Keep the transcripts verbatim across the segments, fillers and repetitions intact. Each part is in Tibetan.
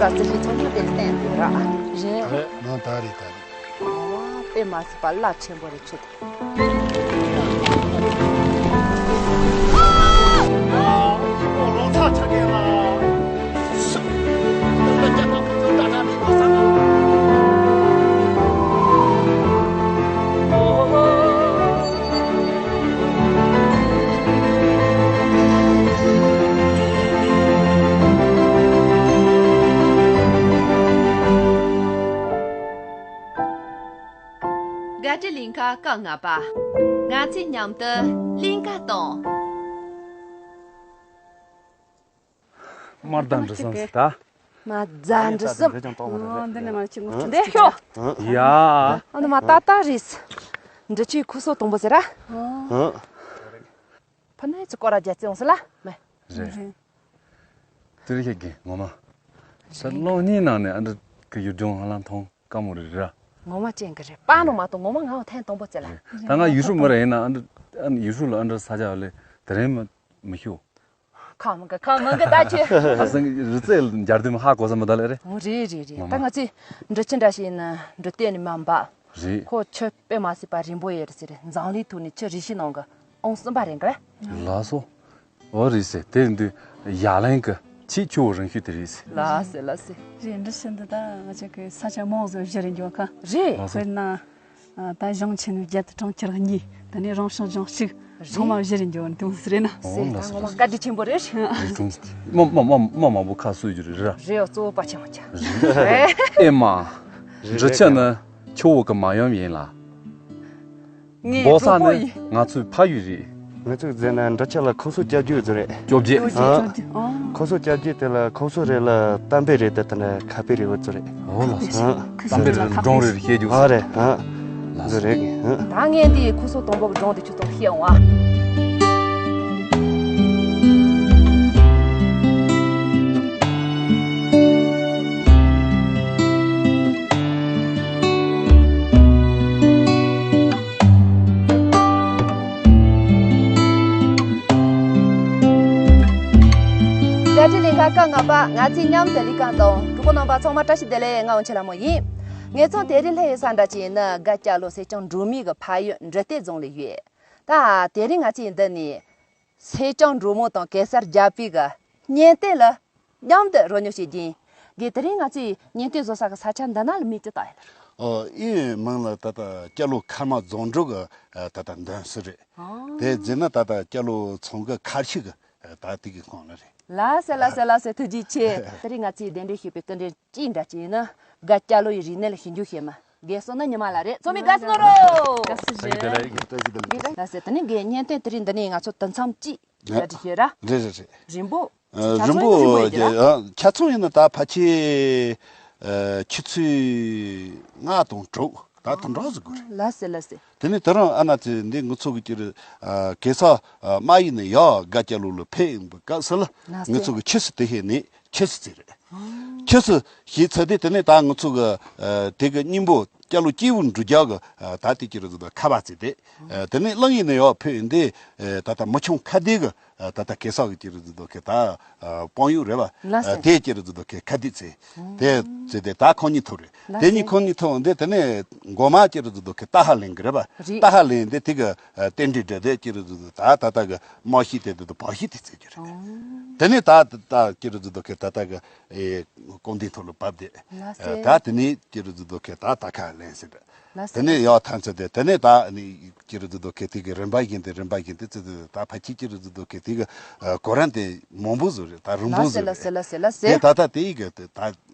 ད་རྩི་ཤིང་ཚང་མ་དེ་བསྟན་འདུག་ར། རེད། རེད། ནང་ད་རེད་ད་རེད། ཨོ། དཔེ་མ་སྲིད་པ་རླབས་ཆེན་པོ་རེད་ཁྱོད། དགའ་སྤྲོའི་གླིང་ག་སྐབས་ལྔ་པ། ང་ཚོས་མཉམ་དུ་གླིང་ག་གཏོང་། དམར་མདངས་འབྲི་བསམ་ཟེར་ད། དམར་མདངས་འབྲི་བསམ། འདི་ནས་ང་ཅིག་ངོ་སྤྲོད་འདི་ཤོག་ཡ། ཨ་ནི་མ་ཏག་ཏག་རེད། འབྲི་ཆུའི་ཁུ་སོ་དང་པོ་ཟེར་ར། ཕ་ནས་ཚུར་སྐོར་ར་རྒྱ་བརྩི་འོང་ཟེར་ལ་མེ། རེད། དེ་རིང་ཁྱེད་ཀྱིས་ངོ་མ། ད་གློག་བརྙན་ནང་ནས་ཨ་འདྲ་གི་ཡུལ་ལྗོངས་ཧ་ལམ་མཐོང་དཀའ་མོ་རེད་ར། ངོ་མ་ཅན་གི་རེད། པ་ནོ་མ་གཏོགས་ངོ་མ་ངའོ་ཐེངས་དང་པོ་བཙལ་ལ། རེད། ད་ང་ཡུལ་ཤུལ་མི་རེད་ཡིན་ན་ཨ་འདྲ་ཨ་ཡུལ་ཤུལ་ལ་ཨ་འདྲ་ས་ཆ་ལ་དེ་རིང་མི་མི་ཤུ། ཁ་མང་གི་ཁ་མང་གི་ད་ཁྱོད། ཁ་སང་གི་རི་རྩེ་ལ་འཇར་དུས་ཧ་གོ་ས་མི་ད་ལེ་རེད། འོ་རེད་རེད་རེད། ངོ་མ། ད་ང་ཚོས་འབྲི་ཆུ་འདྲ་ཞིག་ཡིན་ན་འབྲི་སྟོད་ནས་མར་འབབ། རེད། ཁོ་ཆུ་དཔེ་མ་སྲིད་པ་རིང་པོ་ཡོད་རེད་ཟེར། འཛམ་གླིང་ཐོག་ནས་ཆུ་རིང་ཤོས་ནང་གི་ཨང་གསུམ་པ་རེད་གི། ལགས་སོ། འོ་རེད་ཟེར། དེ་འདི་ཡ་ལན་གི་ཆེས་ཆུ་བོ་རིང་ཤོས་དེ་རེད་ཟེར། ལགས་སེ་ལགས་སེ། རེད། འབྲི་ཆུ་འདི་ད་ང་ཅག་གི་ས་ཆ་མང་ཟིག་བཞུར་རེ་འགྱོ་ག། རེད། ལགས་སོ། དཔེར་ན། ད་གཞུང་ཆེན་བརྒྱད་དང་གྲོང་ཁྱེར་གཉིས། ད་ནི་རང་བྱུང་ལྗོངས་གཅིག་ཚང་མ་བཞུར་རེ་འགྱོ་འདུག་ཟེར་ན། ཨོ་ལགས་སོ། ད་ངོ་མ་བཀའ་དྲིན་ཆེན་པོ་རེད། རེད་དྲུང་། མ་མ་མ་མ་མང་པོ་ཁ་གསོ་རྒྱུ་རེད་ར། རེད། གཙོ་བོ་པ་ཆེན་པོ་ཆ། རེད། ཨེ་མ། འབྲི་ཆུ་ནི་ཆུ་བོ་གི་མ་ཡུམ་ཡིན་ལ། ངའི་བོད་ས་གྲོགས་པོ་ནི་ཡིན། ང་ཚོའི་ཕ་ཡུལ་རེད། ང་ཚོས་བརྩིས་ན་འབྲི་ཆུ་ལ་ཁོང་སོ་སྐྱབས་རྗེ་ཟེར་རེད། བཅོ་བརྒྱད། ཨ། ཁོང་སོ་སྐྱབས་རྗེ་དེ་ལ་ཁོང་སོ་རེད་ལ་གཏམ་དཔེ་རེད་དེ་ལྟ་ན་ཁ་དཔེ་རེད་འོ་ཚོ་རེད། འོ་ལགས་སོ། ཨ། གཏམ་དཔེ་རེད་ལ་སྒྲུང་རེད་བཤད་རྒྱུ། ཨ་རེད། ཨ། ཟེར་རེད། ཨ། ད་ངས་འདི་ཁོང་སོ་དང་པོ་གི་སྒྲུང་དེ་ཁྱོད་ཚོར་བཤད་འོང་ཨ། དགའ་སྤྲོའི་གླིང་ག་སྐབས་ལྔ་པ། ང་ཚོས་མཉམ་དུ་གླིང་ག་དང་། གྲོགས་པོ་རྣམ་པ་ཚང་མ་བཀྲ་ཤིས་བདེ་ལེགས། ང་འོ་ཆེ་ལྷ་མོ་ཡིན། ངེད་ཚང་དེ་རིང་སླེབས་ཡོད་ས་འདྲ་ཅིག་ནི་དགའ་སྐྱ་ལོ་སེར་སྐྱ་འབྲུག་མི་གི་ཕ་ཡུལ་འབྲི་སྟོད་རྫོང་ལ་ཡོད། ད་དེ་རིང་ང་ཚོས་འདི་ནས་སེར་སྐྱ་འབྲུག་མོ་དང་གེ་སར་རྒྱལ་པོའི་གི་གཉེན་སྟོན་ལ་མཉམ་དུ་རོལ་མྱོང་བྱེད་རྒྱུ་ཡིན། དེ་དེ་རིང་ང་ཚོས་གཉེན་སྟོན་བཟོ་ས་གི་ས་ཆ་འདི་ན་ལ་མི་ཅི་ལྟ་ཡིན། ཨོ། ཨེ་མིང་ལ་ད་ལྟ་སྐྱ་ལོ་མཁར་དམག་རྫོང་འབྲུག་གི་ད་ལྟ་མདུན་སར་རེད། ཨོ། དེ་རྗེས་ན་ད་ལྟ་སྐྱ་ལོ་ཚང་གི་མཁར་ཤུལ་གི་ད་དེ་གི་ཁོངས་ལ་རེད། ལགས་སེ་ལགས་སེ་ལགས་སེ། ཐུགས་རྗེ་ཆེ། དེ་རིང་ང་ཚོས་གདན་འདྲེན་ཞུས་པའི་སྐུ་མགྲོན་གཅིག་འདྲ་ཅིག་ཡིན་ན་དགའ་སྐྱ་ལོ་ཡི་རིག་གནས་ལ་ཞིབ་འཇུག་བྱེད་མི་དགེ་བསོད་ནི་ཉི་མ་ལགས་རེད། ཚང་མས་དགའ་བསུ་གནང་རོགས། དགའ་བསུ་ཞུ། ལགས་སེ། དེ་ནས་དགེ་བསྙེན་རྟེན་དེ་རིང་འདི་ནས་ང་ཚོ་དུམ་མཚམས་གཅིག་གྲ་སྒྲིག་བྱས་ར། རེད་རེད་རེད། རིང་པོ། ཨ། ཆ་རིང་པོ། ཚང་རིང་པོ་ཡོད་ཀྱི་ར། ཨ། ཆ་ཚང་ཡིན་ན་ད་ཕལ་ཆེར་ཨ་ཆུ་ཚོད་ལྔ་དང་དྲུག་ད་དུང་འགྲོ་ཟིག་དགོས་རེད། ལགས་སེ་ལགས་སེ། དེ་ནས་དེ་རིང་ཨ་ན་ཚེ་འདི་ང་ཚོ་གི་ཀྱི་རེད། ཨ། གེ་སར་ཨ་དམག་ཡིན་ན་ཡ་དགའ་སྐྱ་ལོ་ལ་ཕེབས་ཡིན་པའི་སྐབས་སུ་ལ། ལགས་སེ། ང་ཚོ་གི་ཆུ་སི་དེ་ཧེ་ནས་ཆུ་སི་ཚེ་རེད། ཆུ་སི་ཞེས་ཚེ་དེ་དེ་ནས་ད་ང་ཚོ་གི་ཨ་དེ་གི་སྙིང་པོ་སྐྱ་ལོ་སྐྱེས་བུ་འབྲུག་རྒྱལ་གི་ཨ་ད་དེ་ཀྱི་རེད་ཟེར་ད་ཁ་བ་ཚེ་དེ། ཨ། དེ་ནས་གླང་ཡིན་ན་ཡ་ཕེབས་ཡིན་དེ། ཨ། ད་ལྟ་མི་ཆུང་ཁ་བདེ་གི་ཨ། ད་ལྟ་གེ་སར་གི་ཀྱི་རེད་ཟེར་དོ་ཁེ་ད་ཨ་དཔང་ཡིག་རེད་བ། ལགས་སེ། དེ་ཀྱི་རེད་ཟེར་དོ་ཁེ་ཁ་བདེ་ཚེ། དེ་ཚེ་དེ་ད་ཁོང་གཉིས་ཐུག་རེད། ལགས་སེ། དེ་གཉིས་ཁོང་གཉིས་ཐུག་འོང་དེ་དེ་ནས་མགོ་མ་ཀྱི་རེད་ཟེར་དོ་ཁེ་ཏ་ཧ་ལེན་གི་རེད་བ། རེད། ཏ་ཧ་ལེན་དེ་དེ་གི་ཨ་རྟེན་འབྲེལ་འདྲ་དེ་ཀྱི་རེད་ཟེར་དོ་ད་ད་ལྟ་གི་མ་ཤི་དེ་དེ་དུ་བ་ཤི་དེ་ཚེ་ཀྱི་རེད། དེ་ནས་ད་ད་ཀྱི་རེད་ཟེར་དོ་ཁེ་ད་ལྟ་གི་ཨེ་ཀོང་སྡིངས་ཐོག་ལ་བབས་དེ། ལགས་སེ། ཨ། ད་དེ་ནས་ཀྱི་རེད་ཟེར་དོ་ཁེ་ད་ད་ཁ་ལེན་ཟེར་རེད། ལགས་སེ། དེ་ནས་ཡག་ཐམས་ཅད་དེ་དེ་ནས་ད་ནི་ཀྱི་རེད་ཟེར་དོ་ཁེ་དེ་གི་རིམ་པ་བཞིན་དེ་རིམ་པ་བཞིན་དེ་ཙི་ཙི་ད་ཕ་ཁྱི་ཀྱི་རེད་ཟེར་དོ་ཁེ་དེ་གི་ཨ་གོ་རམས་དེ་མང་པོ་བཟོ་རེད། ད་རིང་པོ་ལགས་སེ། བཟོ་ལགས་སེ། རེད། ལགས་སེ། ལགས་སེ། དེ་ད་ད་དེ་ཡི་གི་དེ་ད་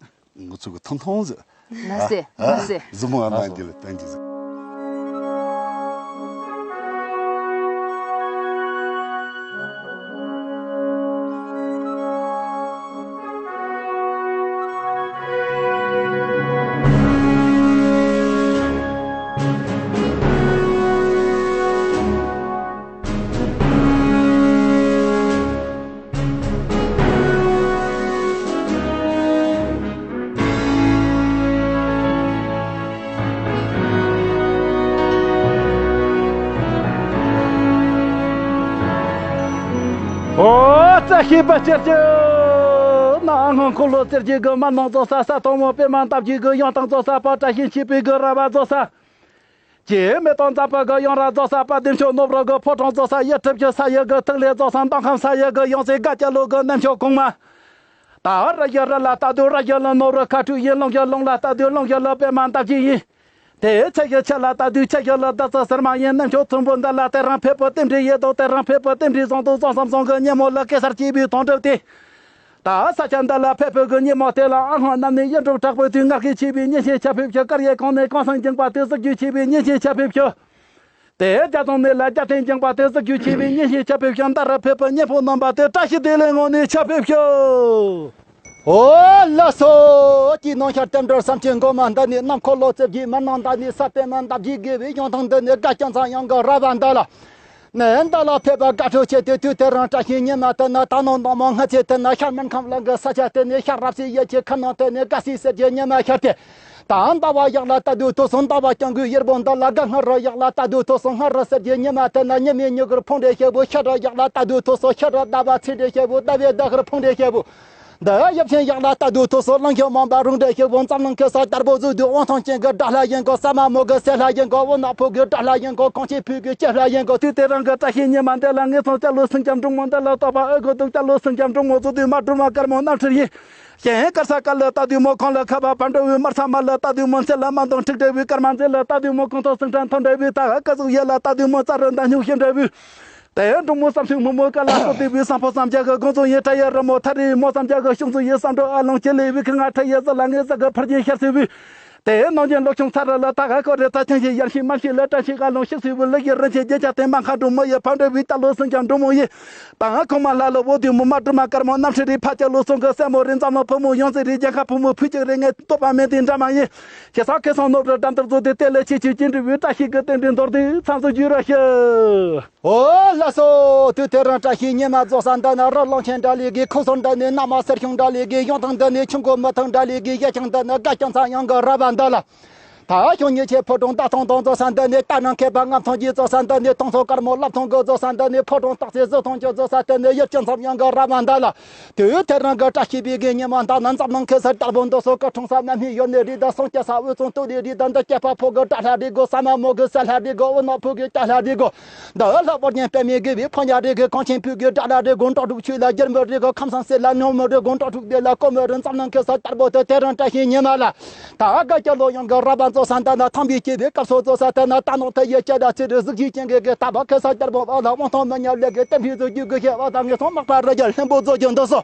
ང་ཚོ་གི་ཐུང་ཐུང་ཟིག་ལགས་སེ། ཨ། ལགས་སེ། གཟིགས་མོ་ཨ་མ་འདི་ལ་བསྟན་གྱི་ཟིག་ཨོ་རྩ་ཤེས་པ་ཅར་ཅོ་ན། སྔོན་འཁོར་ལོ་རྩེ་བརྒྱད་ཀྱི་མ་ནང་རྫོགས་ས། ས་དང་མོ་པད་མ་འདབ་བརྒྱད་ཀྱི་ཡང་སྟེང་རྫོགས་ས། བཀྲ་ཤིས་འཁྱིལ་པའི་གི་ར་བ་རྫོགས་ས། སྐྱེ་མེད་དང་འཛམ་བུ་གི་ཡང་ར་རྫོགས་ས། དཔལ་ལྡན་ཆོས་ནོར་བུ་གི་ཕོ་བྲང་རྫོགས་ས། ཡུལ་ཁྲི་བཞི་ས་ཡི་གི་ཐིག་ལེ་རྫོགས་ས། མདོ་ཁམས་ས་ཡི་གི་ཡང་རྩེ་དགའ་སྐྱིད་ལོ་གི་གནམ་ཆོས་གོང་མ། ད་ར་ཡི་རི་ལ་ལྟ་དུས་ར་ཡི་ལ་ནོར་བུ་ཁ་སྤྲོད་ཡིན། ལུང་གི་ལུང་ལ་ལྟ་དུས་ལུང་གི་ལ་པད་མ་འདབ་བརྒྱད་ཡིན། དེ་ཆུ་ཡི་ཆུ་ལ་ལྟ་དུས་ཆུ་ཡི་ལ་བདུད་རྩི་ཟེར་མ་ཡིན། གནམ་ཆོས་ཚོམ་བུ་འདི་ལ་དེ་རིང་ཕེབས་པའི་རྟེན་འབྲེལ་ཡོད་དོ། དེ་རིང་ཕེབས་པའི་རྟེན་འབྲེལ་བཟང་དུ་བཟང་བསམ་བཟང་གི་ཉིན་མོ་ལ་གེ་སར་སྐྱེས་པའི་དོན་གྲུབ་སྟེ། ད་ས་ཆ་འདི་ལ་ཕེབས་པའི་གི་ཉིན་མོ་དེ་ལ་ཨ་ཧོང་རྣམས་ནས་ཡིད་འགྲོ་དྲག་པོའི་དུས་ངར་སྐད་ཆེ་བའི་ཉིན་བྱེད་ཆ་ཕེབས་ཤོག་དཀར་ཡོལ་གང་ནས་གང་སང་འགྱིང་པ་དེ་གཟིགས་རྒྱུ་ཆེ་བའི་ཉིན་བྱེད་ཆ་ཕེབས་ཤོག་དེ་རྒྱ་རྫོང་ནས་ལ་རྒྱ་ཐེན་འགྱིང་པ་དེ་གཟིགས་རྒྱུ་ཆེ་བའི་ཉིན་བྱེད་ཆ་ཕེབས་ཤོག་འདི་རུ་ཕེབས་པའི་ཉེ་ཕོ་རྣམ་པ་དེ་བཀྲ་ཤིས་བདེ་ལེགས་ངང་ནས་ཆ་ཕེབས་ཤོག་འོ་ལགས་སོ། ཀྱི་ནང་ཤར་རྟེན་འབྲེལ་བསམ་གྱིས་འགོ་མ་འདི་ནས་གནམ་འཁོར་ལོ་རྩེ་བརྒྱད་མ་ནང་འདི་ནས་ས་པད་མ་འདབ་བརྒྱད་དགེ་བའི་ཡང་ཐང་འདི་ནས་དགའ་སྐྱིད་ཚངས་དབྱངས་ཀྱི་ར་བ་འདི་ལ། ནས་འདི་ལ་ཕེབས་པ་དགའ་སྤྲོ་ཆེ་དེ་དུས་དེ་རིང་བཀྲ་ཤིས་ཉི་མ་དེ་ན། ད་ནང་ནང་མོ་སྔ་ཚེ་དེ་ན་ཤར་སྨན་ཁམས་གླིང་གི་ས་ཆ་དེ་ནས་ཤར་རབ་གསལ་ཡེ་ཆེ་ཁ་ནང་དེ་ནས་དགའ་སའི་གསེར་གྱི་ཉི་མ་ཤར་ཏེ། ད་ཟླ་བ་ཡག་ལ་ལྟ་དུས་ཐོ་སོང་ཟླ་བ་སྐྱང་གུའི་ཡེར་བོང་འདི་ལ། དགའ་སྔ་རུ་ཡག་ལ་ལྟ་དུས་ཐོ་སོང་སྔ་རུ་གསེར་གྱི་ཉི་མ་དེ་ན། ཉི་མའི་མྱུ་གུར་ཕུང་འདྲེ་ཤེ་བུ། ཤར་རུ་ཡག་ལ་ལྟ་དུས་ཐོ་སོང་ཤར་རུ་ཟླ་བ་ཚེས་འདྲེ་ཤེ་བུ། ཟླ་བའི་ཟླ་གུར་ཕུང་འདྲེ་ཤེ་བུ། འདི་ཡབ་ཆེན་ཡག་ལ་ལྟ་དུས་ཐོ་སོང་གླང་ཆེན་མང་པ་རུང་འདྲེ་ཤེ་བུ། འཛམ་གླིང་གེ་སར་དར་པོ་བཟོ་དུས་དབང་ཐང་ཅན་གྱི་དགྲ་ལྷ་ཡིན་གོ། ས་མ་མོ་གི་སྲས་ལྷ་ཡིན་གོ། འོ་ན་ཕོ་གི་དགྲ་ལྷ་ཡིན་གོ། གངས་ཅན་བོད་ཀྱི་སྐྱེས་ལྷ་ཡིན་གོ། དུས་དེ་རིང་གི་བཀྲ་ཤིས་ཉི་མ་འདི་ལ་ངེད་ཚང་སྐྱ་ལོ་སེང་ལྕམ་འབྲུག་མོ་འདི་ལ་བསྟོད་པ་ཨེ་དགོས་འདུག་སྐྱ་ལོ་སེང་ལྕམ་འབྲུག་མོ་བཟོ་དུས་མ་སྒྲོལ་མ་དཀར་མོ་རྣམ་སྲས་ཡིན། གཞན་དཀར་ས་དཀར་ལ་ལྟ་དུས་མོ་གངས་ལ་ཁ་བ་བར་འདྲ་བོའི། དམར་ས་དམར་ལ་ལྟ་དུས་མོ་མཚལ་ལ་དམར་མདངས་འཁྲིགས་འདྲ་བོའི། སྐར་མ་མཛེས་ལ་ལྟ་དུས་མོ་གངས་ཐང་སེང་ཁྲ་མཐོན་འདྲ་བོའི། ད་ག་ཀ་ཟུག་ཡེ་ལ་ལྟ་དུས་མོ་རྩྭ་རི་མདའ་སྨྱུག་ཤེ་འདྲ་བོའི། དེ་འབྲུག་མོ་བསམ་སེང་སྨུག་མོ་དཀར་ལ་སོགས་ཏེ་བའི། བསམ་ཕོ་བསམ་རྒྱ་གི་དགོངས་རྫོགས་ཡིན། ཁྲ་ཡི་རི་མོ་ཐ་རི་མོ་བསམ་རྒྱ་གི་ཤོག་འཛུགས་ཡིན། བསམ་འགྲོ་ཨ་ལོང་ཁྱེད་ལས་བའི་ཁ་ང་ཁྲ་ཡི་ཟི་ལ་ངའི་ཟ་གི་ཕར་གྱིན་ཤར་སེ་བའི། དེ་ནང་བཞིན་ལོ་ཆུང་ཚ་རུ་ལ་ད་ག་ཀོ་རེ་ད་ཆང་ཞིག་ཡར་ཞིག་མར་ཞིག་ལ་བཀྲ་ཤིས་ཨ་ལོང་ཤིག་སེ་བའི། ལི་ཡི་རིན་ཆེན་རྒྱན་ཆ་དེ་མ་ཁ་འགྲོ་མོ་ཡི་ཕར་འདྲ་བའི། སྐྱ་ལོ་སེང་ལྕམ་འབྲུག་མོ་ཡི། ད་ང་ཁོང་མ་ལྷ་ལོ་བོ་དུས་མོ་མ་སྒྲོལ་མ་དཀར་མོ་རྣམ་སྲས་རི་ཕ་སྐྱ་ལོ་སོང་གི་སྲས་མོ་རི་འཛམ་གླིང་བུ་མོ་ཡོངས་རྩེ་རི་རྒྱལ་ཁ་བུ་མོ་ཕུལ་ཅིག་རེ་ངས་བསྟོད་པ་མེད་དེ་འདྲ་མ་ཡིན། ཞེ་ས་ཁེ་སང་ནོར་བུ་འགྲམ་དུ་བཟོ་དེ་དེ་ལས་ཆེ་ཆེ་ཅི་འདྲ་བའི་བཀྲ་ཤིས་ཀྱི་རྟེན་འབྲེལ་མདོར་བསྡུས་ཚང་སུ་བརྗོད་ར་ཤི། ཨོ་ལགས་སོ། དུས་དེ་རིང་བཀྲ་ཤིས་ཉི་མ་རྫོགས་ས་འདི་ན་རི་གླང་ཆེན་འདྲ་ལས་གི། ཁོ་སོར་འདི་ནས་གནམ་མ་སེར་ཆུང་འདྲ་ལས་གི། ཡང་ཐང་འདི་ནས་ཆུ་མགོ་མི་ཐང་འདྲ་ལས་གི། གཡས་བྱང་འདི་ན་དགའ་སྐྱིད་ཚངས་དབྱངས་ཀྱི་ར་བ་འདི་ལ། ད་ཞོགས་ཉིན་ཆེ་ཕོ་བྲང་རྟ་ཐང་དང་རྫོགས་ས་འདི་ནས། རྟ་ནང་མཁས་པ་རྔམ་ཐང་གི་རྫོགས་ས་འདི་ནས། ཐང་སོ་དཀར་མོ་ལབ་ཐང་གི་རྫོགས་ས་འདི་ནས། ཕོ་བྲང་སྟག་རྩེ་གཟི་ཐང་གི་རྫོགས་ས་འདི་ནས། ཡུལ་སྤྱི་མཚམས་ཡང་གི་ར་བ་འདི་ལ། དུས་དེ་རིང་གི་བཀྲ་ཤིས་པའི་གི་ཉི་མ་འདི་ན། འཛམ་གླིང་ཁེ་སར་དར་པོ་འདི་སོ་གི་འཁྲུངས་ས་མ་སྨིན་ཡོད་ནི་རི་དང་། སངས་རྒྱས་ས་དབུས་གཙང་སྟོད་ལི་རི་དང་། འདི་སྐྱེས་པ་ཕོ་གི་དགྲ་ལྷ་རི་གོ། ས་མ་མོ་གི་སྲས་ལྷ་རི་གོ། འོ་ན་ཕོ་གི་སྐྱ་ལྷ་རི་གོ། འདི་ལྷ་དབང་ཉན་པད་མའི་དགེ་བའི་ཕོ་ཉ་རི་གི། གངས་ཆེན་བོད་ཀྱི་དགྲ་ལྷ་རི་གོ། འབྲོག་ཕྲུག་ཆོས་ལ་རྒྱལ་མོ་རི་གོ། ཁམས་སངས་སྲས་ལ་ནོར་མོ་རི་གོ། འབྲོག་ཕྲུག་སྡེ་ལ་ཀོ་མོ་རི། འཛམ་གླིང་ཁེ་སར་དར་པོ་དེ་དེ་རིང་བཀྲ་ཤིས་ཉི་མ་ལ། ད་དགའ་སྐྱིད་ལོ་ཡང་གི་ར་བ་རྫོགས་ས་འདི་ན། ཐང་པའི་སྐྱེས་པའི་སྐབས་སུ་རྫོགས་ས་དེ་ན། རྟ་ནག་ཐི་ཡི་སྐྱ་ལ་ཚེ་རི་གཟི་བརྗིད་ཅན་གི་གི། ད་བ་ཁེ་སར་དར་པོ་བ་ལ་དབང་ཐང་མི་ཉམས་ལས་གི། བསྟན་པའི་གཟུགས་རྒྱུད་ཀྱི་ཤེས་བ་དང་། ངན་སོང་དམག་པ་རི་རྒྱལ་ལྷུན་པོ་རྫོགས་ཀྱི་འདུག་སོ།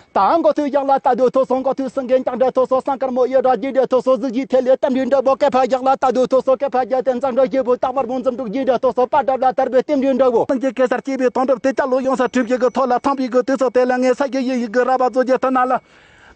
ད་མགོ་ཐུག་ཡག་ལ་ལྟ་དུས་ཐོ་སོང་། མགོ་ཐུག་སེང་གེ་རྒྱང་འདྲ་ཐོ་སོང་། སྲང་དཀར་མོ་ཡི་ར་རྒྱས་འདྲ་ཐོ་སོང་། གཟི་བརྗིད་ཐེ་ལེ་རྟ་མགྲིན་འདྲ་བོ། སྐེད་པ་ཡག་ལ་ལྟ་དུས་ཐོ་སོང་། སྐེད་པ་རྒྱ་དེ་འཛམ་གྲུ་བཞི་པོ། སྟག་དམར་པོ་འཛུམ་དྲུག་རྒྱས་འདྲ་ཐོ་སོང་། པ་འདྲ་ལ་དར་པའི་རྟེན་འབྲེལ་འདྲ་བོ། སངས་རྒྱས་གེ་སར་སྐྱེས་པའི་དོན་གྲུབ་དེ། སྐྱ་ལོ་ཡོང་ས་གྲུ་བཞི་གི་ཐོག་ལ། ཐང་པའི་གི་དུས་ཚོད་དེ་ལ་ངས་ས་གི་ཡི་ཡི་གི་ར་བ་རྫོགས་རྒྱུ་དེ་ན་ལ།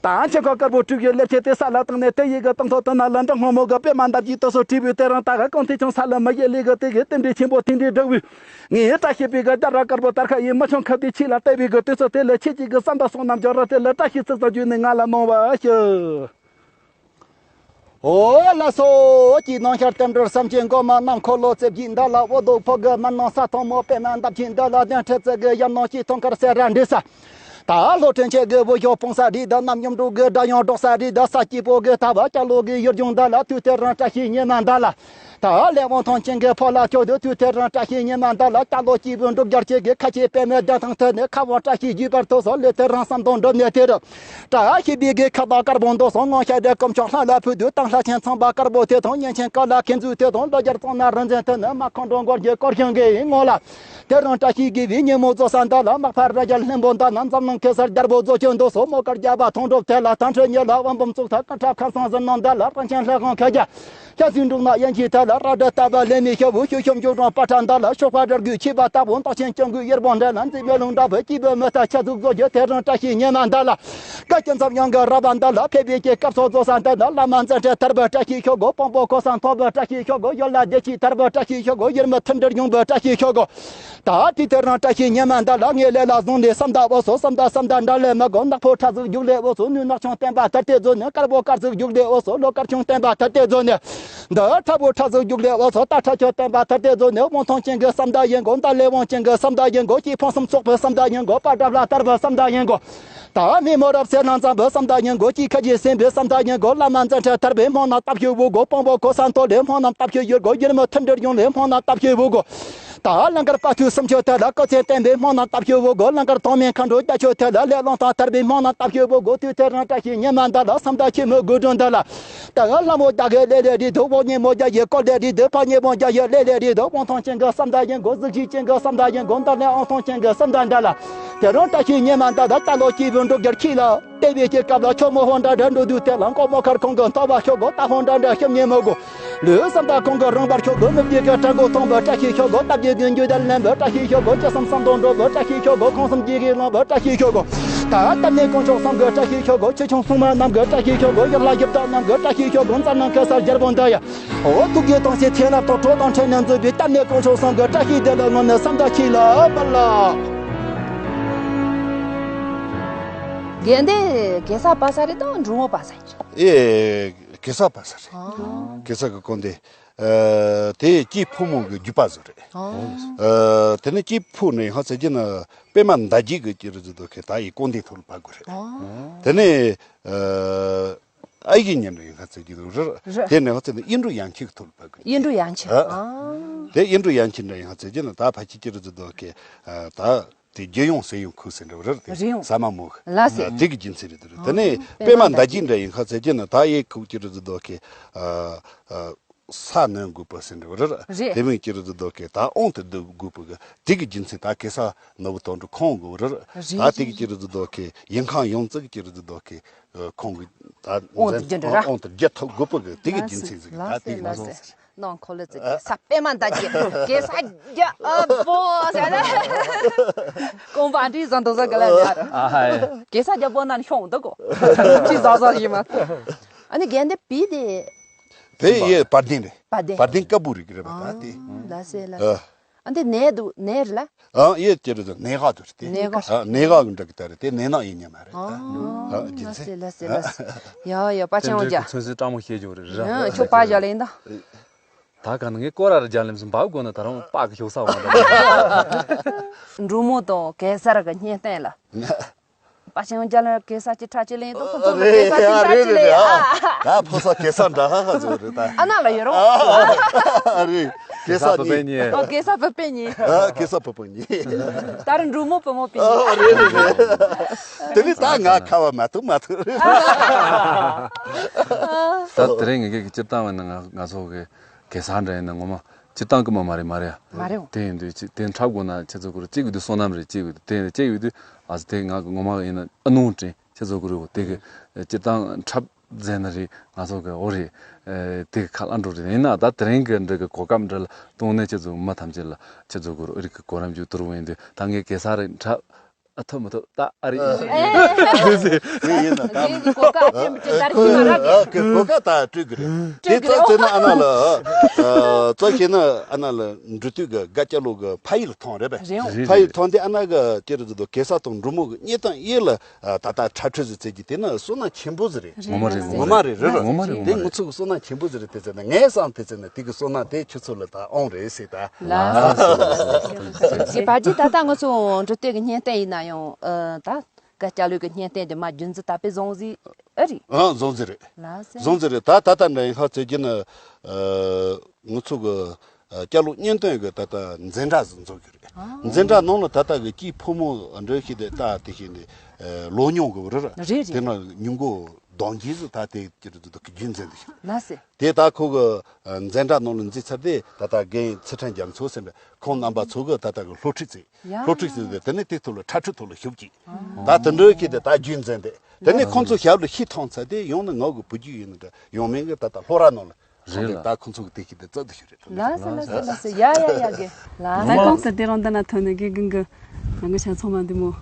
ད་ཆེན་ཁ་དཀར་པོ་གྲུ་བཞི་ལེབ་ཆེ་དེ་ས་ལ་བཏང་ནས། དེ་ཡི་གི་སྟེང་ཐོག་དེ་ན་ལ་འབྲི་སྔོན་མོ་གི་པད་མ་འདབ་ཀྱི་དུས་སུ་བྲིས་པའི། དེ་རིང་ད་ག་གང་ཐེ་ཆུང་ས་ལ་མ་ཡེ་ལི་གི་དེ་གི་རྟེན་འབྲེལ་ཆེན་པོ་དེ་འདྲའི་འདྲ་བོའི། ངའི་བཀྲ་ཤིས་པའི་གི་རྒྱ་ར་དཀར་པོ་དར་ཁ་ཡི་མི་ཆུང་ཁབ་དེ་ཆེ་ལ་བལྟས་པའི་གི་དུས་ཚོད་དེ་ལ། ཁྱེད་ཀྱི་གི་བསམ་པ་སོང་རྣམས་འཇོག་ར་དེ་ལ། བཀྲ་ཤིས་ཚིག་ཙམ་བརྗོད་ནས་ང་ལ་གནང་བ་ཞུ། ཨོ་ལགས་སོ། ཀྱི་ནང་ཤར་རྟེན་འབྲེལ་བསམ་གྱིས་འགོ་མ་གནམ་འཁོར་ལོ་རྩེ་བརྒྱད་འདི་ལ། འོ་དོ་ཕོ་གི་མ་ནང་ས་ཐང་མོ་པད་མ་འདབ་ཆེན་འདི་ལ། གདན་ཁྲི་རྩེ་གི་ཡར་ནང་སྐྱིད་ཐང་དཀར་སེ་ར་འདྲེས་ས། ད་ལྷོ་ཕྲན་ཆེ་གི་བུ་ཞོ་སྤུངས་ས་རི་དང་། གནམ་ཉམས་འགྲོ་གི་སྒྲ་ཡང་སྒྲོག་ས་རི་དང་། ས་སྐྱིད་པོ་གི་ད་བ་སྐྱ་ལོ་གི་ཡུལ་ལྗོངས་འདི་ལ། དུས་དེ་རིང་བཀྲ་ཤིས་ཉི་མ་འདི་ལ། ད་ལས་དབང་ཐང་ཅན་གི་ཕོ་ལ་ཁྱོད་དུ། དུས་དེ་རིང་བཀྲ་ཤིས་ཉི་མ་འདི་ལ། སྐྱ་ལོ་སྐྱིད་པོ་འགྲོ་རྒྱལ་ཆེ་གི་ཁ་ཆེ་པད་མའི་རྒྱ་ཐང་ཐོན་ནས། ཁ་བོ་བཀྲ་ཤིས་བརྗིད་པར་ཐོས་སོ། ལས་དེ་རིང་བསམ་དོན་འགྲུབ་ནས་དེ་རུ། བཀྲ་ཤིས་པའི་གི་ཁ་བ་དཀར་པོ་འདོགས་སོང་། ངོ་ཤ་དེ་དཀོན་མཆོག་ལྷ་ལ་ཕུལ་དུས། དང་ལྷ་ཆེན་ཚངས་པ་དཀར་པོ་དེ་དང་། གཉན་ཆེན་ཀ་ལ་མཁན་ཟུར་དེ་དང་། ལོ་བརྒྱར་གཙང་ན་རིན་ཆེན་དེ་ནི། མ་ཁང་འགྲོ་མགོར་གྱི་སྐོར་ཤང་གི་ངོ་ལ། དེ་རིང་བཀྲ་ཤིས་དགེ་བའི་ཉིན་མོ་རྫོགས་ས་འདི་ལ། མག་པ་ར་རྒྱ་ལྷུན་པོ་འདི་ན། འཛམ་གླིང་ཁེ་སར་རྒྱལ་པོ་རྫོགས་ཀྱི་འདུག་སོ། མོ་དཀར་རྒྱལ་པོ་ཐོང་གྲུབ་དེ་ལ། དང་ཁྲི་ཉི་ལ་དབང་འབུམ་བཙུགས་ཐག་ཀ་ཁྲ་ཁ་སང་ཟིན་ནང་འདི་ལ། རིན་ཆེན་ལྷ་ཁང་ཁ་རྒྱ། ཤ་ཟིན་འབྲུག་ན་ཡན་གྱི་ཐད་ལ། ར་སྒྲ་ལྟ་བ་ལས་མི་ཤོ་བུ། ཤུ་ཤོམ་འཇུག་རང་པ་ཁྲ་འདི་ལ། ཤོག་པ་ར་རྒུད་ཆེ་བ་ལྟ་བུ། མདོག་ཆེན་སྐྱོང་གུ་ཡེར་བོང་འདྲ་ལ། མཛེས་མའི་ལུང་འདྲ་བུ་སྐྱིད་པོ་མི་ལྟ་ཆ་ཟུག་བཟོ་རྒྱུ། དེ་རིང་བཀྲ་ཤིས་ཉི་མ་འདི་ལ། དགའ་སྐྱིད་འཛམ་གླིང་གི་ར་བ་འདི་ལ། ཕེབས་པའི་སྐྱེས་སྐབས་སོགས་རྫོགས་ས་འདི་ན། བླ་མ་མཛད་འཕྲིན་དར་བུ་བཀྲ་ཤིས་ཤོག་གོ། དཔང་པོ་ཁོ་སང་ཐོབ་བུ་བཀྲ་ཤིས་ཤོག་གོ། ཡོད་ལ་བདེ་སྐྱིད་དར་བུ་བཀྲ་ཤིས་ཤོག་གོ། ཡེར་མི་མཐུན་སྒྲིལ་ཡོང་བུ་བཀྲ་ཤིས་ཤོག་གོ། ད་དེ་དེ་རིང་བཀྲ་ཤིས་ཉི་མ་འདི་ལ། ངའི་ལས་ལ་བཟུང་ནས་བསམ་ད་འོ་སོ། བསམ་ད་བསམ་ད་འདྲ་ལས་མི་དགོ། ནག་ཕོ་ཁྲ་ཟིག་རྒྱུག་ལས་འོ་སོ། ནུས་ནག་ཆུང་བསྟན་པ་དར་ཏེ་རྫོ་ནས། དཀར་པོ་དཀར་ཟིག་རྒྱུག་ལས་འོ་སོ། ལོ་དཀར་ཆུང་བསྟན་པ་དར་ཏེ་རྫོ་ནས། འདི་ཁྲ་བོ་ཁྲ་ཟིག་རྒྱུག་ལས་འོ་སོ། ད་ཁྲ་ཆོ་བསྟན་པ་དར་ཏེ་རྫོ་ནས། དབང་ཐང་ཅན་གི་བསམ་ད་ཡིན་དགོ། འདི་ལས་དབང་ཅན་གི་བསམ་ད་ཡིན་དགོ། སྐྱེས་ཕོ་གསུམ་ཚོགས་པའི་བསམ་ད་ཡིན་དགོ། པ་འདྲ་བླ་དར་བུ་བསམ་ད་ཡིན་དགོ། ད་མི་མོ་རབ་གསལ་སྣང་ཙམ་བུ་བསམ་དག་ཉིན་གོ་ཅི་ཁ་ཅི་སེམས་བུ་བསམ་དག་ཉིན་གོ་བླ་མ་མཛད་འཕྲིན་ཐར་པའི་སྨོན་ལམ་བཏབ་ཤོག་བུ་གོ་སྤོང་བོ་གོ་ས་མཐོ་ལས་སྨོན་ལམ་བཏབ་ཤོག་ཡུལ་གོ་ཡུལ་མི་མཐུན་སྒྲིལ་ཡོང་ལས་སྨོན་ལམ་བཏབ་ཤོག་བུ་གོ། ད་གླང་དཀར་དཔའ་ཐུལ་སུམ་ཅུ་ཐལ་ལ་སྐུ་ཚེ་བརྟན་པའི་སྨོན་ལམ་བཏབ་ཤོག་བུ་གོ། གླང་དཀར་དོན་མེད་མཁའ་འགྲོ་རྒྱ་ཆོས་ཐལ་ལ་ལས་སློང་དང་ཐར་པའི་སྨོན་ལམ་བཏབ་ཤོག་བུ་གོ། དུས་དེ་རང་བཀྲ་ཤིས་ཉི་མ་འདི་ལ་བསམ་དག་ཁྱི་མོ་དགུ་སྒྲོན་འདི་ལ། ད་ག་ལྷ་མོ་རྒྱ་གི་ལེ་ལེ་རི་དུ་བོ་ཉེ་མོ་རྒྱ་ཡི་ཀོ་ལེ་རི་དུ་ཕ་ཉེ་མོ་རྒྱ་ཡི་ལེ་ལེ་རི་དུ་བོང་ཐང་ཅན་གི་བསམ་དག་ཡིན་གོ། གཟུགས་གཞི་ཅན་གི་བསམ་དག་ཡིན་གོ། འདི་ལས་ཨང་ཐང་ཅན་གི་བསམ་དག་འདི་ལ། དེ་རང་བཀྲ་ཤིས་ཉི་མ་འདི་ལ་ད་ལོ་སྐྱིད་པོ་འགྲོ་རྒྱུར་ཁྱི་ལ། དེ་བས་སྐྱེ་སྐབས་ལ་ཆོ་མོ་ཧོན་འདྲ་འདྲ་འགྲོ་དུས་དེ་ལ་མགོ་མོ་ཁར་ཁོང་གི་མཐོ་བ་ཤོག་གོ། ད་ཧོན་འདྲ་འདྲ་ཤམ་ཉེ་མོ་གོ། ལུས་བསམ་དག་ཁོང་གི་རང་བར་ཤོག་གོ། མི་བདེ་གི་དྲན་གོ་མཐོང་བ་བཀྲ་ཤིས་ཤོག་གོ། སྟབས་ཀྱི་རྒྱུན་རྒྱུད་དལ་ལན་བུ་བཀྲ་ཤིས་ཤོག་གོ། ཅི་བསམ་བསམ་དོན་འགྲུབ་བུ་བཀྲ་ཤིས་ཤོག་གོ། ཁོང་བསམ་གྱི་གི་ལང་བུ་བཀྲ་ཤིས་ཤོག་གོ། ད་གཏམ་ནི་དཀོན་མཆོག་གསུམ་གྱི་བཀྲ་ཤིས་ཤོག་གོ། ཆེ་ཆུང་སྲུང་མ་རྣམས་ཀྱི་བཀྲ་ཤིས་ཤོག་གོ། ཡག་ལ་ཡིབ་དག་རྣམས་ཀྱི་བཀྲ་ཤིས་ཤོག་གོ། མཛའ་ན་གེ་སར་རྒྱལ་པོ་འདི་ཡ། འོ་ཐུགས་ཀྱི་དང་སེ་ཚེ་རབས་དང་གྲོགས་དང་འཕྲིན་ནས་འཛོམས་པའི་གཏམ་ནི་དཀོན་མཆོག་གསུམ་གྱི་བཀྲ་ཤིས་བདེ་ལེགས་ངོ་ནི་བསམ་དག་ཁྱི་ལ་མ་ལ། དགེ་འདུན་གེ་སར་པ་ས་རེད་དང་འབྲུག་མོ་པ་ས་རེད། ཨེ། གེ་སར་པ་ས་རེད། ཨ། གེ་སར་གི་སྐུ་འདི། ཨ། དེ་སྐྱེས་ཕོ་མོ་གི་རྒྱུད་པ་ཟིག་རེད། ཨ། ཨ། དེ་ནས་སྐྱེས་ཕོ་ནས་ཧ་ཟེར་གྱི་ན་པད་མ་ཟླ་རྒྱས་གི་ཅི་རུ་ཟིག་དོ་ཁེ་ད་ཡི་སྐུ་འདི་ཐོག་ལ་བབ་དགོས་རེད། ཨ། དེ་ནས། ཨ། ཨ་ཡི་ཉན་རེ་ཡིན་ཁ་ཚེ་གྱི་རུ་རུ་རུ་དེ་ནས་ཧ་ཚེ་ནི་ཨིན་འབྲུ་ཡང་ཁྱི་གི་ཐོག་ལ་བབ་དགོས། ཨིན་འབྲུ་ཡང་ཁྱི། ཨ། ཨ། དེ་ཨིན་འབྲུ་ཡང་ཁྱི་འདྲ་ཡིན་ཁ་ཚེ་གྱི་ན་ད་ཕ་ཁྱི་ཅི་རུ་ཟིག་དོ་ཁེ། ཨ། ད། དེ་རྒྱལ་ཡོངས་སྲིད་ཡོངས་ཁུག་ཟེར་འདྲ་བོ་རེད་དེ། རེད་ཡོང་། ཟ་མ་མོ་གི། ལ་སེ། དེ་གི་རྒྱུ་མཚན་རེད་དེ་རེད། དེ་ནས་ཨ། པད་མ་མདའ་རྒྱུད་འདྲ་ཡིན་ཁ་ཚེ་ཀྱི་ན་ད་ཡེ་ཁུག་ཅི་རུ་ཟིག་དོ་ཁེ། ཨ། ཨ། ས་ནོན་དགོས་པ་ཟེར་འདྲ་བོ་རེད། རེད། དེ་མིན་ཅི་རུ་ཟིག་དོ་ཁེ་ད་ཨོང་དུ་སྡུད་དགོས་པ་གི་དེ་གི་རྒྱུ་མཚན་ད་གེ་སར་ནོར་བུ་དོན་གྲུབ་ཁོང་དགོས་རེད། རེད། ད་དེ་གི་ཅི་རུ་ཟིག་དོ་ཁེ་ཡིན་ཁང་ཡོངས་རྫོགས་ཀྱི་ཅི་རུ་ཟིག་དོ་ཁེ་ཁོང་གི་ད་ཨོང་དུ་རྒྱུ་འདྲ་ར། ཨོང་དུ་རྒྱུ་ཐུབ་དགོས་པ་གི་དེ་གི་རྒྱུ་མཚན་ཟིག་ད་དེ་གི་ལ་སེ། ནང་ཁོ་ལ་ཙི་གེ་ས་པད་མ་མདའ་རྒྱུད་གེ་སར་རྒྱ་ཨ་བོ་ཟེར་ན། ཀོང་པ་འདྲི་བཟང་དོ་བཟང་ག་ལ་ཉར། ཨ་ཧའི། གེ་སར་རྒྱ་བོ་ན་ཤོང་འདུག་གོ། ཅི་ཟ་ཟ་ཡིན་མ། ཨ་ནི་རྒན་དེ་བི་དེ། བི་ཡེ་བར་ལྡིང་རེད། བར་ལྡིང་། བར་ལྡིང་དཀར་པོ་རིགས་རེད་པ་ད་དེ། ཨ་ལ་སེ་ལ་སེ། ཨ། ཨ་འདི་ནས་འདུག་ནས་རེད་ལ། ཨ་ཡེ་ཅི་རེད་ཟེར་ནས་ག་འདུག་རེད་དེ། ནས་ག། ཨ་ནས་ག་གི་འདྲ་གི་ད་རེད་དེ་ནས་ནག་ཡིན་ཉམས་མ་རེད་ད། ཨ་ཨ་རྒྱུ་ལ་མཚན། སེ་ལ་སེ་ལ་སེ། ཡ་ཡ་པ་ཆེན་པོ་རྒྱ། ཚོན་སྲིད་སྤྲང་མོ་བཤད་རྒྱུ་རེད་ར། ཡ་ཁྱོད་པ་བཞག་ལེ་ཡིན་ད། ད་ག་ནས་ངས་སྐོར་ར་རྒྱ་ལེམ་སུ་འབབ་དགོས་ན་ད་རུང་པ་གི་ཤོག་ས་འོང་ད། འབྲུག་མོ་དང་གེ་སར་གི་གཉེན་སྟོན་ལ། པ་ཆེན་རྒྱ་ལ་གེ་སར་གྱི་ཁྲ་ཅི་ལེན་དང་ཁོ་ཚོ་གེ་སར་གྱི་ཁྲ་ཅི་ལེན་ཨ། ད་ཕོ་ས་གེ་སར་འདྲ་ཧ་ཧ་ཟེར་རེད་ད། ཨ་ན་ལ་ཡོད་རོ། ཨ་རེད། གེ་སར་གཉིས། ཨ་གེ་སར་བུ་སྤུན་གཉིས། ཨ་གེ་སར་བུ་སྤུན་གཉིས། ད་རུང་འབྲུག་མོ་བུ་མོ་སྤུན་གཉིས། ཨ་རེད་རེད་རེད། དེ་ནི་ད་ང་ཁ་བ་མ་ཐུག་མ་ཐུག་རེད། ད་དེ་རིང་ངེད་ཀྱི་སྤྱིར་བཏང་བ་ནི་ང་ང་ཚོ་གི་གེ་སར་འདྲ་ཡིན་ན་ངོ་མ་སྤྱིར་བཏང་གི་མ་མ་རེད་མ་རེད་ཨ། མ་རེད་འོ། དེ་ཡིན་དུས་ཅི་དེ་འཁྲབ་དགོས་ན་ཁྱེད་ཚོ་ཁུར་གཅིག་ཡོད་དུས་བསོད་ནམས་རེད་གཅིག་ཡོད་དུས་དེ་ཡིན་དུས་གཅིག་ཡོད་དུས་ཨ་ཙི་དེ་ང་གི་ངོ་མ་ཡིན་ན་ཨ་ནུ་དྲན་ཁྱེད་ཚོ་ཁུར་འོ་དེ་གི་སྤྱིར་བཏང་འཁྲབ་མཛད་ན་རེད་ང་ཚོ་གི་འོ་རེད། དེ་གི་ཁ་ལ་འགྲོ་རེད་ཡིན་ན་ད་དེ་རིང་གི་འདྲ་གི་གོ་སྐབས་འདྲ་ལ་བཏང་ནས་ཁྱེད་ཚོ་མི་ཐམས་ཅད་ལ་ཁྱེད་ཚོ་ཁུར་འོ་རིག་གི་གོ་རམས་བྱུང་དུར་བོ་ཡིན་དུས་ད་ངས་གེ་སར་རེད་འཁྲབ། ཨ་ཐོབ་མི་ཐོབ་ད་ཨ་རི་ཨ། ཨེ། དེ་ཡིན་ན་ད་དེ་ཡིན་གོ་སྐབས་སྤྲད་མི་སྤྲད་ད་རེས་ཀྱི་མ་རག་གི་ཨ་གི་གོ་སྐབས་ད་སྤྲོད་གི་རེད། དེ་སྤྲོད་གི་རེད། ཙག་ཙེ་ན་ཨ་ན་ལ་ཙག་ཁེ་ན་ཨ་ན་ལ་འབྲུ་དུས་གི་དགའ་སྐྱ་ལོ་གི་ཕ་ཡུལ་ཐོང་རེད་པས། རེད། ཕ་ཡུལ་ཐོང་དེ་ཨ་ན་གི་ཅི་རུ་ཟིག་དོ་གེ་སར་དང་འབྲུག་མོ་གི་གཉེན་སྟོན་ཡིན་ལ་ད་ལྟ་ཁྲ་ཁྲོ་ཟིག་བཙལ་གྱི་དེ་ནི་བསོད་ནམས་ཆེན་པོ་ཟིག་རེད། ངོ་མ་རེད་ངོ་མ་རེད་རེད་རེད། ངོ་མ་རེད་ངོ་དེ་མ་ང་རེད། ཚོ་གི་བསོད་ནམས་ཆེན་པོ་ཟིག་རེད་དེ་ཟེར་ན་ངས་བསམ་དེ་ཟེར་ན་དེ་གི་བསོད་ནམས་དེ་ཁྱོད་ཚོ་ལ་ད་ཨོང་རེད་ཟེར་ད། ལ། ཞེས་པ་ཅི་ད་ལྟ་ང་ཚོ་འབྲུག་སྟོད་ཀྱི་གཉེན་སྟོན་ཡིན་ན་ཡང་ཨ་ད་ག་སྐྱ་ལོས་ཀྱི་གཉེན་སྟོན་དེ་མ་རྒྱུན་འཛིན་ད་པའི་བཟང་ཟིག་ཨ་རེད། ཨ་བཟང་ཟིག་རེད། ལ་སེ། བཟང་ཟིག་རེད་ད་ད་ལྟ་འདྲ་ཡིན་ཧ་ཚེ་གྱི་ན་ཨ་ང་ཚོ་གི་ཨ་སྐྱ་ལོ་གཉེན་སྟོན་གི་ད་ལྟ་འཛིན་གྲྭ་ཟིག་འཛོམས་ཀྱི་རེད། ཨ། འཛིན་གྲྭ་ནང་ལ་ད་ལྟ་གི་སྐྱེས་ཕོ་མོ་འདྲ་ཞིག་དེ་ལྟ་དེ་ཞིག་ནས་ཨ་ལོ་ཉུང་གི་རེད། རེད་རེད། དེ་ན་ཉུང་གོ་གདོང་རྒྱས་སུ་ད་དེ་ཀྱི་རེད་འདུག་རྒྱུན་འཛིན་འདུག་ལ་སེ། དེ་ད་ཁོ་གི་འཛིན་གྲྭ་ནང་ལ་འཛིན་ཚར་དེ་ད་ལྟ་རྒན་ཚེ་ཕྲན་རྒྱ་མཚོ་ཟེར་བའི་ཁོང་རྣམ་པ་ཚོ་གི་ད་ལྟ་གི་སློབ་ཁྲིད་བྱས། ཡ། སློབ་ཁྲིད་བྱས་ཏེ་དེ་ནས་དེ་ཐོག་ལ་ཁྲ་ཁྲིད་ཐོག་ལ་ཞུགས་ཀྱིས། ད་དེ་འདྲ་གི་དེ་ད་རྒྱུན་འཛིན་དེ་དེ་ནས་ཁོང་ཚོ་ཞབས་ལ་ཤི་ཐོང་ཚར་དེ་ཡང་ན་ང་གི་བུ་རྒྱུད་ཡིན་ནི་འདྲ་ཡང་མིན་གི་ད་ལྟ་སློབ་གྲྭ་ནང་ལ་རེད་ལ། ད་ཁོང་ཚོ་གི་དེ་ཁྱི་དེ་རྩ་དུ་ཞུ་རེད། ལ་སེ་ལ་སེ་ལ་སེ། ཡ་ཡ་ཡ་གེ་ལ། ས་ཁོངས་སུ་དེ་རིང་འདི་ན་ཐོན་ནས་དགེ་རྒན་གི་ང་ཆ་ཚང་མ་འདི་མོ་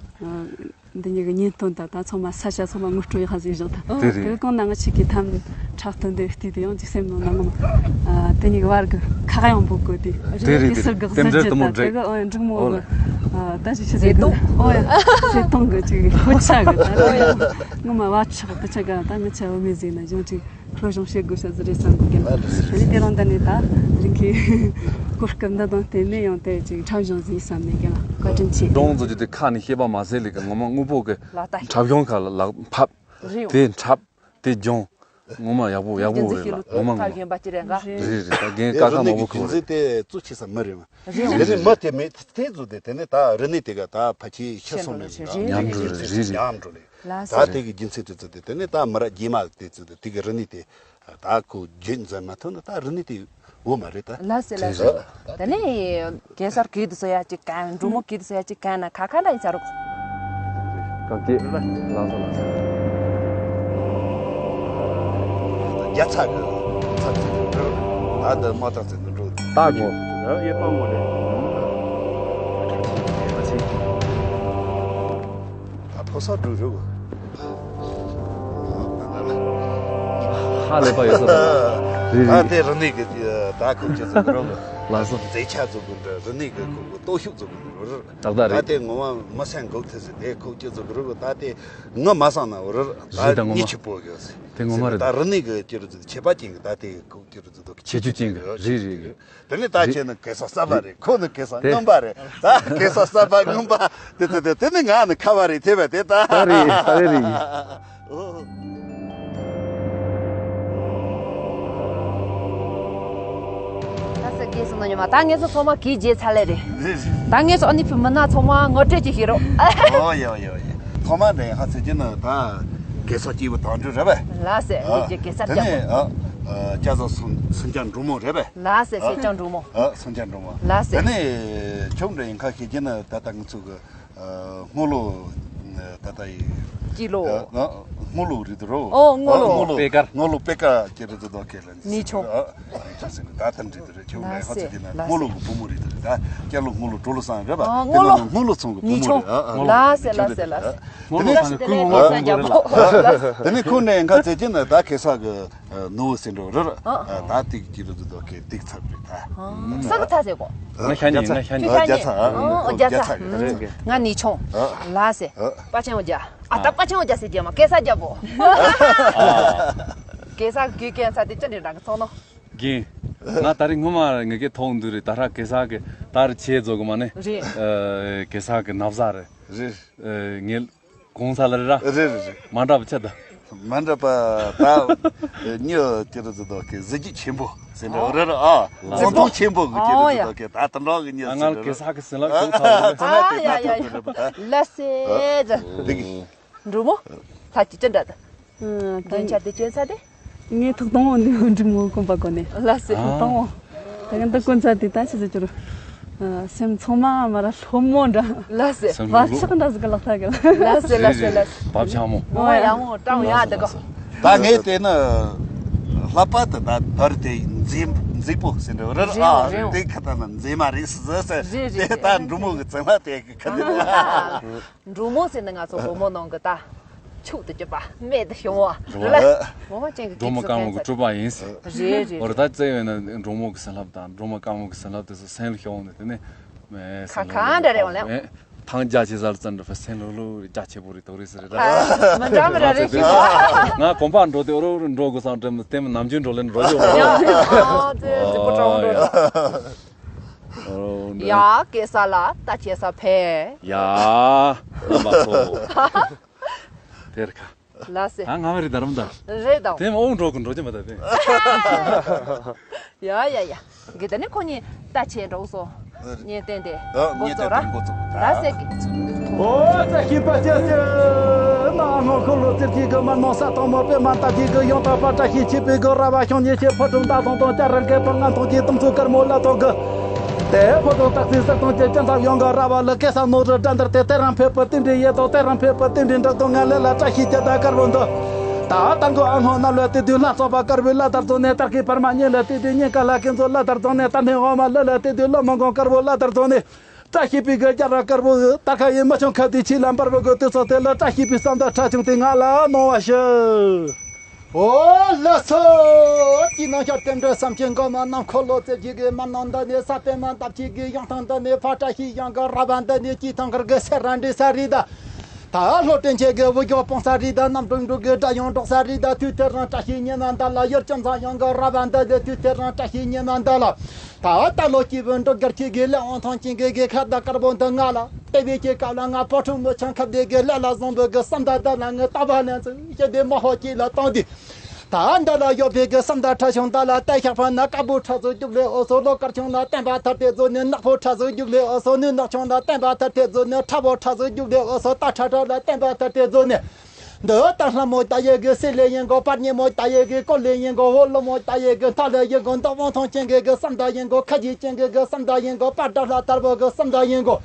འདི་གཉིས་ཀྱི་གཉེན་སྟོན་དང་ད་ཚང་མ་ས་ཆ་ཚང་མ་ངོ་སྤྲོད་ཡག་ཟིག་བཞག་ད། དེ་རེད། དེ་གང་ན་ང་ཆིག་གི་ཐམ་ཕྲག་སྟོན་དེ་བལྟས་དེ་ཡང་ཅིག་སེམས་ནང་ནང་ངམ་དེ་གཉིས་ཀྱི་བར་གི་ ཐག་ཡང་པོ་གོ་དེ། དེ་རེད། དེ་གེ་སར་གི་གསར་འགྱུར་ད་དེ་འབྲུག་མོ་འབྲེལ། ད་གི་ཨོ་འབྲུག་མོ་གི་ད་ཅི་ཞིག་ཟེར་གི་ཨོ་ཡ་ཟེར་གཏོང་གི་ཅིག་ཁོ་ཆ་གི་ད་ཨོ་ཡ་ངོ་མ་བ་ཆག་དུ་ཆ་ག་ད་ངི་ཆ་བུད་མེད་ཟིག་ན་གཞུང་ཅིག་སློབ་སྦྱོང་བྱེད་དགོས་ས་ཟིག་རེད་བསམ་གི་ཀྱང་། དེ་ནི་དེ་རིང་འདི་ནས་ད་རིང་གི་གོ་སྐབས་འདི་དང་བརྟེན་ནས་ཡང་དེ་ཅིག་འཁྲབ་གཞུང་ཟིག་བསམ་ནས་ཀྱང་བཀའ་དྲིན་ཆེ། འབྲོང་མཛོད་ཀྱི་དེ་ཁ་ནས་བཤད་པ་མ་ཟད་ལས་ཀ་ངོ་མ་དངོས་པོ་གི་ལག་བསྟར་འཁྲབ་གཞུང་ཁ་ལ་ལག་ཕབ། རེད། དེ་འཁྲབ། དེ་སྦྱོང་། ངོ་མ་ཡག་པོ་ཡག་པོ་རེད་ལ་ངོ་མ་ངོ་མ། རེད་རེད། ད་རྒན་ཀ་ཁ་མང་པོ་ཁུར་རེད། རྒྱུ་མཚན་དེ་གཙོ་ཆེ་ས་མི་རེད་མ། རེད། དེ་ནས་མི་དེ་མེད་དེ་ཚོ་དེ་དེ་ནས་ད་རི་ནས་དེ་ག་ད་ཕ་ཁྱི་ཤི་སོང་ནས་ཉམས་འགྲོ་རེད། རེད་རེད། ཉམས་འགྲོ་ལེ། ལགས་ད་སོ། དེ་གི་རྒྱུ་མཚན་དེ་ཚོ་དེ་དེ་ནས་ད་མི་ར་རྗེས་མ་དེ་ཚོ་དེ་དེ་གི་རི་ནས་དེ་ད་ཁོ་རྒྱུད་འཛིན་མ་ཐུབ་ན་ད་རི་ནས་དེ་འོ་མ་རེད་ད། ལགས་སོ་ལགས་སོ། དེ་ནས་གེ་སར་གི་དུ་སོ་ཡ་གཅིག་གན་འབྲུག་མོ་གི་དུ་སོ་ཡ་གཅིག་གན་ན་ཁ་ཁ་ན་ཡིན་ས་རུག་བཀའ་དྲིན་ཆེ། ལགས་སོ་ལགས་སོ། རྒྱ་ཚ་གི་ཚ་ཚ་ཚ་ད་འདི་མ་ཐག་ཚེ་འདི་འགྲོ། ད་གོ། ཡེ་ཏང་མོ་ལེ། ད་ཕོ་ས་འགྲོ་རུག་ཧ་ལས་པ་ཡོད་ས་ད། རེད་ད་རེད། དེ་རི་ནས་གི་ད་ཁོ་ཁྱེད་ཚོ་འགྲོ་གི། ལགས་སོ། མཛེས་ཆ་ཚོ་གི་འགྲོ་རི་ནས་གི་ཁོ་གི་སྟོབས་ཤུགས་ཚོ་གི་འགྲོ་རུག་ད་ལྟ་རེད། ད་དེ་ངོ་མ་མི་སེམས་འགུག་ཐུབ་ཟེར་དེ་ཁོ་ཁྱེད་ཚོ་གི་རུག་ད་དེ། ང་མ་སང་ན་འོ་རེད། རེད་ད་ངོ་མ། ད་ཉི་ཆི་པོ་གི་ཟེར། དེ་ངོ་མ་རེད། ད་རི་ནས་གི་ཁྱེད་རུ་ཚོ་ཁྱད་པར་ཅན་གི་ད་དེ་ཁོ་ཁྱེད་རུ་ཚོ་ཁྱད་ཆོས་ཅན་གི་རེད་རེད་རེད། དེ་ནས་ད་ཁྱེད་ནི་གེ་སར་གསར་པ་རེད། ཁོ་ནི་གེ་སར་དེ་རྔོན་པ་རེད། ད་གེ་སར་གསར་པ་རྔོན་པ་དེ་དེ་དེ་དེ་ནི་ང་ནི་ཁ་བ་རེད་དེ་བས་དེ་ད། ད་རེད་ད་རེད་རེད། ཨོ། ད་ས་གེ་སར་ནོ་ཉི་མ་ད་ངེད་ཚོ་ཚང་མ་གིས་བརྗེད་ཚར་ལེ་རེད། རེད་རེད། ད་ངེད་ཚོ་ཨ་ནི་བུ་མི་ན་ཚང་མ་ངོ་སྤྲོད་ཅིག་བྱེད་རོགས། ཨོ་ཡོ་ཡོ་ཡོ། ཐོག་མ་ནས་ཧ་ཚེ་ཅི་ནི་ད་གེ་སར་སྐྱེས་བུ་དོན་གྲུབ་རེད་པས། ལགས་སེ། ཨ། ངེད་ཀྱི་གེ་སར་དེ་ནས་སྐྱབས་པོ། ཨ། ཨ། སྐྱ་བཟང་སུམ་སུམ་རྐྱང་འབྲུག་མོ་རེད་པས། ལགས་སེ། ཨ། སུམ་རྐྱང་འབྲུག་མོ། ཨ། སུམ་རྐྱང་འབྲུག་མོ། ལགས་སེ། དེ་ནས་ཁྱོད་འདྲ་ཡིན་ཁ་ཤས་ཀྱི་ནི་ད་ལྟ་ང་ཚོ་གི་ཨ། སྔོ་ལོ། ད་ལྟ་ཡི། སྐྱིད་ལོ། ཨ། སྔོ་ལོ་རེད་དོ་རོ། ཨོ་སྔོ་ལོ། ཨ། སྔོ་ལོ། པེ་ཀར། སྔོ་ལོ་པེ་ཀར་ཅེ་རེད་དོ་ཁེ་ལན། ནི་ཆུང་། ཨ། ད་ཐན་རེད་དོ་རེད། ཁྱོད་ལགས་སེ། ཧ་ཚ་ཅི་ན་ལགས་སེ། སྔོ་ལོ་གི་བུ་མོ་རེད་དོ་རེད། ད་སྐྱ་ལོ་སྔོ་ལོ་གྲོ་ལོ་སང་རེད་པ། ཨ། དེ་སྔོ་ལོ། ན་སྔོ་ལོ་ཚང་གི་བུ་མོ་རེད། ཨ། ཨ། ལགས་སེ་ལགས་སེ་ལགས་སེ། སྔོ་ལོ་ཚང་གི་ཀུན་སྔོ་ལོ་ཚང་གི་རེད་ལ། དེ་ནས་ཁོང་ནས་ང་ཚེ་ཅི་ན་ད་ཁེ་ས་གི་ནུ་བོ་ཟེར་འགྲོ་རེད། ཨ། ད་ཏིག་ཅི་རུ་དུ་དོ་ཁེ་ཏིག་ཚར་རེད་ད། ས་གི་ཚ་ཟེར་གོ། ང་ཤ་ཉེ་ང་ཤ་ཉེ། ཁྱོད་ཤ་ཉེ། ཨོ་རྒྱ་ཚ། ང་ནི་ཆུང་། ལ་སེ། པ་ཆེན་འོ་རྒྱ། ཨ་ད་པ་ཆེན་འོ་རྒྱ་ཟེར་རྒྱ་མ་སྐད་ས་རྒྱ་པོ། སྐད་ས་གི་སྐད་ས་དེ་ཅི་འདྲ་འདྲ་གི་ཚོགས་ནོ། རྒན། ང་ད་རེས་སྔོན་མ་ངེད་ཀྱི་ཐོག་འདུག་རེད། ད་ཧྲ་གེ་སར་གི་ད་རེས་ཆེ་རྫོགས་གི་མ་ནི། རེད། ཨ། གེ་སར་གི་ན་བཟའ་རེད། རེད། ཨ། ངེད་གོང་ས་ལ་རེད་ར། རེད་རེད་རེད། མ་འདྲ་བ་ཆ་ད། མ་འདྲ་བ་ད་ཉི་ཅི་རུ་ཟེར་དོ་ཁེ་གཟི་བརྗིད་ཆེན་པོ་ཟེར་འདྲ་རེད་ར། ཨ། ཨོ་མཛངས་མཐོང་ཆེན་པོ་གི་ཅི་རུ་ཟེར་དོ་ཁེ་ད་དུ་འགྲོ་གི་ཉི་ཟེར་ང་གེ་སར་གི་ཟིན་ལ་ཞོག་ཚ་རེད། ཨ་ཡ་ཡ་ཡ། ལ་སེ། འདི་གི་འབྲུག་མོ། ད་ཅི་ཅི་འདྲ་ད། ཨ། ད་ཆ་དེ་ཅན་ས་དེ། ངས་ཐོག་དང་པོ་འདི་འབྲུག་མོ་གོན་པ་གོན་ནས། ལགས་སེ། ཐོག་དང་པོ། ད་ག་འདི་གོན་ཚར་དེ་ད་ཆི་ཟེར་གྱུར། ཨ། སེམས་ཚང་མ་མ་ར་ལྷོད་མོ་འདྲ། ལགས་སེ། སེམས་བག་ལྷོད་ཆགས་འདྲ་ཟིག་གི་ལག་ཐག་གི། ལགས་སེ་ལགས་སེ་ལགས་སེ། བབ་ཆགས་མོ། ཨོ་ཡ་མོ་ཀྲང་ཡ་འདི་གོ། ད་ངས་དེ་ནི་ལྷག་པར་དུ་ད་དར་དེ་མཛེས་མཛེས་པོ་ཟེར་འདྲ་རེད། རེད་ཨ། རེད། དེ་ཁ་ད་ན་མཛེས་མ་རེད་ཟེར་ཟེར། རེད་རེད། དེ་ད་འབྲུག་མོ་གི་བཙན་ལྷ་དེ་གི་ཁ་ནི། འབྲུག་མོ་ཟེར་ནི་ང་ཚོ་བུ་མོ་ནང་གི་ད་ཕྱུག་ཏུ་གྱུར་པ་རྨད་དུ་བྱུང་བ་རེད། ངོ་མ་ཅན་གྱི་འབྲུག་མོ་དཀར་མོ་གི་སྤྲུལ་པ་ཡིན་ཟེར། རེད་རེད། འོ་རེད། ད་བཙལ་ཡོད་ན་འབྲུག་མོ་གི་སྲིན་ལྷ་དང་འབྲུག་མོ་དཀར་མོ་གི་སྲིན་ལྷ་དེ་ཚོ་སེམས་ལ་ཤོང་ནས་དེ་ནས་མེད་ཁ་ཁ་འདྲ་རེད་འོང་ལེ། ཐང་རྒྱ་ཆེ་ས་ལ་བཙན་འགྲོ་བ་སེམས་ལྷོད་ལྷོད་རྒྱ་ཆེ་པོ་རེད་དོ་རེད་ཟེར་རེད། མི་འདྲ་མི་འདྲ་རེད་ཤི། ང་གོམ་པ་འགྲོ་དེ་འོ་རོ་རོ་འགྲོ་དགོས་སམ་དྲན་མི་དེ་མི་ནམ་རྒྱུན་འགྲོ་ལེན་འགྲོ་རྒྱུ་འོ་རོ། ཡང་ཡང་དེ་ཅི་པོ་ཀྲང་འགྲོ། ཡ་གེ་ས་ལ་ད་ཁྱེད་ས་ཕེ། ཡ། ལ་མ་ཐོ། དེར་ཁ། ལ་སེ། ཨ་ང་མ་རི་དར་མ་དར། རེད་དང་། དེ་མ་ཨོང་འགྲོ་གི་འགྲོ་རྒྱུ་མ་དར་དེ། ཡ་ཡ་ཡ། གི་ད་ནི་ཁོ་གཉིས་ད་ཆེ་འགྲོ་སོ། ཉེ་བསྟན་ཏེ། ཨ་འགོ་ཉེ་བསྟན་ཏེ་འགོ་བཙུགས་ད། ལ་སེ་གི། ཨོ་བཀྲ་ཤིས་པ་སྐྱེ་སེ། ན་ཧོ་ཁོ་ལོ་ཙིར་གྱི་གི་མ་ནོ་ས་དང་མོ་པེ་མ་ད་གི་གི་ཡོང་ད་པ་བཀྲ་ཤིས་ཆེ་པའི་གི་ར་བ་ཤོང་ཉེ་ཆེ་ཕོ་ཁྲོམ་ད་སོང་དང་ཅ་རང་གི་པ་ང་མཐོང་གི་དུམ་ཚུ་དཀར་མོ་ལ་ཐོག་གི། དེ་ཕོ་ཁྲོམ་སྟག་རྩེ་སར་དང་ཅི་ཅན་ཚབ་ཡོང་གི་ར་བ་ལ་གེ་ས་ནོ་རི་དགྲ་འདིར་དེ་དེ་རང་ཕེབས་པ་དེ་འདྲའི་ཡེ་དོ་དེ་རང་ཕེབས་པ་དེ་འདྲའི་འདྲ་དོ་ང་ལེ་ལ་བཀྲ་ཤིས་ཀྱི་ད་དཀར་པོ་འདི། ད་ད་མགོ་ཨ་ནོ་ན་ལོ་དེ་དུས་ལ་སོགས་པ་དཀར་པོའི་ལ་དར་ཚོ་ནས་དར་གི་བར་མ་ཉིན་ལ་དེ་དུས་ཉིན་ཀ་ལ་ཁེན་ཚོ་ལ་དར་ཚོ་ནས་དར་ནས་འོ་མ་ལ་ལ་དེ་དུས་ལོ་མང་གོང་དཀར་པོ་ལ་དར་ཚོ་ནས། བཀྲ་ཤིས་པའི་གི་རྒྱ་ར་དཀར་པོ་དར་ཁ་ཡི་མི་ཆུང་ཁ་དེ་ཆེ་ལ་འབར་བའི་གི་དུས་ཚོད་དེ་ལ་བཀྲ་ཤིས་པའི་བསམ་དར་ཁྲ་ཆུང་དེ་ང་ལ་གནང་བ་ཞུ། ཨོ་ལགས་སོ། དེའི་ནང་ཤར་རྟེན་འབྲེལ་བསམ་གྱིས་འགོ་མ་གནམ་འཁོར་ལོ་རྩེ་གཅིག་གི་མ་ནང་འདི་ནས་ས་པད་མ་འདབ་གཅིག་གི་ཡང་ཐང་འདི་ནས་ཕ་བཀྲ་ཤིས་ཡང་གི་ར་བ་འདི་ནས་སྐྱིད་ཐང་གར་གི་སེ་ར་འདྲི་ས་རི་ད། ད་ལྷོ་སྤྲིན་ཆེན་གི་དབུ་ཞྭ་སྤུངས་ས་རི་ད། གནམ་གྲུ་འགྲུལ་གི་སྒྲ་ཡང་སྒྲོག་ས་རི་ད། དུས་དེ་རང་བཀྲ་ཤིས་ཉི་མ་འདི་ལ། ཡུལ་ཁྱིམ་ཚང་ཡང་གི་ར་བ་འདི་ལ། དུས་དེ་རང་བཀྲ་ཤིས་ཉི་མ་འདི་ལ། ད་ལྟ་ལོ་སྐྱིད་པོ་འགྲོ་རྒྱལ་ཁྱི་གི་ལས་དབང་ཐང་ཅན་གི་གི་ཁ་བརྡ་དཀར་པོ་འདི་ང་ལ་བལྟས་པའི་ཁྱི་སྐབས་ལ། ང་ཕོ་ཁྲོ་མོ་ཆང་ཁབ་དེ་གི་ལས་ལ་བཟང་པོ་གི་བསམ་ད་ད་ལ་ངའི་རྟ་བ་ལན་ཚུ་ཞི་བདེ་མ་ཧོ་སྐྱིད་ལ་བཏང་དུས། ད་འདི་ལ་ཡོད་པའི་གི་བསམ་ད་ཁྲ་ཆུང་ད་ལ་བལྟས་ཤག་པ་ན། དཀར་པོ་ཁྲ་ཟུག་རྒྱུག་ལེ་འོ་སོ། ལོ་དཀར་ཆུང་ལ་བསྟན་པ་ཐར་ཏེ་རྫོ་ནི། ནག་པོ་ཁྲ་ཟུག་རྒྱུག་ལེ་འོ་སོ། ནི་ནག་ཆུང་ལ་བསྟན་པ་ཐར་ཏེ་རྫོ་ནི། ཁྲ་བོ་ཁྲ་ཟུག་རྒྱུག་ལེ་འོ་སོ། རྟ་ཁྲ་ཁྲ་ལ་བསྟན་པ་ཐར་ཏེ་རྫོ་ནི། འདི་ལྟར་ལྷ་མོ་ད་ཡི་གི་སྲས་ལས་ཡིན་གོ། པར་ཉི་མོ་ད་ཡི་གི་སྐོར་ལས་ཡིན་གོ། འོ་ལོ་མོ་ད་ཡི་གི་མཐའ་ལས་ཡིན་གོ། འདི་དབང་ཐང་ཅན་གི་གི་བསམ་ད་ཡིན་གོ། ཁ་རྗེ་ཅན་གི་གི་བསམ་ད་ཡིན་གོ། པར་འདྲ་ལྷ་དར་བོ་གི་བསམ་ད་ཡིན་གོ།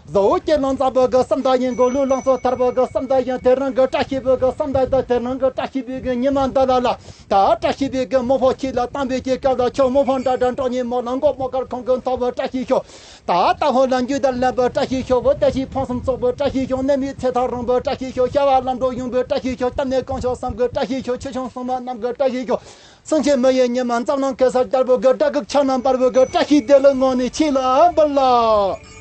བཟོ་བོ་སྐྱེ་ལོང་ཙག་པོ་གི་བསམ་ད་ཡིན་གོ། ལུས་ལོང་སོ་དར་བོ་གི་བསམ་ད་ཡིན། དེ་རང་གི་བཀྲ་ཤིས་པོ་གི་བསམ་ད་ད། དེ་རང་གི་བཀྲ་ཤིས་པོ་གི་ཉི་མ་འདི་ལ་ལ། ད་བཀྲ་ཤིས་པོ་གི་མོ་ཕོ་ཁྱི་ལ་བཏང་བའི་སྐྱེ་སྐབས་ལ། ཁྱོད་མོ་ཕོ་འདྲ་འདྲ་འགྲོགས་ཉིན་མོ་ལ། མགོ་མོ་དཀར་ཁོང་གི་མཐོ་བོ་བཀྲ་ཤིས་ཤོག་ད་ལྟ་ཧོ་ལ་འཇུ་དར་ལན་པོ་བཀྲ་ཤིས་ཤོག་བོ། བཀྲ་ཤིས་ཕོང་སུམ་ཚོགས་པོ་བཀྲ་ཤིས་ཤོག་ནད་མེད་ཚེ་ཐག་རིང་པོ་བཀྲ་ཤིས་ཤོག་ཤ་བ་ལམ་འགྲོ་ཡོང་པོ་བཀྲ་ཤིས་ཤོག་གཏམ་ནས་གང་ཤོག་བསམ་གི་བཀྲ་ཤིས་ཤོག་ཆེ་ཆུང་སྲུང་མ་རྣམས་གི་བཀྲ་ཤིས་ཤོག་སེང་ཆེན་མི་ཡི་ཉི་མ་འཛམ་གླིང་གེ་སར་རྒྱལ་པོ་གི། དགྲ་གི་ཕྱག་ན་འབར་བོ་གི། བཀྲ་ཤིས་བདེ་ལེགས་ངོ་ནས་ཆེ་ལ་འབུལ་ལ།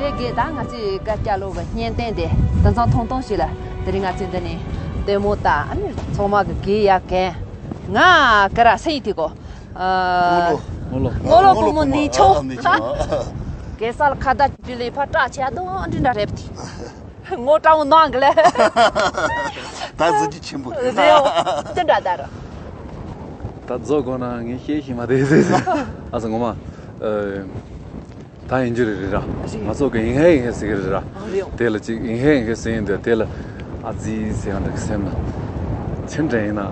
རེད་དགེ། ད་ང་ཚོས་སྐད་ཆ་ལོ་གི་བརྙན་ལྡན་དེ་དེང་སང་ཐུང་ཐུང་ཞིག་ལ། དེ་རིང་ང་ཚོས་འདི་ནས་ལྟད་མོ་ལྟ། ཨ་ནི་ཚང་མ་གི་དགེ་ཡག་གན། ང་ཀ་ར་སེ་ཡི་དེ་གོ། ཨ། ངོ་ལོ། ངོ་ལོ་བུ་མོ་ནི་ཆོ། ཨ་ནི་ཆོ། གེ་སར་ཁ་བརྡ་བྱེད་ལས་ཕར་སྐྲག་ཆེ་དོ་འདྲི་འདྲ་རེད་དེ། ངོ་སྤྲང་བོ་ནང་གི་ལས། ད་གཟི་བརྗིད་ཆེན་པོ་རེད། རེད་འོ། ཅི་འདྲ་ད་ར། ད་རྫོགས་དགོས་ན་ངས་ཤེས་ཤེས་མ་དེ་ཟེར་ཟེར། ཨ་ཙི་ངོ་མ། ཨ། ད་ཡིན་རྒྱུ་རེད་རེད་ར། རེད། ང་ཚོ་གི་ཡིན་ཧེ་ཡིན་ཧེ་ཟེར་གི་རེད་ར། ཨ་རེད། དེ་ལ་ཅིག་ཡིན་ཧེ་ཡིན་ཧེ་ཟེར་ཡིན་དུས་དེ་ལ་ཨ་ཙི་ཟེར་ཡང་འདྲ་གི་སེམས་ལ། ཆི་འདྲ་ཡིན་ན་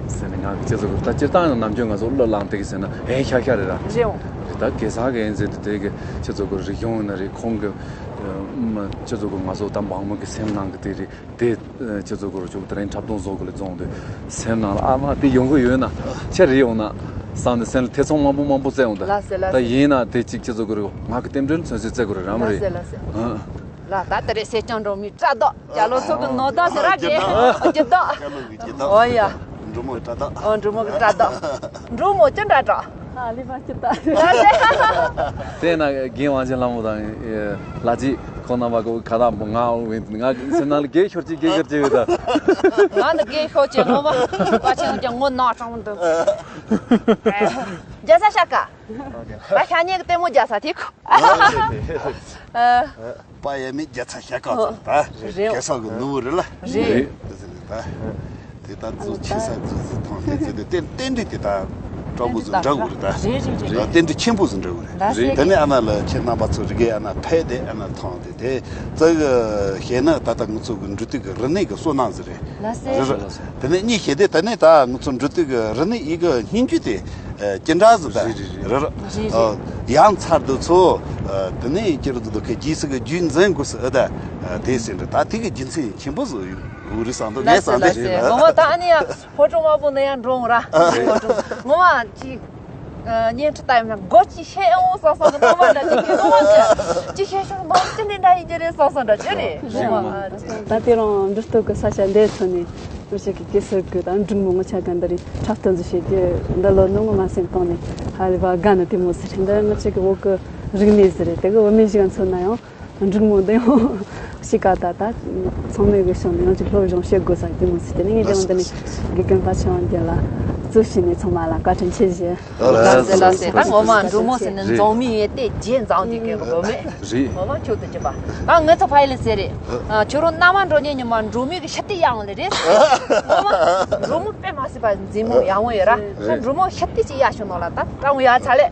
ཟེར་ནས་ང་གི་ཁྱེད་ཚོ་གི་ད་སྤྱིར་བཏང་ནམ་རྒྱུན་ང་ཚོ་བློས་བསླངས་དེ་གི་ཟེར་ན་ཧེ་ཤ་ཤ་རེད་ར། རེད་འོ། རེད། ད་གེ་སར་གི་ཡིན་ཟེར་དུས་དེ་གི་ཁྱེད་ཚོ་གི་རིག་གཞུང་ཡིན་ན་རེད། ཁོང་གི་ཁྱེད་ཚོ་གི་ང་ཚོ་ད་འབངས་མི་གི་སེམས་ནང་གི་དེ་རེད། དེ་ཁྱེད་ཚོ་གི་རུ་ཆུ་དེ་རིང་འཁྲབ་སྟོན་བཟོ་དགོས་ལ་བཙོང་དུས་སེམས་ནང་ལ་ཨ་མ་དེ་ཡོང་གི་ཡོད་ན་ཆེ་རེ་ཡོང་ན་བསམ་ནས་སེམས་ལ་ཐེ་ཚོམ་མང་པོ་མང་པོ་བཙལ་ཡོང་ད། ལགས་སེ་ལགས་ད་སེ། ཡིན་ན་དེ་གཅིག་ཁྱེད་ཚོ་གི་རུ་ང་གི་རྟེན་འབྲེལ་མཚོན་བྱེད་བཙལ་དགོས་རེད་རམ་རེད། ལགས་སེ་ལགས་སེ། ཨ། ལགས་ད་ལྟ་རེ་སེ་ལྕང་འགྲོ་མི་སྐྲ་མདོག་ཅ་ལོ་ཚོ་གི་ནོར་བདག་ཟེར་ར་གི་སྐྱིད་མདོག་སྐྱིད་མདོག་ཅ་ལོ་གི་སྐྱིད་མདོག་ཨོ་ཡ། འབྲུག་མོ་སྐྲ་མདོག་འབྲུག་མོ་གི་སྐྲ་མདོག་འབྲུག་མོ་ཅི་འདྲ་འདྲ། ཨ་ལི་མ་ཅི་ད། དེ་ན་རྒན་དབང་ཆེན་ལྷ་མོ་དང་ལ་ཅི་ཁོང་རྣམ་པ་གོ་ཁ་དག་པོ་ང་འོང་བས་ང་སེམས་ནང་ལ་རྒས་ཤོར་ཅིག་རྒས་ཤོར་ཅིག་ཡོད་ད། ང་ནི་རྒས་ཤོར་ཅིག་ངོ་མ་པ་ཆེན་ཀྱང་ངོ་ནག་ཀྲང་འདུག་རྒྱ་ས་ཤ་ཀ་ད་ཤ་ཉེ་གི་ལྟད་མོ་རྒྱ་ས་དེ་ཁུ། པ་ཡ་མི་རྒྱ་ཚ་ཤ་ཀ་ཙམ་ད། རེད། གེ་སར་གི་ནུ་བོ་རེད་ལ། རེད། དེ་ཚོ་ད། དེ་ད་ཚོ་ཆེ་ས་ཚོ་ཚོ་ཐོང་དེ་ཚོ་དེ་རྟེན་འབྲེལ་དེ་ད་སྤྲོ་པོ་ཚོ་འདྲ་དགོས་རེད་ད། རེད་རེད་རེད། རྟེན་འབྲེལ་ཆེན་པོ་ཚོ་འདྲ་དགོས་རེད། རེད་རེད། དེ་ནས་ཨ་ན་ལ་ཁྱེད་རྣམ་པ་ཚོ་རི་གའི་ཨ་ན་ཕེབས་དེ་ཨ་ན་ཐོང་དེ་དེ་ཙི་གི་བཤད་ན་ད་ལྟ་ང་ཚོ་གི་འབྲུ་དུས་ཀྱི་རི་གནས་ཀྱི་བསོད་ནམས་ཟིག་རེད། ལགས་སེ། རེད་རེད། དེ་ནས་གཉིས་བཤད་དེ་ད་ནས་ད་ང་ཚོ་འབྲུ་དུས་ཀྱི་རི་གནས་ཡི་གི་སྙིང་རྒྱུད་དེ། ཅི་འདྲ་ཟིག་ད། རེད་རེད་རེད། རེད་རེད། རེད་རེད། ཡང་ཚར་དུ་ཚོ། དེ་ནས་ཅི་རུ་འདུག་གི་རྗེས་སུ་གི་རྒྱུད་འཛིན་དགོས་སུ་ཨེ་ད། དེ་ཟིན་རེད་ད་དེ་གི་རྒྱུ་མཚན་ཆེན་པོ་ཟིག་ཡོད་རེད་བསམ་འདུག་ངས་བསམ་ལགས་སེ་ལགས་སེ། ངོ་མ་ད་ཨ་ནི་ཡང་ཕོ་བྲང་དམར་པོ་ནས་ཡང་འགྲོ་འོང་ར། ངོ་མ་ཅི། བརྙན་འཕྲིན་ལྟ་ཡོང་ན་མགོ་ཅིག་ཤེས་ཡོང་བསམ་བསམ་གི་སྣང་བ་འདྲ་ཅིག་གི་སྣང་བ་ཅིག་ཅིག་ཤེས་བྱུང་མང་ཅི་འདྲ་འདྲ་ཡིན་གྱི་རེད་བསམ་བསམ་འདྲ་ཅིག་རེད། རེད་མ། ད་དེ་རིང་འབྲི་སྟོད་ཀྱི་ས་ཆ་འདིར་ཐོན་ནས་ང་ཅག་གི་གེ་སར་གྱི་ད་འབྲི་མོ་ངོ་ཆ་ག་འདི་རིང་འཁྲབ་སྟོན་ཟིག་བྱེད་རྒྱུ་འདི་ལོ་ནི་ངོ་མ་སེམས་གཏིང་ནས་ཧ་ལས་པ་དགའ་ནི་དེ་མོ་ཟིག་རེད། འདི་ང་ཅག་གི་བོད་ཀྱི་རིག་གནས་ཟིག་རེད། དེ་གི་བོད་མི་ཞིག་མཚོན་ན་ཡང་། འབྲི་མོ་འདི་ཡང་གཤིས་ཀ་ད་ལྟ་ཚང་མས་གི་བྱུང་ནས་ཡང་ཅིག་སློབ་སྦྱོང་བྱེད་དགོས་ས་དེ་མོ་ཟིག་དེ་ནས་ངས་ཀྱང་འདི་ནས་དགེ་རྒན་པ་ཆེ་བ་འདི་ལ་གཙོ་བྱས་ནས་ཚང་མ་ལ་བཀའ་དྲིན་ཆེ་ཞུ། ལགས་སེ་ལགས་སེ། ད་ངོ་མ་འབྲི་མོ་ཟེར་ནས་རེད། འཛོམས་མི་ཡོད་དེ་རྗེས་འཛོམས་ཀྱི་གི་གོ་མེད། རེད། ངོ་མ་མཆོག་ཏུ་གྱུར་པ། ད་ངེད་ཚོ་ཕ་ཡུལ་ལ་ཟེར་རེད། ཨ། ཁྱོད་རང་མནའ་མ་འགྲོ་ཉིན་ཉི་མ་འབྲི་མོ་གི་ཤི་ཏི་ཡང་ལ་རེད། ངོ་མ་འབྲི་མོ་དཔེ་མ་སྲིད་པ་མཛེས་མོ་ཡག་མོ་ཡོད་ར། ཁྱོད་འབྲི་མོ་ཤི་ཏི་ཅིག་ཡག་ཤོས་ནང་ལ་ད་ད་ངོ་ཡག་ཚ་ལེ།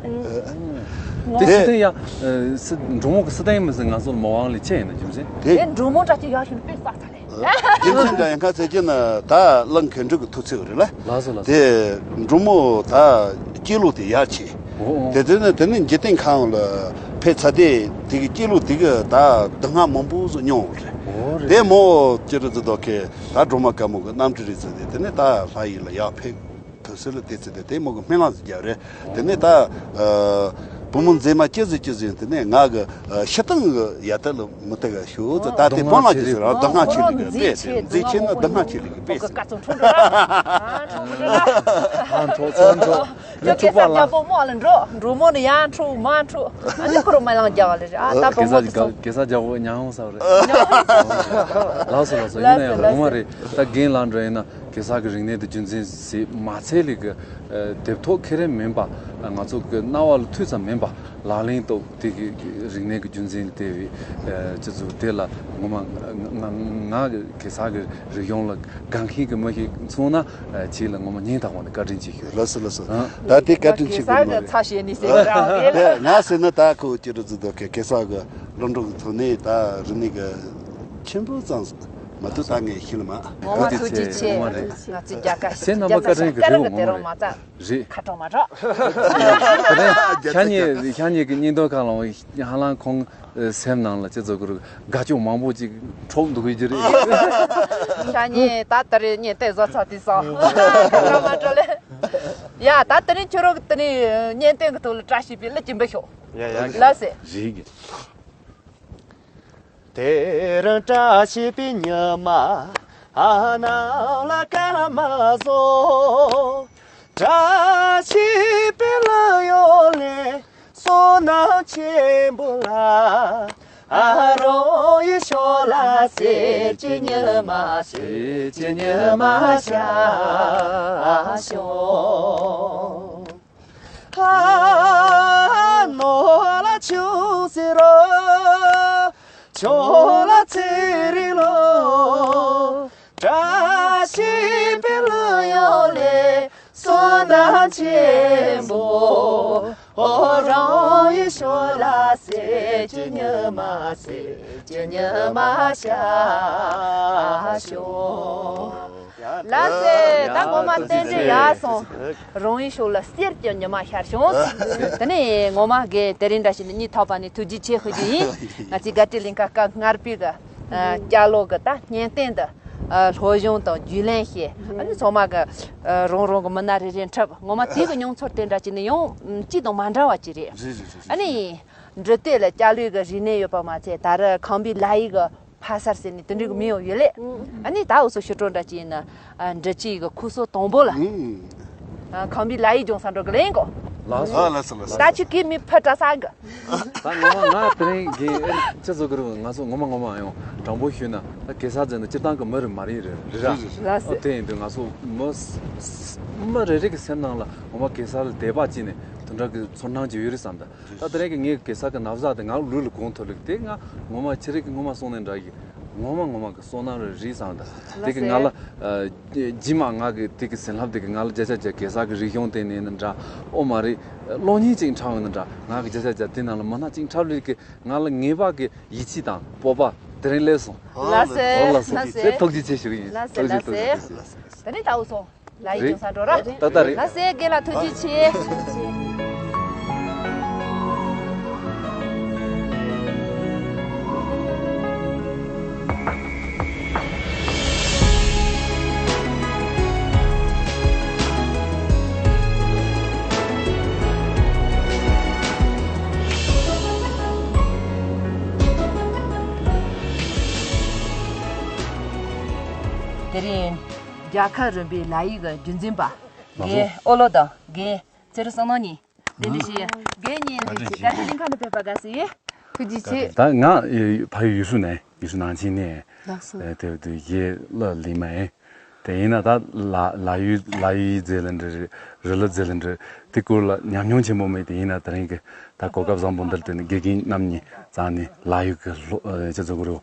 དེ་སི་ཏན་ཡ། སི་འབྲོང་མོ་གི་སི་ཏན་མི་སི་ང་ཚོ་མ་དབང་ལས་ཆེ་ཡིན་ན་རྒྱུ་མཚན། དེ་དེ་འབྲོང་མོ་འདྲ་ཅིག་ཡག་ཤོས་ནི་དཔེ་བསགས་ཚར་ལེ། རྒྱུ་མཚན་འདྲ་ཡང་ཁ་ཚད་ཀྱི་ན་ད་གླང་གོས་འགྲོས་ཀྱི་ཐུགས་ཚེ་རེད་ལ། ལགས་སོ་ལགས་སོ། དེ་འབྲོང་མོ་ད་སྐྱེས་ལོ་དེ་ཡག་ཆེ། འོ་འོ། དེ་དེ་ནི་དེ་ནི་འཇིག་རྟེན་ཁམས་ལ་ཕེབས་ཚར་དེ་དེ་གི་སྐྱེས་ལོ་དེ་གི་ད་སྡུག་བསྔལ་མང་པོ་ཟིག་མྱོང་བ་རེད། འོ་རེད། དེ་མོ་ཅི་རེད་ཟེར་དོ་ཁེ་ད་སྒྲོལ་མ་དཀར་མོ་གི་རྣམ་སྤྲུལ་རེད་ཟེར་ཏེ་དེ་ནི་ད་ལྷ་ཡུལ་ལ་ཡར་ཕེབས། དུ་སེ་ལ་དེ་ཚེ་དེ་དེ་མོ་གི་སྨོན་ལམ་ཟིག་རྒྱབ་རེད། དེ་ནས་ད་བུ་མོ་མཛེས་མ་སྐྱེ་ཟིག་སྐྱེ་ཟིག་དེ་ནས་ང་གི་ཤི་སྟངས་གི་ཡ་ད་ལ་མི་དེ་ག་ཤོད་ད་ད་དེ་སྡུག་བསྔལ་སྤོང་ལ་ཆེ་གི་ཟེར་ར་སྡུག་བསྔལ་ཆེ་ལི་གི་དཔེ་ཟེར་མཛེས་ཆེ་ན་སྡུག་བསྔལ་ཆེ་ལི་གི་དཔེ་ཟེར། ཨ་འཕྲོག་ཚོ་འཕྲོག་ཨ་འཕྲོག་ཚོ་འཕྲོག་ཁྱོད་གེ་སར་རྒྱལ་པོ་མོ་ཨ་ལ་འགྲོ་འགྲོ་མོ་ནི་ཡ་འཕྲོག་མ་འཕྲོག་ཨ་ནི་ཁོ་རང་མ་ལང་རྒྱལ་བ་ལ་རེད། ཨ་ད་བུ་མོ་གེ་སར་གེ་སར་རྒྱལ་པོ་ཉང་ཧོང་ས་རེད། ལགས་སོ་ལགས་སོ། ཡིན་ན་ཡང་ངོ་མ་རེད། ད་རྒན་ལགས་འདྲ་ཡིན་ན། གེ་སར་གྱི་རིག་གནས་དེ་རྒྱུན་འཛིན་བྱེད་མ་ཚད་ལས་ཀྱི་དེབ་ཐོག་ཁེ་རེ་མིན་པ། ང་ཚོ་གི་རྣ་བ་ལ་ཐོས་ཙམ་མིན་པ་ལག་ལེན་ཐོག་དེ་གི་རིག་གནས་ཀྱི་རྒྱུན་འཛིན་དེ་བའི་སྤྱི་ཚོགས་དེ་ལ་ངོ་མ་ང་ང་གི་གེ་སར་གྱི་རིག་གཞུང་ལ་དགའ་མཁན་གྱི་མི་ཞིག་མཚོན་ན་ཁྱེད་ལ་ངོ་མ་སྙིང་ཐག་པ་ནས་བཀའ་དྲིན་ཆེ་ཞུ། ལགས་སོ་ལགས་སོ། ཨ། ད་དེ་བཀའ་དྲིན་ཆེ་གི་མ་རེད། ཚ་ཞེས་ནི་ཟེར་ར་ང་ཟེར་ན་ད་ཁོ་ཅི་རུ་ཙི་དོ་གེ་གེ་སར་གྱི་བློ་གྲོས་ཀྱི་ཐོག་ནས་ད་རིག་གནས་ཀྱི་ཆེན་པོ་ཙམ་མ་གཏོགས་ད་ངས་ཤེས་ལ་མ། ངོ་མ་ཐུགས་རྗེ་ཆེ། ངོ་མ་རེད། ང་ཚོའི་རྒྱལ་ཁ་ཁྱེད་རྣམ་པ་བཀའ་དྲིན་དགའ་རེད། ངོ་མ་རེད། རེད། ཁ་གྲོགས་མ་གྲོགས། ཤ་ཉེ་ཤ་ཉེ་གི་སྙིང་དོན་གང་ལ་ཧ་ལམ་ཁོང་སེམས་ནང་ལ་ཅི་ཚོ་གི་དགའ་སྐྱོ་མང་པོ་ཅིག་འཕྲོག་འདུག་གི་རེད། ཤ་ཉེ་ད་ད་རེད་ཉེ་ཏེ་བཟོ་ཚ་དུས་སོ་ཁ་གྲོགས་མ་གྲོགས་ལེ། ཡ་ད་དེ་རིང་ཁྱོད་རང་གི་དེ་རིང་བརྙན་སྟོན་གི་ཐོག་ལ་བཀྲ་ཤིས་པའི་གླུ་ཅིག་འབུལ་ཤོག་ཡ་ཡ། ལགས་སེ། རེད་གི། དེ་རིང་བཀྲ་ཤིས་པའི་ཉི་མ་ཨ་ནང་ལ་སྐར་མ་བཟོ། བཀྲ་ཤིས་པའི་གླུ་ཡོད་ལེ་བསོད་ནམས་ཆེན་པོ་ལ། ཨ་རོ་ཡི་ཤོ་ལ་སེ་ཅི་ཉི་མ་སེ་ཅི་ཉི་མ་ཤ་ཤོ། ཨ་ནོ་ལ་ཆུ་སི་རོ། ཆོ་ལ་ཚེ་རི་ལོ། བཀྲ་ཤིས་པའི་གླུ་ཡོད་ལེ་བསོད་ནམས་ཆེན་པོ། ཨོ་རང་ཡི་ཤོ་ལ་སེ་ཅི་ཉི་མ་སེ་ཅི་ཉི་མ་ཤ་ཤོ། ལགས་སེ། ད་ངོ་མ་རྟེན་འབྲེལ་ཡག་སོང་། རང་ཡུལ་ཕྱོགས་ལ་གསེར་གྱི་ཉི་མ་ཤར་བྱུང་། དེ་ནས་ངོ་མ་རྒན་དེ་རིང་འདྲ་ཞིག་ནི་སྙིང་ཐག་པ་ནས་ཐུགས་རྗེ་ཆེ་ཞུ་རྒྱུ་ཡིན། ང་ཚོའི་དགའ་སྤྲོའི་གླིང་ག་སྐབས་སྔར་བུའི་གི་སྐྱ་ལོ་གི་ད་བརྙན་སྟོན་འདི་སློབ་སྦྱོང་དང་རྒྱུས་ལོན་བྱས། ཨ་ནི་ཚང་མ་གི་རང་རང་གི་མི་སྣ་རེ་རེ་འཁྲབ། ངོ་མ་དེ་གི་མྱོང་ཚོར་དེ་འདྲ་ཞིག་ནི་ཡང་གཅིག་དང་མ་འདྲ་བ་ཅིག་རེད། ཨ་ནི་འབྲི་སྟོད་ལ་སྐྱ་ལོའི་གི་རིག་གནས་ཡོད་པ་མ་ཚད་ད་རེས་ཁམས་པའི་ལ་ཡི་གི་ཕ་སར་ཟེར་ནས་དེ་འདྲའི་གི་མིང་ཡང་ཡོད་ལེ། ཨ་ནི་ད་འུ་ཚོ་ཕྱི་དྲོ་འདྲ་ཅིག་ཡིན་ན་འབྲི་སྤྱི་ཡི་གི་ཁུག་སོ་དང་པོ་ལ། ཁམས་པའི་ལ་ཡི་ལྗོངས་ས་འགྲོ་གི་ལེན་གོ། ལགས་སོ། ལགས་སོ་ལགས་སོ། ད་ཆུ་གི་མི་ཕ་གྲྭ་ས་གི། ད་ངོ་མ་ང་དེ་རིང་གི་ཨེ་ཅི་བཟོ་གི་རུང་ང་ཚོ་ངོ་མ་ངོ་མ་ཡང་དྲང་པོ་ཞུས་ན་ད་གེ་སར་ཟེར་ན་སྤྱིར་བཏང་གི་མི་རེད་མ་རེད་རེད་རེད་ར། ལགས་སོ། ཨོ་དེ་ཡིན་དུས་ང་ཚོ་མི་མི་རེ་རེ་གི་སེམས་ནང་ལ་ངོ་མ་གེ་སར་ལ་དད་པ་བྱས་ནས་དེ་འདྲ་གི་ཚོར་སྣང་ཅིག་ཡོད་རེད་བསམ་ད། ད་དེ་རིང་གི་ངའི་གེ་སར་གི་ན་བཟའ་དེ་ང་ལུས་ལ་གོན་ཐུབ་ལུགས་དེ་ང་ངོ་མ་ཁྱེད་རིག་གི་ངོ་མ་སོང་ནས་འདྲ་གི་ངོ་མ་ངོ་མ་གི་བསོད་ནམས་རེ་རེད་བསམ་ད། དེ་གི་ང་ལ་རྗེས་མ་ང་གི་དེ་གི་སེམས་ལྷབ་དེ་གི་ང་ལ་བརྒྱ་ཆ་བརྒྱ་གེ་སར་གི་རིག་གཞུང་དེ་ནས་ནི་འདྲ་ཨོ་མ་རེད་གློག་བརྙན་ཅིག་འཁྲབ་ཡོང་ནི་འདྲ་ང་གི་བརྒྱ་ཆ་བརྒྱ་དེ་ནང་ལ་མི་སྣ་ཅིག་འཁྲབ་ལུས་གི་ང་ལ་ངེས་པ་གི་ཡིད་ཆེས་དང་སྤོབས་པ་དེ་རིང་སླེབས་སོང་། ལགས་སེ། ཨོ་ལགས་སོ། ལགས་སེ། དེ་ཐུགས་རྗེ་ཆེ་ཞུ་གི་ཡིན། ལགས་སེ། ཐུགས་རྗེ་ལགས་ཐུགས་རྗེ་སེ། ཐུགས་རྗེ་ཆེ། དེ་ནས་ད་འུ་ཚོ། ལ་ཡི་རེད། ཅུང་ཟད་འགྲོ་ར། ཏག་ཏག་རེད། ལགས་སེ་རྒན་ལགས་ཐུགས་རྗེ་ཆེ། དེ་རིང་རྒྱལ་ཁབ་རིམ་པའི་ལ་ཡིག་གི་རྒྱུན་འཛིན་པ། རྒན་ཨོ་ལོ་དང་རྒན་ཚེ་རིང་བསོད་ནམས་གཉིས་གདན་འདྲེན་ཞུས་ཡོད། རྒན་གཉིས་བཀའ་དྲིན་ཆེ། བཀའ་དྲིན་ཆེ། ཁ་ནས་ཕེབས་པ་དགའ་བསུ་ཡོད། ཐུགས་རྗེ་ཆེ། ད་ང་ཕ་ཡུལ་ཡུལ་ཤུལ་ནས་ཡུལ་ཤུལ་ནང་ཆེན་ནས། ལགས་སོ། དེ་དུ་ཡེ་ལ་ལི་མ་ཡིན། དེ་ཡིན་ན་ད་ལ་ལ་ཡུལ་ལ་ཡུལ་རྫས་ལ་འདྲི། རི་ལ་རྫས་ལ་འདྲི། དེ་སྐོར་ལ་ཉམས་མྱོང་ཆེན་པོ་མེད། དེ་ཡིན་ན་དེ་རིང་གི་ད་གོ་སྐབས་བཟང་པོ་འདིར་བརྟེན་ནས་དགེ་རྒན་རྣམ་གཉིས་བཙལ་ནས་ལ་ཡུལ་གྱི་སློབ་ཅི་ཚོ་གུ་རུ་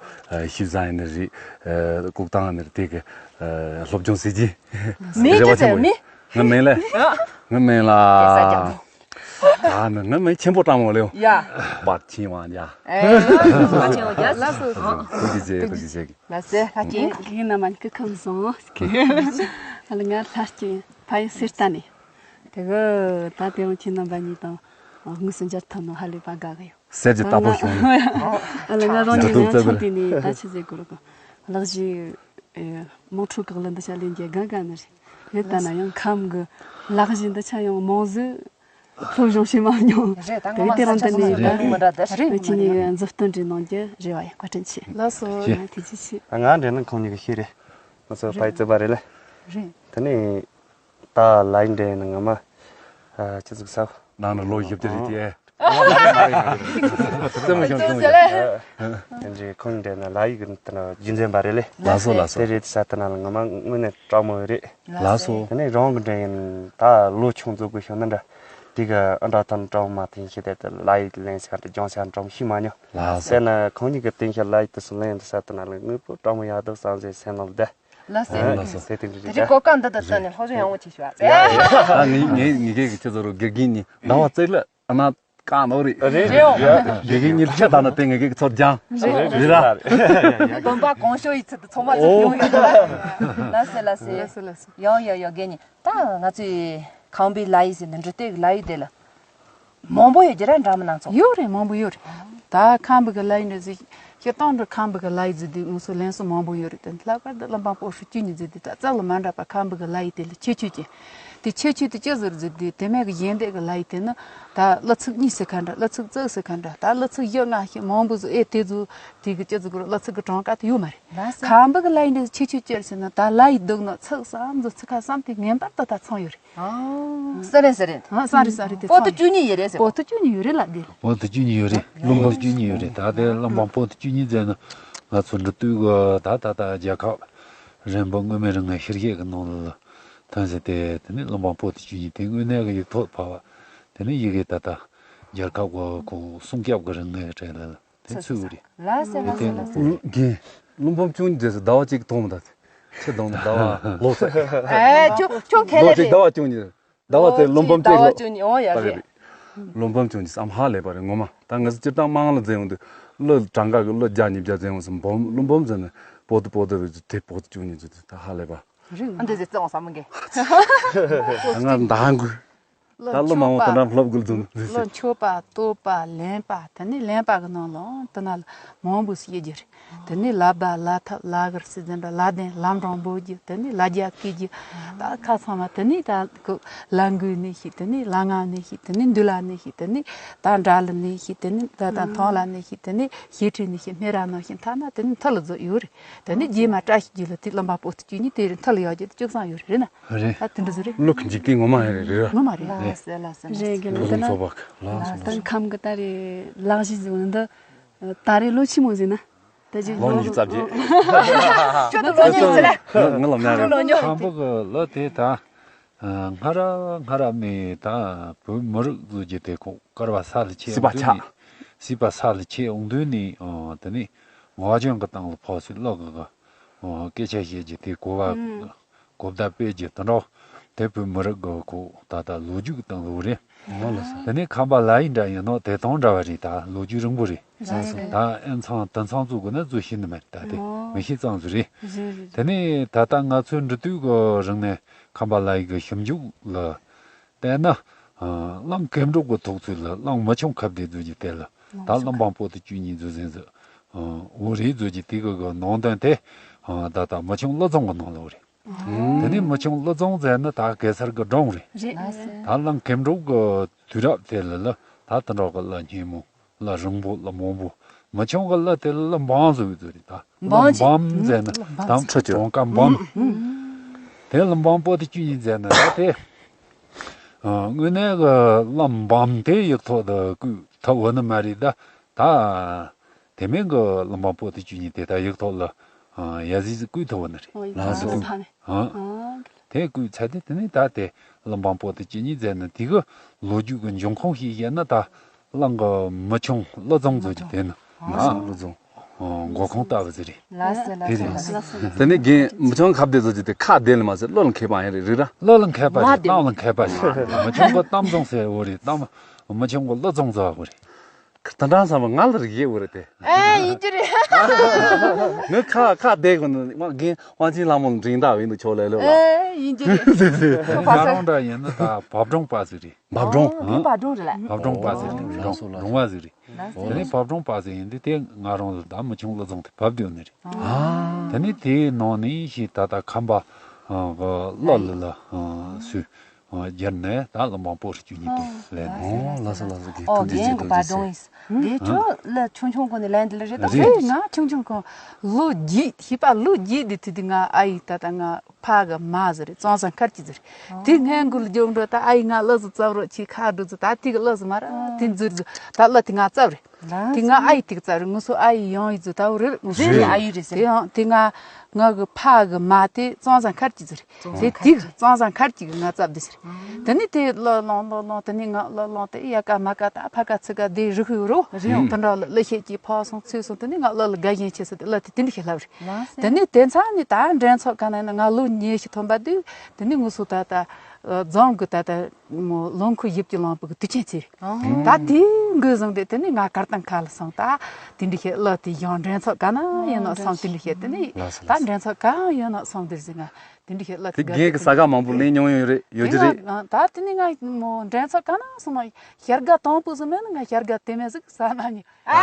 ཤིབ་བཟང་ཡིན་ནི་རེད། ལྐོག་བཏང་ནི་རེད། དེ་གི་སློབ་སྦྱོང་བྱེད་ཀྱི། མིང་ཅི་ཟེར། མིང་། ང་མིང་ལ། ང་མིང་ལ། ཨ་ནི་ང་མིང་ཆེན་པོ་སྤྲང་མོ་ལེའོ། ཡ། པར་ཆེན་བང་ཡ། ཨེ། པར་ཆེན་བང་ཡ། ལགས་སོ། ཐུགས་རྗེ་ཆེ། ཐུགས་རྗེ་ཆེ། ལགས་སེ། ལྷ་ཆེན། ཁྱེད་རྣམ་པ་སྐུ་ཁམས་བཟང་། ཨ་ལ་ང་ལྷ་ཆེན་ཕ་ཡུལ་གསེར་རྟ་ནས། དེ་གི་ད་དེ་རིང་ཁྱེད་རྣམ་པ་གཉིས་དང་དངོས་སུ་མཇལ་ཐུབ་ནོ་ཧ་ལས་པ་དགའ་གི་ཡོད། གསེར་གྱི་རྟ་ཕོ་ཞོན། ཨ་ལ་ང་རང་ཉིད་ཡང་ཆུང་དུས་ནས་ད་ཆི་ཟེར་དགོས་རེད། གློག་བཞིན་དམངས་ཁྲོད་ཁག་ལ་འདི་ཆ་ལེན་རྒྱུ་དགའ་དགའ་ནི་རེད། རེད་ད་ན་ཡང་ཁམས་གི་ལག་བཞིན་འདི་ཆ་ཡང་མང་ཟིག་སློབ་སྦྱོང་བྱེད་མ་མྱོང་། རེད། ད་ངོ་མ་དེ་རང་ས་ཆ་དེ་ནས་ཚང་མ་ད་མི་འདྲ་འདྲ་རེད། ཁྱེད་གཉིས་མཛུབ་སྟོན་འདྲ་གནང་རྒྱུ་རེ་བ་ཡིན། བཀའ་དྲིན་ཆེ། ལགས་སོ། ཐུགས་རྗེ་ཆེ། ང་འདྲ་ན་ཁོང་གཉིས་ཀྱི་ཤེས་རེད། ང་ཚོ་ཕ་ཡུལ་བརྩིགས་པ་རེད་ལེ། རེད། དེ་ནས་ད་ལ་ཡིན་འདྲ་ཡིན་ན་ང་མ་ཅི་ཟིག་ཟ། ནང་ན་ལོ་བཞི་བཅུ་རེད་དེ། ཨ། རྩེད་མོ་ཤོང་ཤོང་ཡོད། དེ་འདྲའི་ཁོང་འདྲ་ན་ལ་ཡིག་གི་དེ་ན་རྒྱུན་འཛིན་པ་རེད་ལེ། ལགས་སོ་ལགས་སོ། དེ་རེད་ས་དེ་ན་ལ་ང་མ་དངོས་གནས་སྤྲང་མོ་རེད། ལགས་སོ། དེ་ནས་རང་གི་འདྲ་ཡིན་ད་ལོ་ཆུང་ཚོ་གི་ཤོང་ན་འདྲ། དེ་ག་ཨ་འདྲ་ཐོན་སྤྲང་མ་ཐེན་ཤེས་དེ་ལ་ཡིག་ལེན་ས་འདྲ་སྦྱོང་ས་འདྲ་ཤི་མ་མྱོང་། ལགས་སོ། དེ་ན་ཁོང་གཉིས་ཀྱི་སྟེང་ཤ་ལ་ཡིག་དེ་སུ་ལེན་དུ་ས་དེ་ན་ལ་དངོས་པོ་སྤྲང་མོ་ཡག་འདུག་བསམ་ཟེར་སེམས་ནང་ལ་བསྡད། ལགས་སེ། ལགས་སོ། དེ་རིང་གོ་སྐབས་འདི་དང་བསྟུན་ནས་སློབ་སྦྱོང་ཡག་མོ་བྱེད་ཤོག་ཨ། ཨ་ནི་ངས་ངས་ཀྱིས་ཁྱེད་ཚོ་རུ་དགེ་རྒན་གཉིས་ཟླ་བ་གཅིག་ལ་ཨ་ན་བཀག་ནོ་རེད། རེད། དགེ་རྒན་གཉིས་ཆ་དང་ན་དེ་ངས་ཀྱིས་ཚོར་སྦྱང་། རེད། རེད་ར། བུམ་པ་གང་ཤོ་ཡི་ཚུལ་དུ་ཚང་མ་ཚུར་ཡོང་ཡོད་ལ། ལགས་སེ་ལགས་སེ། ལགས་སེ་ལགས་སེ། ཡང་ཡང་ཡང་དགེ་རྒན་གཉིས་ད་ང་ཚོའི་ཁམས་པའི་ལ་ཡིག་ཟེར་ན་འབྲི་དེབ་ཀྱི་ལ་ཡིག་དེ་ལ། མང་པོ་ཡོད་ཀྱི་ར་འདྲ་མི་སྣ་ཚོགས། ཡོད་རེད། མང་པོ་ཡོད་རེད། ད་ཁམས་པའི་ལ་ཡིག་འདྲ་ཟིག་སྤྱིར་བཏང་འདྲ་ཁམས་པའི་ལ་ཡིག་ཟེར་དུས་ང་ཚོ་ལེན་སྲོལ་མང་པོ་ཡོད་རེད་དེ། ལྷག་པར་དུ་བློན་འབངས་སྤོ་སྲོལ་བཅུ་གཉིས་ཟེར་དུས་ད་རྩ་ལ་མ་འདྲ་བ་ཁམས་པའི་ལ་ཡིག་དེ་ལ་ཁྱད་ཆོས་ཀྱི། དེ་ཁྱད་ཆོས་དེ་ཅི་ཟེར་ཟེར་དུས་དེ་མེད་ཀྱི་གཞན་སྡེ་གི་ལ་ཡིག་དེ་ནི་ད་གླུ་ཚིག་གཉིས་ཟེར་ཁ་འདྲ། གླུ་ཚིག་རྩིག་ཟེར་ཁ་འདྲ། ད་གླུ་ཚིག་བཞི་ལྔ་ཞིག་མང་པོ་ཟིག་ཨེ་དེ་ཚོ་དེ་གི་ཅི་ཟེར་དགོས་རེད། གླུ་ཚིག་གི་གྲངས་ཀ་དེ་ཡོད་མ་རེད། ལགས་སོ། ཁམས་པའི་ལ་ཡིག་འདི་ཁྱད་ཆོས་ཅི་ཟེར་ན་ད་ལ་ཡིག་འདུག་ན་ཚིག་གསུམ་ཚོ་ཚིག་ཁ་གསུམ་དེ་ངེས་པར་དུ་ད་ཚང་ཡོད་རེད། ཨ། གསུམ་རེད་གསུམ་རེད། ཨ། གསུམ་རེད་གསུམ་རེད་དེ་པོ་ཏི་ཚང་བཅུ་གཉིས་ཡོད་རེད་ཟེར། པོ་ཏི་བཅུ་གཉིས་ཡོད་རེད་ལ་དེ། པོ་ཏི་བཅུ་གཉིས་ཡོད་རེད། བློན་འབངས་བཅུ་གཉིས་ཡོད་རེད། ད་དེ་བློན་འབངས་པོ་ཏི་བཅུ་གཉིས་ཟེར་ན་ང་ཚོ་འབྲི་དུས་གི་ད་ད་ད་རྒྱལ་ཁབ་རིམ་པ་དངོས་མེད་རིང་ངེ་ཤེར་ཤེས་ཀྱི་ནང་ལ་ཐོན་ཟེར་དེ། དེ་ནས་བློན་འབངས་པོ་ཏི་བཅུ་གཉིས་དེ་དངོས་གནས་ཀྱི་ཡིག་ཐོག་ཕབ་པ། དེ་ནས་ཡི་གེ་ད་ད་རྒྱལ་ཁབ་གི་གོ་སྲུང་སྐྱོབ་ཀྱི་རིང་ངེ་གྲས་ལ། དེ་ཚོའི་རེད། ལགས་སེ་ལགས་སེ་ལགས་སེ། རྒན། བློན་འབངས་བཅུ་གཉིས་ཟེར་ཟླ་བ་གཅིག་གི་ཐོག་མ་ད། ཁྱེད་དང་ཟླ་བ་ལོ་ཟེར། ཨེ་ཁྱོད་ཁྱོད་ཁས་ལོ་ལེན་གཅིག་རེད། ཟླ་བ་བཅུ་གཉིས། ཟླ་བ་ཨོ་ཚེ་བློན་འབངས་ཟླ་བ་གཅིག་ལོ། བཅུ་གཉིས། ཨོ་ཡ་ད་རེད། རེད། བློན་འབངས་བཅུ་གཉིས་བསམ་ཧ་ལས་པ་རེད་ངོ་མ། ད་ང་ཚོ་སྤྱིར་བཏང་དམངས་ལ་འཛིན་ཡོང་དུས་གླུ་གྲངས་ཀ་གི་གླུ་བརྒྱ་ཉིས་བརྒྱ་འཛིན་ཡོང་ཟེར། འབངས་བློན་འབངས་ཟེར་ནས་པོ་ཏི་པོ་ཏི་རེད། དེ་པོ་ཏི་བཅུ་གཉིས་ཟེར་དུས་ད་ཧ་ལས་པ། རེད། ཨ་འདི་ཟེར་བརྩི་འོང་བསམ་མི་འགའ། ང་མདའ་འགུལ། ད་གླུ་མང་པོ་དེ་འདྲ་སློབ་དགོས་འདུག་ཟེར། གླུ་མཆོད་པ། བསྟོད་པ། ལེན་པ། དེ་ནས་ལེན་པ་གི་ནང་ལ་དེ་ན་ལ་མང་པོ་ཞིག་ཡོད་རྒྱུ་རེད། དེ་ནས་ལ་བ་ལ་ཐབས་ལ་གར་སི་ཛན་པ་ལ་ལྡན་ལམ་འབྲོང་འབོད་རྒྱུ། དེ་ནས་ལ་རྒྱ་བསྐོལ་རྒྱུ། ད་ཁ་ཚང་མ་དེ་ནས་ད་ལ་འགུལ་ནས་ཤིག་དེ་ནས་ལ་ང་ནས་ཤིག་དེ་ནས་འདུལ་ལ་ནས་ཤིག་དེ་ནས་ད་འདྲ་ལ་ནས་ཤིག་དེ་ནས་ད་ད་མཐོང་ལ་ནས་ཤིག་དེ་ནས་ཤེས་ཁྲིད་ནས་ཤིག་སྨེ་ར་ནང་ཤིག་མཐའ་ན་དེ་ནས་མཐའ་ལ་རྫོགས་ཡོད་རེད། དེ་ནས་རྗེས་མ་བཀྲ་ཤིས་རྒྱུད་ལ་དེ་བློན་འབངས་པོ་ཏི་བཅུ་གཉིས་དེ་རེད། མཐའ་ལ་ཡོད་རྒྱུ་དེ་བཅུ་གསུམ་ཡོད་རེད་ན། རེད། ད་དེ་འདྲ་ཟིག་རེད། གླུ་གི་འཇིག་རྟེན་ངོ་མ་ཡང་རེད་རེད། ངོ་མ་རེད། ལགས་སེ་ལགས་སེ་ལགས་སེ། རེད་གི། ལགས་སེ། ཕུན་སུམ་ཚོགས་པ། ལགས་སེ། ད་ཁམས་གི་ད་རེད་ལག་ཤེས་ཟིག་འདི་ད་རེད་ལོ་ཆི་མོ་ཟིག་ན། ད་ཅི་ལོ་ཉི་ཤུ་རྩ་བརྒྱད། ཁྱོད་ད་ལོ་ཉི་ཤུ་རྩ་རེད། ང་ལ་མ་རེད། ལོ་ཉི་ཤུ། ཁམས་པ་གི་ལོ་དེ་ད་སྔ་རབས་སྔ་རབས་ནས་ད་བོད་མི་རིགས་ཟེར་རྒྱུ་དེ་ཁོ་བསྐལ་པ་ས་ལ་ཆད་སྲིད་པ་འོང་དུས་ཆགས། ནས། སྲིད་པ་ས་ལ་ཆད་འོང་དུས་ནས། ཨ། དེ་ནས་ངག་རྒྱུན་གི་སྟེང་ལ་ཕོག་སྲིད་ལོ་གི་གི། ཨ། སྐད་ཆ་བཤད་རྒྱུ་དེ་གོ་བ། ཨུམ། གོ་བརྡ་སྤེལ་རྒྱུ་དེ་འདྲ་དེ་བོད་མི་རིགས་གི་ཁོ་ད་ལྟ་ལོ་རྒྱུས་ཀྱི་སྟེང་ལ་ཡོད་རེད། ཨོ་ལགས་སོ། དེ་ནས་ཁམས་པ་ལ་ཡིན་འདྲ་ཡིན་ནོ་དེ་དང་འདྲ་བ་རེད། ད་ལོ་རྒྱུས་རིང་པོ་རེད། རེད་རེད། ད་ཨེ་ཚང་དེ་ཚང་ཚོ་གི་ན་ཚོ་ཤེས་ནི་མེད། ད་དེ་ཨོ། མི་ཤེས་ཙང་ཚོ་རེད། རེད་རེད། དེ་ནས་ད་ལྟ་ང་ཚོའི་འབྲི་དུས་གི་རིང་ནས་ཁམས་པ་ལ་ཡི་གི་ཞིབ་འཇུག་ལ་བལྟས་ན། ཨ། གླིང་གེམ་འབྲུག་གི་ཐོག་ཚོད་ལ་གླིང་མི་ཆུང་ཁ་བརྡའི་མཛོད་ཀྱི་དེ་ལ་ད་བློན་འབངས་པོ་ཏི་བཅུ་གཉིས་མཛོད་ཟིན་ཟིག་འོ་རེད། མཛོད་ཀྱི་དེ་གི་གི་ནང་དོན་དེ། ཨ། ད་ལྟ་མི་ཆུང་ཀླུ་རྫོང་གི་ནང་ལ་འོ་རེད། ཨ། དེ་ནས་མི་ཆུང་ཀླུ་རྫོང་ཟེར་ནི་ད་གེ་སར་གི་སྒྲུང་རེད། རེད། ད་གླིང་གེམ་འབྲུག་གི་དུས་རབས་དེ་ལ་ལ་ད་དེ་འདྲ་གི་གླུ་སྙན་མོ་གླུ་རིང་པོ་གླུ་མང་པོ། མི་ཆུང་གི་གླུ་དེ་ལ་གླུ་འབངས་ཟེར་བའི་ཚུལ་རེད་ད། འབམ་ཅིག་འབམ་མཛད་ན་འབམ་དང་ཁྲི་ཆུ་གྲངས་ཀ་འབམ། དེ་བློན་འབངས་པོ་ཏི་བཅུ་གཉིས་མཛད་ན་ད་དེ། ཨ། དངོས་གནས་ཀྱི་བློན་འབམ་དེ་ཡིག་ཐོག་ཏུ་བཀོད་ཐུབ་བོ་ནི་མ་རེད་ད། ད་དེ་མིན་གྱི་བློན་འབངས་པོ་ཏི་བཅུ་གཉིས་དེ་ད་ཡིག་ཐོག་ལ་ཡ་ཟིག་བཀོད་ཐུབ་བོ་ནི་རེད། ཨོ། ཡིག་ཐོག་ལ་ཕབ་ནས། ཨ། ཨ། དེ་བཀོད་ཚར་དུས་དེ་ནས་ད་དེ་བློན་འབངས་པོ་ཏི་བཅུ་གཉིས་མཛད་ནི་དེ་གི་ལོ་རྒྱུས་ཀྱི་འབྱུང་ཁུངས་ཤིག་བཤད་ན་ད་བློན་གྱི་མི་ཆུང་བློ་བཟང་ཚོ་གི་དེ་ནི་མི་ཆུང་བློ་བཟང་། ཨོ། འགོ་ཁུངས་ལྟ་བུ་ཟིག་རེད། ལགས་སོ་ལགས་སོ་ལགས་སོ། དེ་ནས་རྒན་མི་ཆུང་ཁ་བདེ་ཚོ་གི་དེ་ཁ་བདེ་ལ་མ་ཟད་བློ་ལ་མཁས་པ་ཡང་རེད། རེད་ར། བློ་ལ་མཁས་པ་རེད། གཏམ་ལ་མཁས་པ་རེད། མི་ཆུང་གི་གཏམ་བཟང་ཟེར་བོ་རེད། གཏམ་མི་ཆུང་གི་བློ་བཟང་ཟེར་བོ་རེད། ད་འདྲ་བསམ་པ་ང་ལ་རིག་ཡས་འོ་རེད་དེ། ཨེ། ཡིན་གྱི་རེད། ངའི་ཁ་ཁ་བདེ་གོ་ནི་རྒན་དབང་ཆེན་ལྷ་མོ་ལ་འགྲིག་འདྲ་བའི་འདུག་ཆོག་ལེ་ལོ་ལ། ཨེ། ཡིན་གྱི་རེད། ཟེར་ཟེར། ང་རང་འདྲ་ཡིན་ན་ད་བབ་སྒྲུང་པ་ཟིག་རེད། བབ་སྒྲུང་། ཨོ། དེ་བབ་སྒྲུང་རེད་ལ། བབ་སྒྲུང་པ་ཟིག་རེད། ཨོ། སྒྲུང་སྒྲུང་བ་ཟིག་རེད། ལགས་སོ། དེ་ནས་བབ་སྒྲུང་པ་ཟིག་ཡིན་དུས་དེ་ང་རང་ལ་ད་མི་ཆུང་བློ་བཟང་དེ་བབ་བསྡད་ནི་རེད། ཨ། དེ་ནས་དེའི་ནང་ནས་ཤིག་ད་ལྟ་ཁམས་པ་གི་བློ་ལ་ལ་སུས། ཨ། སྦྱར་ནས་ད་བློན་འབངས་པོ་ཏི་བཅུ་གཉིས་དེ་ལེན་ནས། ཨོ། ལགས་སོ་ལགས་སོ། རྒན་ཨོ། ཐུགས་རྗེ་ཆེ། རྒན་གི་ཐུགས་རྗེ་བར་ཆེ། འགྲོ་ཡིན། རྒན་ཁྱོད་ལ་ཆུང་ཆུང་གོ་ནས་ལེན་འདི་ལ་རེད་ད། རེད། ང་ཆུང་ཆུང་གོ་ལོ་རྒྱུས་ཤེས་པ་ལོ་རྒྱུས་འདི་དུས་དུས་ང་ཨ་ཡི་ད་ལྟ་ང་ཕ་གི་མ་ཟིག་རེད། གཙང་བཟའ་མཁར་གྱི་ཟིག་རེད། དེ་སྔས་མགོ་ལ་རྒྱུག་འགྲོ་ད་ཨ་ཡི་ང་གླུ་ཟིག་བཙབ་རོགས་ཁྱི་ཁ་འགྲོ་ཟིག་ད་དེ་གི་གླུ་ཟིག་མ་ར་དེ་འཛུལ་ཟིག་ད་གླུ་དེ་ང་བཙབ་རེད། དེ་ང་ཨ་ཡི་དེ་གི་བཙབ་རེད། ངུ་སོ་ཨ་ཡི་ཡང་ཡི་ཟིག་ད་འོ་རེད། རེད་ཨ་ཡི་རེད་ཟེར། དེ་ཡང་དེ་ང་ང་གི་ཕ་གི་མ་དེ་གཙང་བཟའ་མཁར་གྱི་ཟིག་རེད། དེ་དེ་གཙང་བཟའ་མཁར་གྱི་གི་ང་བཙབ་དེ་ཟེར། དེ་ནས་དེ་གླུ་བླངས་གླུ་བླངས་དེ་ནས་ང་གླུ་བླངས་དེ་ཡ་ཀ་མ་ཀ་ད་ཕ་ཀ་ཚི་ཀ་དེ་རི་ཁུ་རོ་དེ་འདྲ་ལ་གླུ་ཤེད་ཀྱི་ཕོ་སོང་ཚུལ་སོང་དེ་ནས་ང་གླུ་ལ་དགའ་ཞེན་ཆེ་ས་དེ་གླུ་དེ་དེ་འདྲ་ཤེད་ལབ་རེད། དེ་ནས་དེ་ཚ་ནས་ད་འགྲན་ཚོགས་ག་ན་ཡིན་ན་ང་ལོ་ཉི་ཤུ་ཐོན་པ་དུས་དེ་ནས་ངུ་སོ་ད་ད་རྫོང་གི་ད་ད་ལོ་འཁོར་ཡིབ་ཀྱི་ལོང་བུ་གི་དུས་ཆེན་ཚེ་རེད། ད་དེ་འགོས་བཟུང་དེ་དེ་ནས་ང་གར་སྟངས་ཁ་ལ་སོང་ད་དེ་འདྲ་ཤེད་གླུ་དེ་གཞུང་འགྲན་ཚོགས་ག་ན་ཡིན་ན་སོང་དེ་འདྲ་ཤེད་དེ་ནས་ད་འགྲན་ཚོགས་གང་ཡིན་ན་སོང་དེར་ཟིག་ང་། དེ་འདྲ་ཞིག་གླུ་དེ་དེ་རྒན་གྱི་ས་ག་མང་པོ་ལེན་མྱོང་ཡོད་རེད། ཡོད་ཀྱི་རེད། ད་དེ་ནི་ང་མོ་འགྲན་ཚོགས་ག་ན་སོང་ན་ཞར་དགའ་དང་པོ་ཟིག་མེད་ན་ང་ཞར་དགའ་དེ་མེད་ཟིག་ས་ན་ཉི། ཨ།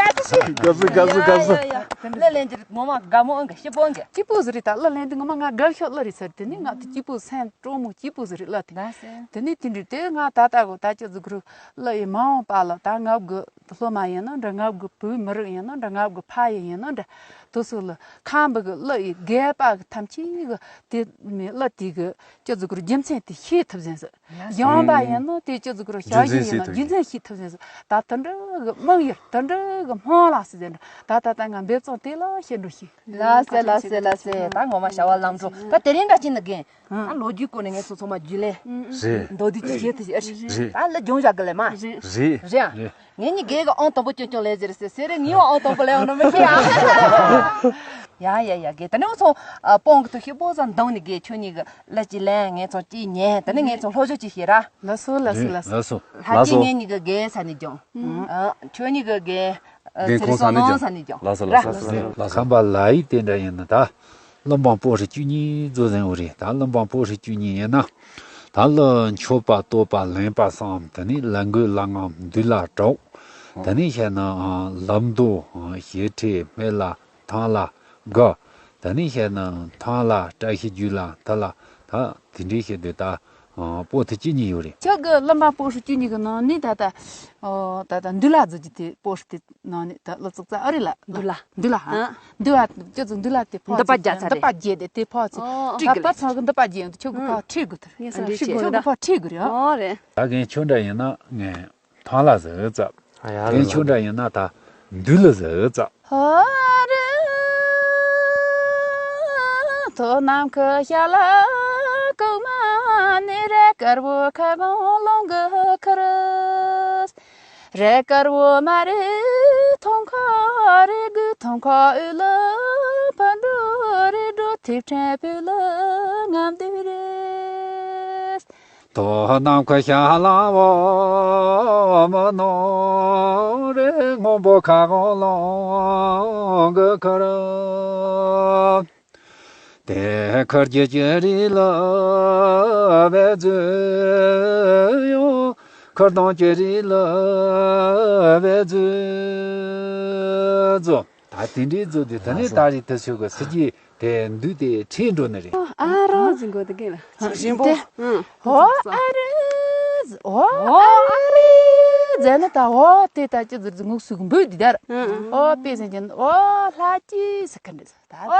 དགའ་བསུ་དགའ་བསུ་དགའ་བསུ། ཡ་ཡ་ཡ། གླུ་ལེན་རྒྱུ་རེད་ངོ་མ་དགའ་མོ་ཨང་གི་སྐྱིད་པོ་ཨང་གི། སྐྱིད་པོ་ཟིག་རེད། ད་གླུ་ལེན་དུས་ངོ་མ་ང་དགའ་ཤོས་གླུ་རེད་ཟེར། དེ་ནི་ང་དེ་སྐྱིད་པོ་སེམས་སྤྲོ་མོ་སྐྱིད་པོ་ཟིག་རེད་གླུ་དེ། དེ་ནི་དེ་འདྲ་དེ་ང་ད་ལྟ་གོ་ད་ཅི་ཟིག་གི་རུ་གླུ་ཡི་མ་འོངས་པ་ལ་ད་ང་གི་སློབ་མ་ཡིན་ན་འདྲ། ང་གི་བོད་མི་རིགས་ཡིན་ན་འདྲ། ང་གི་ཕ་ཡུལ་ཡིན་ན་འདྲ། དེ་ཚོ་ལ་ཁམས་པ་གི་གླུ་ཡི་རྒད་པ་གི་ཐམས་ཅད་གི་དེ་མི་གླུ་དེ་གི་ཅི་ཟིག་གི་རྒྱུ་མཚན་དེ་ཤེས་ཐུབ་ཟིན་ཟིག། གཞོན་པ་ཡིན་ན་དེ་ཅི་ཟིག་གི་རྒྱུ་ཞྭ་མཚན་ཡིན་ན་ཤེས་ཐུབ་ཟིན་ཟིག། རྒྱུ་མཚན་ཤེས་ཐུབ་ཟིན་ཟིག། ད་དེ་འདྲ་གི་དམངས་ཡུལ་དེ་འདྲ་གི་སྨོན་ལམ་ཟིག་ཟིན་འདྲ། ད་ད་ལྟ་ང་འབེབས་ཚོང་དེ་ལ་ཤེས་འགྲོ་ཤེས། ལགས་སེ་ལགས་སེ་ལགས་སེ། ད་ངོ་མ་བྱ་བ་ལམ་འགྲོ། ད་དེ་རིང་འདྲ་ཅི་ནི་རྒན། ཨ་ལོ་རྒྱུས་སྐོར་ནས་ངས་ཚོ་ཚང་མ་རྒྱུས་ལེན། རེད། མདོར་བསྡུས་ཅིག་བྱེད་ཐུབ་ཤག་རེད། ད་ལ་སྦྱོང་བཞག་གི་ལས་མ། རེད། རེད། རེད་ཨ། ངས་ནི་རྒན་གི་ཨང་དང་པོ་སྐྱོན་སྐྱོན་ལས་ཟེར་ཟེར་ཟེར་རེད། ངས་ཨང་དང་པོ་ལས་ཡོང་ནི་མི་ཤེས་ཨ། ཡ་ཡ་ཡ་རྒན། ད་ནི་འུ་ཚོ་ཨ་སྤོང་གི་ཐུག་ཤི་པོ་ཙམ་འདང་ནི་རྒན། ཁྱོད་གཉིས་གི་གླུ་ཅིག་ལེན། ངས་ཚོ་ཅིག་ཉན། ད་ནི་ངས་ཚོ་ལྷོ་ཕྱོགས་ཅིག་བཤད་ར། ལགས་སོ་ལགས་སོ་ལགས་སོ། ལགས་སོ། ལྷ་ཅིག་ངས་གཉིས་གི་རྒན་ས་ནས་སྦྱོང་། ཨ་ཁྱོད་གཉིས་གི་རྒན། རྒན་ཚེ་རིང་ཁོང་ས་ནས་ཀྱང་། ལགས་སོ་ལགས་སོ་ལགས་སོ། ཁམས་པ་ལ་ཡི་དེ་འདྲ་ཡིན་ན་ད། བློན་འབངས་པོ་ཧྲི་བཅུ་གཉིས་རྫོགས་ཟིན་འོ་རེད། ད་བློན་འབངས་པོ་ཧྲི་བཅུ་གཉིས་ཡིན་ན། ད་གླུ་མཆོད་པ་བསྟོད་པ་ལེན་པ་གསུམ། དེ་ནས་ལ་འགུལ་ལ་རྔམ་འདུལ་ལ་གྲགས། དེ་ནས་བཤད་ན་ལམ་མདོ་ཞེ་ཁྲེལ་སྨད་ལ་ཐང་ལ་དགའ། དེ་ནས་བཤད་ན་ཐང་ལ་བཀྲ་ཤིས་རྒྱུད་ལ་མཐའ་ལ་ད་དེ་འདྲའི་བཤད་དུས་ད། ཨ། པོ་ཏི་བཅུ་གཉིས་ཡོད་རེད། ཁྱོད་ཀྱི་བློན་འབངས་པོ་ཧྲི་བཅུ་གཉིས་ཀྱི་ནང་ནས་ད་ལྟ། ཨོ། ད་ལྟ་འདུལ་བ་རྫོགས་ཀྱི་དེ་པོ་ཧྲི་དེ་ནང་ནས་ད་ལོ་ཙོག་ཙ་ཨ་རི་ལ། འདུལ་བ། འདུལ་བ། ཨ། འདུལ་བ་ཁྱོད་ཚོ་འདུལ་བ་དེ་ཕོ་འདི་པ་ཚོ་རྒྱ་ཚ་འདི་པ་རྒྱས་དེ་དེ་ཕོ་ཚོ། ཨོ། ད་པ་ཚང་གི་འདི་པ་རྒྱས་ཡོང་དུས་ཁྱོད་ཀྱི་ཕོ་ཁྲིད་དགོས་ཐུབ། ངས་སོ་ཁྲིད་དགོས་ཁྱོད་ཀྱི་ཕོ་ཁྲིད་དགོས་རེད། ཨོ་རེད། ད་གིན་ཁྱོད་འདྲ་ཡིན་ན་ངས། ཐང་ལ་ཟིག་བཙབ། ཨ་ཡ་དེ་ལ་ཁྱོད་འདྲ་ཡིན་ན་ད་འདུལ་ལ་ཟིག་བཙབ། ཨ་རེ། ཐོ་ནམ་ཁ་ཤ་ལ་ཀུ་མ་ནི་རེ་དཀར་བོ་ཁ་གང་ལོང་གི་ཁར། རེ་དཀར་བོ་མ་རེ་ཐོང་ཁ་རེ་གུ་ཐོང་ཁ་ཨུ་ལ་ཕ་འགྲོ་རེ་འགྲོ་ཐིབ་ཕྲན་བུ་ལ་ངམ་དུ་རེ། དོ་ནམ་མཁའ་ཤ་ལ་བ་མ་ནོ་རེ་སྔོན་པོ་ཁ་གང་ལོང་གི་ཁར། དེ་ཁར་གྱི་ཅི་རི་ལ་བེ་ཛུ་ཡོ། ཁར་དང་ཅི་རི་ལ་བེ་ཛུ་ཛོ། ད་དེ་འདྲའི་ཛོ་དེ་ད་ནི་ད་རི་ད་ཤོད་གི་སི་ཀྱི། དེ་འདུས་ཏེ་ཁྲིད་འགྲོ་ནི་རེད། ཨ་རོ་ཟིན་གོ་དེ་གེ་ལ། ཞིམ་པོ། ཨོ་ཨ་རི། ཨོ་ཨ་རི། མཛད་ནི་ད་འོ་དེ་ད་ཅི་ཟེར་ཟེར་ངུག་སུག་འབོད་དེ་དར། ཨོ་དཔེ་ཟེར་གྱིན་ཨོ་ལྷ་ཅི་ཟེར་གི་འདྲ་ད། ཨོ་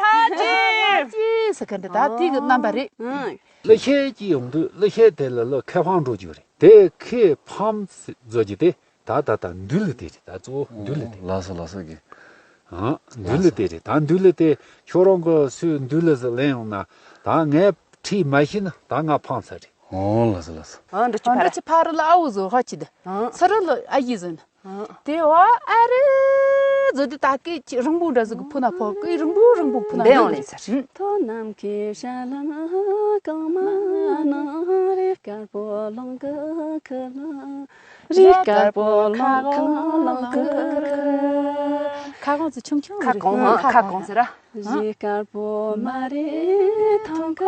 ལྷ་ཅི། ལྷ་ཅི་ཟེར་གི་འདྲ་ད་དེ་གི་རྣམ་པ་རེད། ཀླུ་ཤེད་ཅི་ཡོང་དུས་ཀླུ་ཤེད་དེ་ལ་ལོ་ཁེ་ཕམ་འགྲོ་རྒྱུ་རེད། དེ་ཁེ་ཕམ་བཟོ་རྒྱུ་དེ་ད་ད་ད་འདུལ་ལ་དེ་རེད། ད་གཙོ་བོ་འདུལ་ལ་དེ། ལགས་སོ་ལགས་སོ་གི། ཨ་འདུལ་ལ་དེ་རེད། ད་འདུལ་ལ་དེ་ཁྱོད་རང་གི་སུས་འདུལ་ལ་ཟེར་ལེན་ཡོང་ན་ད་ངས་ཁྲིད་མ་ཤེས་ན་ད་ང་ཕམ་ཚར་རེད། ཨོ་ལགས་སོ་ལགས་སོ། ཨ་འདྲ་ཅི་ཨ་འདྲ་ཕར་ཅི་ཕ་རི་ལ་ཨ་འུ་ཟོ་ཧ་ཅི་ད། ཨ་ཚ་རི་ལ་ཨ་ཡི་ཟོ་ན། ཨ་དེ་བ་ཨ་རི་ཟོ་དེ་ད་ཀི་ཅི་རིང་པོ་འདྲ་ཟིག་གི་ཕུ་ན་ཕོ་ཀི་རིང་པོ་རིང་པོ་ཕུ་ན་འདི་ཡོང་ལེ་ཚར། མཐོ་ནམ་མཁའི་ཤ་ལམ་གང་མ་ན་རི་དཀར་པོ་ལང་ཀི་ཁི་ལ། རི་དཀར་པོ་ལང་ཁ་ལང་ཁི་ཁི། ཁ་གོང་ཚོ་ཆུང་ཆུང་ཁ་རེད། གོང་ཁ་གོང་ཟེར་ར། རི་དཀར་པོ་མ་རེད་ཐང་ཁ་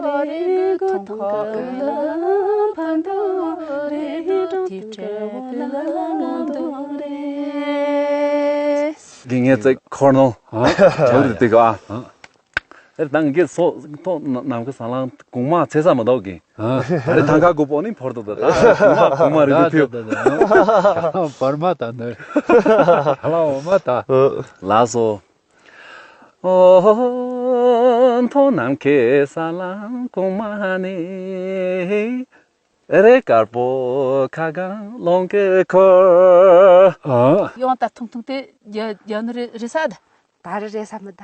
རེད། གོ་ཐང་ཁ་ལ་ཕ་འདུ་རེད། འགྲོ་དེ་བྲལ་བ་ལ་ང་འདུ་རེད། གི་ངས་ཙེ་འཁོར་ནོ། ཨ། ཇོ་རི་དེ་ག་ཨ། ཨ། ཨེ་དང་གི་སོ་ཐོ་ནམ་གི་ས་ལང་གོང་མ་ཚེ་ས་མ་དོག་གི། ཨ། ཨེ་ཐང་ཁ་གོ་པོ་ནི་འཕོར་དོ་ད་ད་གོང་མ་གོང་མ་རི་ད་གུ་ཕིའོ། ད་ད་ད་བར་མ་ད་ནི་ཧ་ལ་འོ་མ་ད། ལགས་སོ། ཨོ། མཐོ་ནམ་མཁའི་ས་ལ་གོང་མ་ནི། རི་དཀར་པོ་ཁ་གང་ལོང་གི་ཁོ། ཨ། ཡོང་ད་ཐུང་ཐུང་དེ་རྒྱ་རྒྱ་ནི་རེ་རེ་ས་ད། ད་རེ་རེ་ས་མི་ད།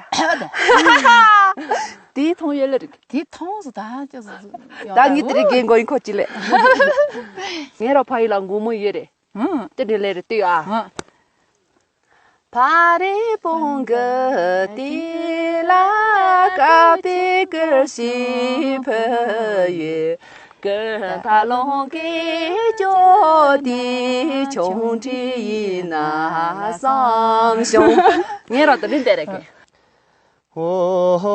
དེའི་ཐོང་ཡོད་ལ་རིག་དེའི་ཐོང་སུ་ད་ཅི་སུ་སུ་ད་ངི་དེ་རེ་རྒན་མགོ་ཡིན་ཁོ་ཅི་ལེ། ངས་རོ་ཕ་ཡི་ལ་མགོ་མོ་ཡོད་རེད། ཨང་། དེ་འདྲ་ལས་རེད་ལྟོས་ཨ། ཨང་། ཕ་རི་བོང་གི་དེ་ལ་ཀ་པི་ཀི་ཤི་ཕི་ཡེ་ཀི་ཐ་ལོང་གི་ཅོ་དེ་ཆུང་དྲི་ཡིན་ན་བསམ་བྱུང་། ངས་ར་ད་ལིན་དེ་རེད་གི། ཨོ།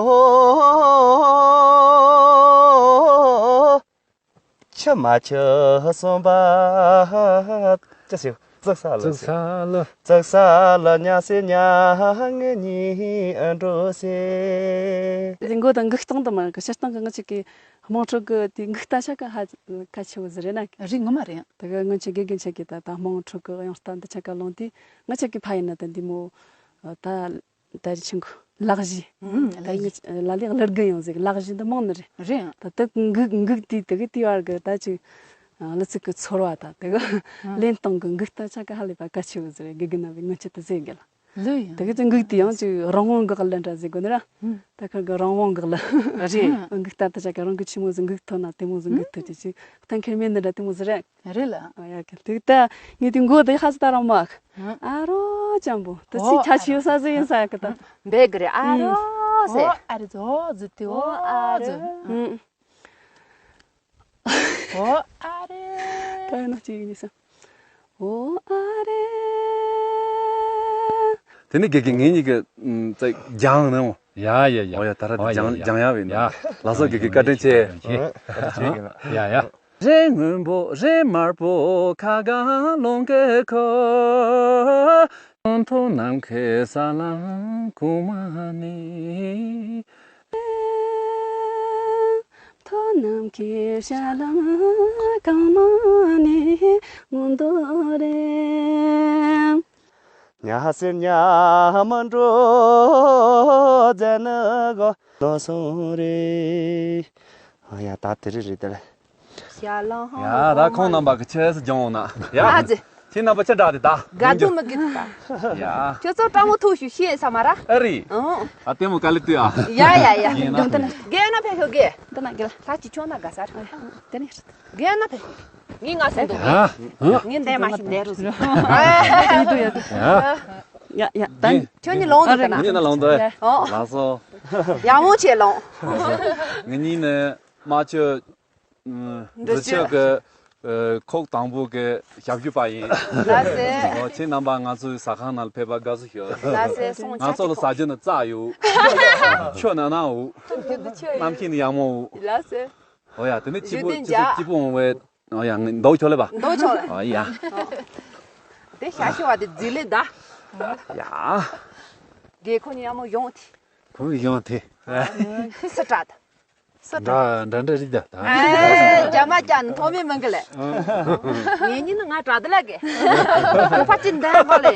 ཆུ་མ་ཆུ་གསུམ་པ། ཅི་ཞིག་ཙིག་ས་ལ་ཙིག་ས་ལ་ཙིག་ས་ལ་ཉ་སེ་ཉ་ངེ་གཉིས་འགྲོ་སེ། ལས་འགོ་དང་འགུག་སྟངས་དུ་མ་གི་སྤྱིར་བཏང་གི་ང་ཅག་གི་དམངས་ཁྲོད་གི་དེ་འགུག་རྟ་ཆ་ག་ཧ་གལ་ཆེ་བོ་ཟིག་རེད་ན། རིག་ངོ་མ་རེད། དེ་གི་ང་ཅག་དགེ་རྒན་ཆ་གི་ད་ད་དམངས་ཁྲོད་གི་དབྱངས་རྟ་འདི་ཆ་ག་ལོང་དུས་ང་ཅག་གི་ཕ་ཡིན་ན་ད་འདི་མོ་ད། ད་རེ་ཆུང་གི་ལག་བཞི། ཨུམ། ད་ལག་ཡིན་བཞི། ལ་ལས་ལར་གི་ཡང་ཟིག་ལག་བཞི་འདི་མང་ནི་རེད། རེད། ད་དེ་འགུག་འགུག་དུས་དེ་གི་དུས་བར་གི་ད་ཅིག་ཨ་ལུ་ཚིག་གི་ཚོར་བ་དང་དེ་གི་ཨ་ལེན་སྟངས་གི་འགུག་ད་ཆ་ག་ཧ་ལས་པ་གལ་ཆེ་བོ་ཟིག་རེད། དགེ་རྒན་ན་བའི་ངོ་ཆེད་དུ་ཟེར་གི་ལ། ལོས་ཡིན། དེ་གི་ཅིག་འགུག་དུས་ཡང་ཅིག་རང་དབང་འགག་ལ་འདྲ་ཟེར་དགོས་ནི་ར། ཨུམ། ད་ཁ་གི་རང་དབང་འགག་ལ། རེད། འགུག་ད་ད་ཆ་ག་རང་གི་ཆི་མོ་ཟིག་འགུག་ཐུབ་ན་དེ་མོ་ཟིག་འགུག་ཐུབ་ཅིག་ཅིག་གཏན་འཁེལ་མེད་ནི་འདྲ་དེ་མོ་ཟིག་རེད། རེད་ལ། ཨ་ཡ་གི་དེ་ད་ངས་དེ་མགོ་དེ་ཧ་ས་ད་རང་མ། ཨ་རོ་ཅམ་པོ་དེ་ཚིག་ཆ་ཆི་ཡོད་ས་ཟིག་ཡིན་ས་ཡ་གི་ད། འབད་གི་རེད་ཨ་རོ་ཟེར། ཨོ་ཨ་རེ་ཛོ་ཛི་ཏི་ཨོ་ཨ་ཛི། ཨོ་ཨ་རེ། ད་ཡིན་ན་ཅི་ཡིན་ས། ཨོ་ཨ་རེ། དེ་ནི་དགེ་རྒན་ངེད་གཉིས་ཀྱི་ཚེ་སྦྱང་ནས་འོ། ཡ་ཡ་ཡ། ཨོ་ཡ་ད་ར་ཨོ་ཡ་སྦྱང་ཡ་སྦྱང་ཡ་བས་ན། ཡ། ལགས་སོ་དགེ་རྒན་བཀའ་དྲིན་ཆེ། ཡ་ཡ། རི་སྔོན་པོ་རི་དམར་པོ་ཁ་གང་ལོང་གི་ཁོ། མཐོ་ནམ་མཁའི་ས་ལ་གོང་མ་ནི། མཐོ་ནམ་མཁའི་ཤ་ལམ་གང་མ་ནི་སྔོན་དུ་རེད། ཉ་སེར་ཉ་མ་འགྲོ་མཛད་ནི་གོ་ལོ་སོང་རེད། ཨ་ཡ་ད་དེ་རེད་རེད་དེ་རེད། ཡ་ད་ཁོང་རྣམ་པ་གི་ཆེད་སུ་སྦྱོང་འོང་ན་ཡ། ཨ་ཙི། ཁྱེད་རྣམ་པ་ཆེ་དྲག་དེ་ད། དགའ་སྡུག་མི་དགེ་ད། ཡ། ཁྱོད་ཚོ་སྤྲང་མོ་ཐུག་ཞུ་ཤེས་ས་མ་ར། ཨ་རི། ཨང་། ཨ་ལྟད་མོ་ག་ལེ་ལྟོས་ཨ། ཡ་ཡ་ཡ། ཡིན་ན་དེ་ནི། རྒན་ན་ཕེབས་ཤོག་རྒན། འདི་ན་རྒན་ལ། ལྷ་གཅིག་ཆོག་ན་དགའ་ས་རེད། དེ་ནི། རྒན་ན་ཕེབས་ཤོག་ངས་ང་སེམས་འདུག་ཨ། ཨ། ངས་འདས་མ་ཤིག་འདས་རུ་ཟིག་ཡ་ཡ་ད། ཁྱོད་གཉིས་ལོང་འདུག་ན། ངས་ན་ལོང་འདུག་ཨོ། ལགས་སོ། ཡག་མོ་བྱས་ལོང་། ང་གཉིས་ནི་རྨ་ཆུ། འབྲི་ཆུ་གི་ཁོག་དང་པོ་གི་ཞབས་ཞུ་པ་ཡིན། ལགས་སེ། ཨོ་ཁྱེད་རྣམ་པ་ང་ཚོའི་ཟ་ཁང་ནང་ལ་ཕེབས་པ་དགའ་བསུ་ཞུ། ལགས་སེ་སོང་། ང་ཚོ་ལ་ཟ་རྒྱུ་ནི་རྩྭ་ཡོད། ཆུ་ནང་ན་འོ། གནམ་གཤིས་ནི་ཡག་མོ་འོ། ལགས་སེ། ཨོ་ཡ་དེ་ནི་སྐྱིད་པོ་ཞུ་དེ་སྐྱིད་པོ་སྐྱིད་པོ་འོང་བས། ཨོ་ཡ་ངས་འདོགས་ཆོག་ལེ་བ། འདོགས་ཆོག་ལེ། ཨོ་ཡ། དེ་ཤ་ཤི་བ་དེ་རྫི་ལེ་ད། ཡ། རྒན་ཁོ་གཉིས་ཡག་མོ་ཡོང་དེ། ཁོ་གཉིས་ཡོང་དེ། སི་ཏྲ་ད། འདྲ་འདྲ་འདྲ་རིགས་ད། ཨེ། རྒྱ་མ་ཅན་ཐོག་མེད་མིན་གི་ལེ། ངེད་གཉིས་ནི་ང་དྲག་དེ་ལ་གི། ཁོ་ཕ་ཅིན་འདན་གོ་ལེ།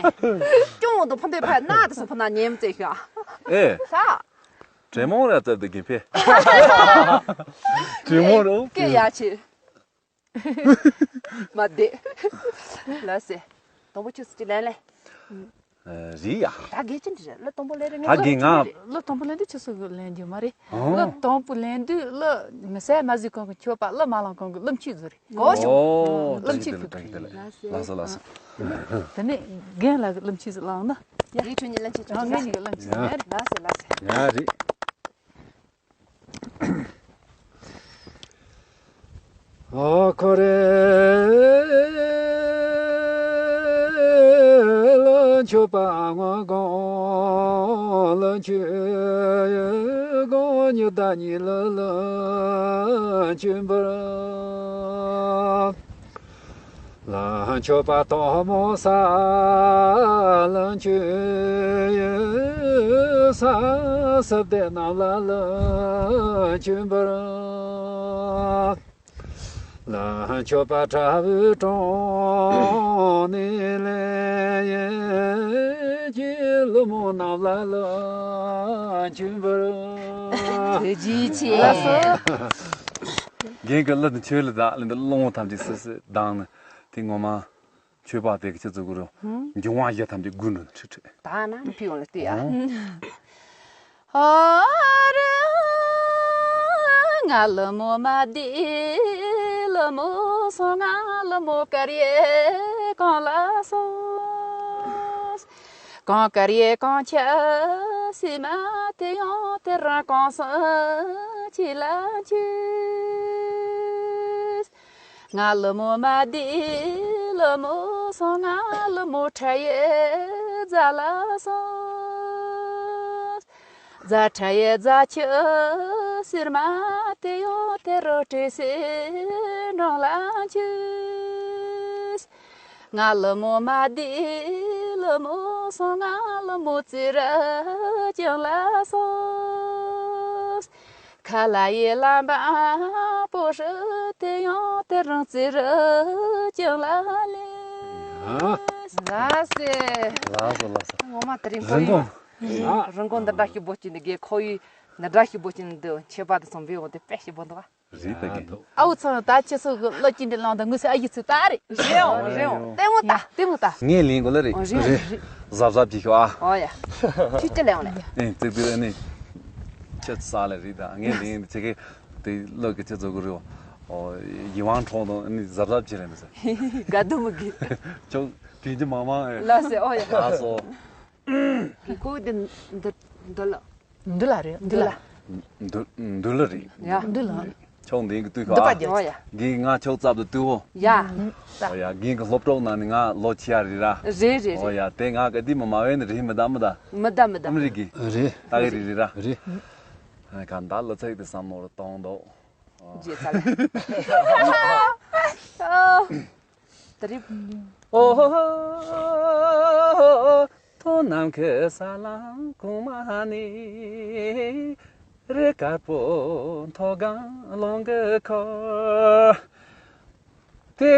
ཅུང་དུ་ཕུན་པའི་ཕ་ན་དུ་སུ་ཕུ་ན་ཉེམ་ཙེ་ཤ། ཨེ། ས། དྲེ་མོང་ར་ཙབ་དུ་གིན་ཕེ། དྲེ་མོང་རོ། ཀེ་ཡ་ཆེ། མ་བདེ། ལ་སེ། དང་པོ་ཆུ་སུ་ཅི་ལན་ལེ། རེད་ཡ། ད་དགེ་ཅི་འདྲི་རེད། ལ་དང་པོ་ལེན་རེད། ད་ངས་དགེ་ང་། ལ་དང་པོ་ལེན་དུས་ཆུ་སུ་གི་ལེན་རྒྱུ་མ་རེད། ཨོ། ལ་དང་པོ་ལེན་དུས་ལ་མི་སེར་མ་ཟིག་གང་གི་ཆོད་པ་ལ་མ་ལང་གང་གི་ལམ་ཆུ་ཟུར་རེད། གོ་ཤོག་ཨོ། ལམ་ཆུ་ཕུག་གི་རེད། ལགས་སོ་ལགས་སོ། དེ་ནས་རྒན་ལགས་ཀྱི་ལམ་ཆུ་ཟིག་ལང་ན། ཡ། ཡིག་ཆོས་ཉིད་ལམ་ཆུ་ཟིག་ང་ངས་ཉིད་ཀྱི་ལམ་ཆུ་ཟིག་ཡ། ཡ་རེད། ལགས་སོ་ལགས་སོ། ཡ་རེད། ཨ་ཁོ་རེ་ལ་མཆོད་པ་སྔོན་གང་ལ་མཆོད་གང་ཉི་ཟླ་ཉི་ལི་ལ་མཆོད་འབུལ། ལ་མཆོད་པ་ཐོག་མོ་ས་ལ་མཆོད་ས་སབ་དེ་རྣམས་ལ་ལ་མཆོད་འབུལ། ལ་མཆོད་པ་དྲ་བའི་གྲོང་ནས་ལས་ཀྱི་ལུ་མོ་རྣམས་ལ་ལ་མཆོད་འབུལ། ཐུགས་རྗེ་ཆེ། ལགས་སོ། རྒན་གྱི་གླུ་འདི་ཆོས་ལ་དག་ལ་འདི་སློང་བོ་ཐམས་ཅད་སི་སི་ལྡང་ནས་དེ་ངོ་མ་མཆོད་པ་དེ་གི་ཆི་ཚུ་གུ་རུ་འབྱུང་བ་བཞི་ཐམས་ཅད་དགུ་འགྲོ་ཁྲིག་ཁྲིག་ད་ན་ཕི་ཡོང་ལ་ལྟོས་ཨ། ཨོ་ར། ང་ལ་མོ་མ་དེ་ལ་མོ་སོང་། ང་ལ་མོ་ཀ་རེ་གང་ལ་སོང་། གང་ཀ་རེ་གང་ཆ་སི་མ་དེ་ཡང་དེ་རང་གང་སོང་ཆི་ལ་ཆི། ང་ལ་མོ་མ་དེ་ལ་མོ་སོང་། ང་ལ་མོ་ཁྲ་ཡེ་རྫ་ལ་སོང་། རྫ་ཁྲ་ཡེ་རྫ་ཆུ་སིར་མ་དེ་ཡོ་དེ་རོ་ཏྲེ་སེ་འགྲོང་ལ་ཆུ། ང་ལ་མོ་མ་དེ་ལ་མོ་སོང་། ང་ལ་མོ་ཙི་ར་ཅང་ལ་སོང་། ཁ་ལ་ཡི་ལམ་པ་པོ་ཧྲི་དེ་ཡང་དེ་རང་ཙི་ར་ཅང་ལ་ལེ། ལ་སེ། ལགས་སོ་ལགས་སོ། ངོ་མ་དེ་རིང་པོ་ཡིན། རིན་གོང་འདི་འདྲ་ཞིག་འབོད་ཀྱིན་འདུག་ཁོ་ཡི་འདི་འདྲ་ཞིག་འབོད་ཀྱིན་འདུག་མཆོད་པ་དེ་ཚོ་འབུལ་འོང་དེ་དཔེ་ཞིག་འབོད་འདུག་རེད་ད་གི། ཨའུ་ཚང་ད་ཁྱེད་ཚོ་གི་བློ་ཅི་འདྲ་ལངས་དང་ངོས་སུ་ཨ་ཡི་ཚུ་ད་རེད། རེད་འོང་རེད་འོང་ལྟད་མོ་ད་ལྟད་མོ་ད། ངས་ལེན་དགོས་ལ་རེད། ཨོ་རེད་རེད། རེད། གཟབ་གཟབ་གྱིས་ཤོག་ཨ། ཨོ་ཡ། ཁྱོད་ཅི་ལེན་འོང་ལེ། ཨེ་ཙིག་ཙིག་ཨ་ནི། ཁྱོད་ས་ལ་རེད་ད་ངས་ལེན་ཚེ་གེ་དེ་བློ་གི་ཚེ་ཚོ་གི་རེད། ཨོ་ཡི་ཝང་ཁྲོང་དང་ཨ་ནི་གཟབ་གཟབ་བྱེད་རེད་མི་ཟེར། དགའ་སྡུག་མི་དགོས། ཁྱོད་དྲིན་གྱི་མང་མང་ཨེ། ལགས་སེ་ཨོ་ཡ། ལགས་སོ། གི་ཁོ་འདི་འདི་འདི་ལ། འདི་ལ་རེད་འདི་ལ། འདི་འདི་ལ་རེད། ཡ། འདི་ལ། ཕྱོགས་འདི་གི་ལྟོས་ཤོག་འདི་པ་ཨ། རྒྱབ་ཡོ་ཡ། གི་ང་ཕྱོགས་རྩབ་ཏུ་ལྟོས་འོ། ཡ། ཨོ་ཡ་གི་གི་སློབ་གྲོགས་ནང་ནས་ང་ལོ་ཆེ་ཡ་རེད་ར། རེད་རེད་ཨོ་རེད། ཡ་དེ་ང་གི་འདི་མ་མ་བས་ནི་རེད་མི་ད་མི་ད། མི་ད་མི་ད། ཨམ་རི་གི། རེད། ད་གི་རེད་རེད་ར། རེད། ཨ་ག་འདའ་ལོ་ཚིགས་དེ་བསམ་བློ་རུ་གཏོང་དོ། རྗེས་ཚ་ལ། ཨོ། ད་རེད། ཨོ། ཐོ་ནམ་མཁའི་ས་ལམ་གོང་མ་ནས། རི་དཀར་པོ་མཐོ་སྒང་ལུང་གི་ཁུར། དེ་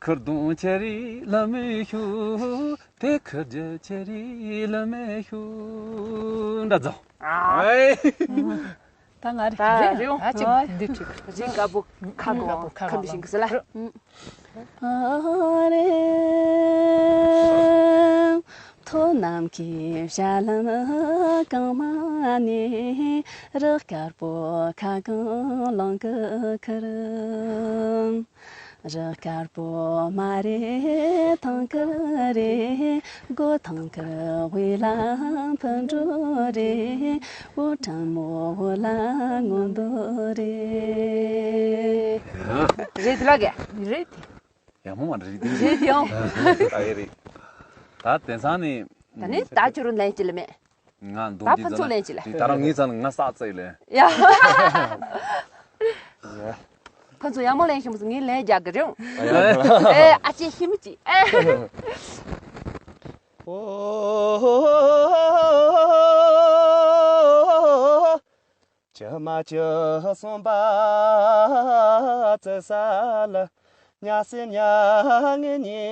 ཁུར་དུང་ཆེ་རི་ལ་མི་ཤུ། དེ་ཁུར་རྒྱུ་ཆེ་རི་ལ་མི་ཤུ། འདྲ་ཛོ། ཨ། ཨེ། ད་ང་རེ་ད་རེ་རེ་ཡོང་ཨ་ཅིག་ཨ་འདི་ཁྲིག་རི་དཀར་པོ་ཁ་གོ་ཁ་གོ་ཁ་འདི་ཤིང་གི་སི་ལ། ཨ་རེ། མཐོ་ནམ་མཁའི་ཞྭ་ལམ་གང་མ་ནས། རི་དཀར་པོ་ཁ་གང་ལང་གི་ཁུར། རི་དཀར་པོ་མ་རེད་ཐང་ཀར་རེད། སྒོ་ཐང་ཀར་དབུས་ལ་འཕུར་འགྲོ་རེད། འུ་ཕྲེང་མོ་འུ་ལ་ངོ་འདུག་རེད། རེད་ལ་གས། རེད་དེ། ཡག་མོ་མ་རེད་དེ། རེད་དེ་ཡང་། ཨ་ཡེ་རེད། ད་དེང་སང་ནི། ད་ནི་ད་ཁྱོད་རང་ལན་ཅི་ལ་མེད། ང་འདུག་ད་ཕན་ཚུན་ལན་ཅི་ལ། ད་རང་ངའི་ཚང་ལ་ང་ས་རྩེ་ལེ། ཡ། ཕན་ཚུན་ཡག་མོ་ལན་ཤེས་མ་སོང་ངས་ལན་རྒྱག་གི་རེད། ཨེ་ཨ་ཅེ་ཤི་མི་ཅི། ཨེ། ཨོ། མ་ཅི་གསུངས་པ་བརྩི་ས་ལ། ཉ་སེ་ཉ་ངེ་ཉེ་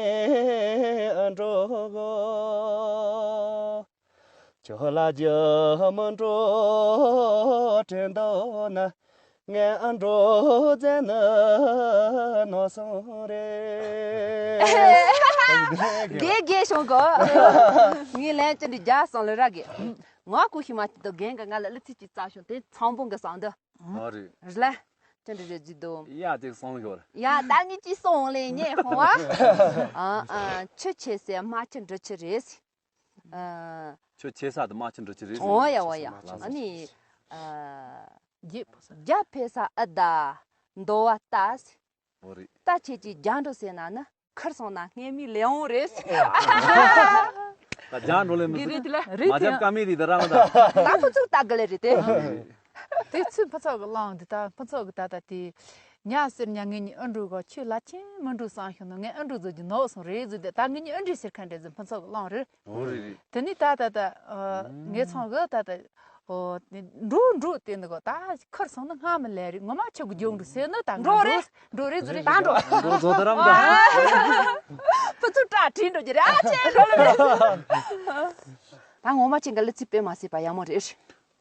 འགྲོ་གོ། ཁྱོད་ལ་རྒྱུ་མི་འགྲོ་དྲན་འདུག་ན། ངས་འགྲོ་མཛད་ནི་ནོར་སོང་རེད། དགེ་དགེ་བྱུང་གོ། ངས་ལན་ཅི་འདྲི་རྒྱ་སོང་ལ་ར་དགེ། ང་ཀུ་ཤི་མ་ཅི་དོ་རྒན་གི་ང་ལ་གླུ་ཚིག་ཅིག་བཙལ་བྱུང་དེ་ཚང་བོ་གི་སང་འདི། ཨ་རེད། རེད་ལ། ཅི་འདྲི་རེད་ཟིག་དོ། ཡ་དེ་སོང་ཤོར། ཡ་ད་ངས་ཅི་སོང་ལེ་ཉེ་ཧོ་བ། ཨ་ཨ་ཆུ་ཆེ་སེ་རྨ་ཆུ་འབྲི་ཆུ་རེད། ཨ། ཆུ་ཆེ་ས་དུ་རྨ་ཆུ་འབྲི་ཆུ་རེད། འོ་ཡ་འོ་ཡ། ཨ་ནི། ཨ། རྒྱ་ཕེ་ས་ཨ་ད། འདོ་བ་ལྟ། འོ་རེད། ལྟ་ཆེ་ཅིག་རྒྱ་འགྲོ་ཟེར་ན་ནི་ཁུར་སོང་ན་སྔས་མི་ལེ་འོང་རེད། ད་རྒྱ་འགྲོ་ལེ་མི་འདི་རེད་དེ་ལ་རེད་མ་རྒྱབ་དེ། ཀ་མི་རི་ད་རང་ད། ད་ཁོ་ཚོ་ལྟ་གི་ལེ་རེད་དེ། དེ་ཚོས་ཕུ་ཚོགས་ཀྱི་གླང་འདི་ད་ཕུ་ཚོགས་ཀྱི་ད་ད་དེ། ཉ་ཟེར་ཉ་ངེད་གཉིས་ཨུ་འགྲོ་གོ། ཁྱོད་ལ་ཆེན་མི་འགྲོ་བསམ་ཤོང་ནོ། ངས་ཨུ་འགྲོ་བཟོ་རྒྱུ་ནོར་སོང་རེད་ཟེར་དེ། ད་ངེད་གཉིས་ཨུ་འགྲོ་ཟེར་མཁན་འདྲ་ཟེར་ཕུ་ཚོགས་ཀྱི་གླང་རེད། འོ་རེད་རེད། དེ་ནས་ད་ད་ད། ཨ། ངེད་ཚང་གི་ད་ད། ཨོ། འགྲོ་འགྲོ་དེ་འདི་གོ་ད་ཁུར་སོང་ན་སྔ་མི་ལས་རེད། ངོ་མ་ཆུ་གི་རྒྱུག་འགྲོ་ཟེར་ནི་ད་འགྲོ་རེད། འགྲོ་རེད་ཟེར་རེད། ད་འགྲོ། འགྲོ་འགྲོ་ད་རམ་ད། ཕུ་ཚུགས་སྐྲ་བྲིས་འགྲོ་རྒྱུ་རེད། ཨ་ཅེ་འགྲོ་ལེ་འགྲོ། ད་ངོ་མ་ཅན་ག་ལི་ཚིག་དཔེ་མ་སྲིད་པ་ཡག་མོ་རེད།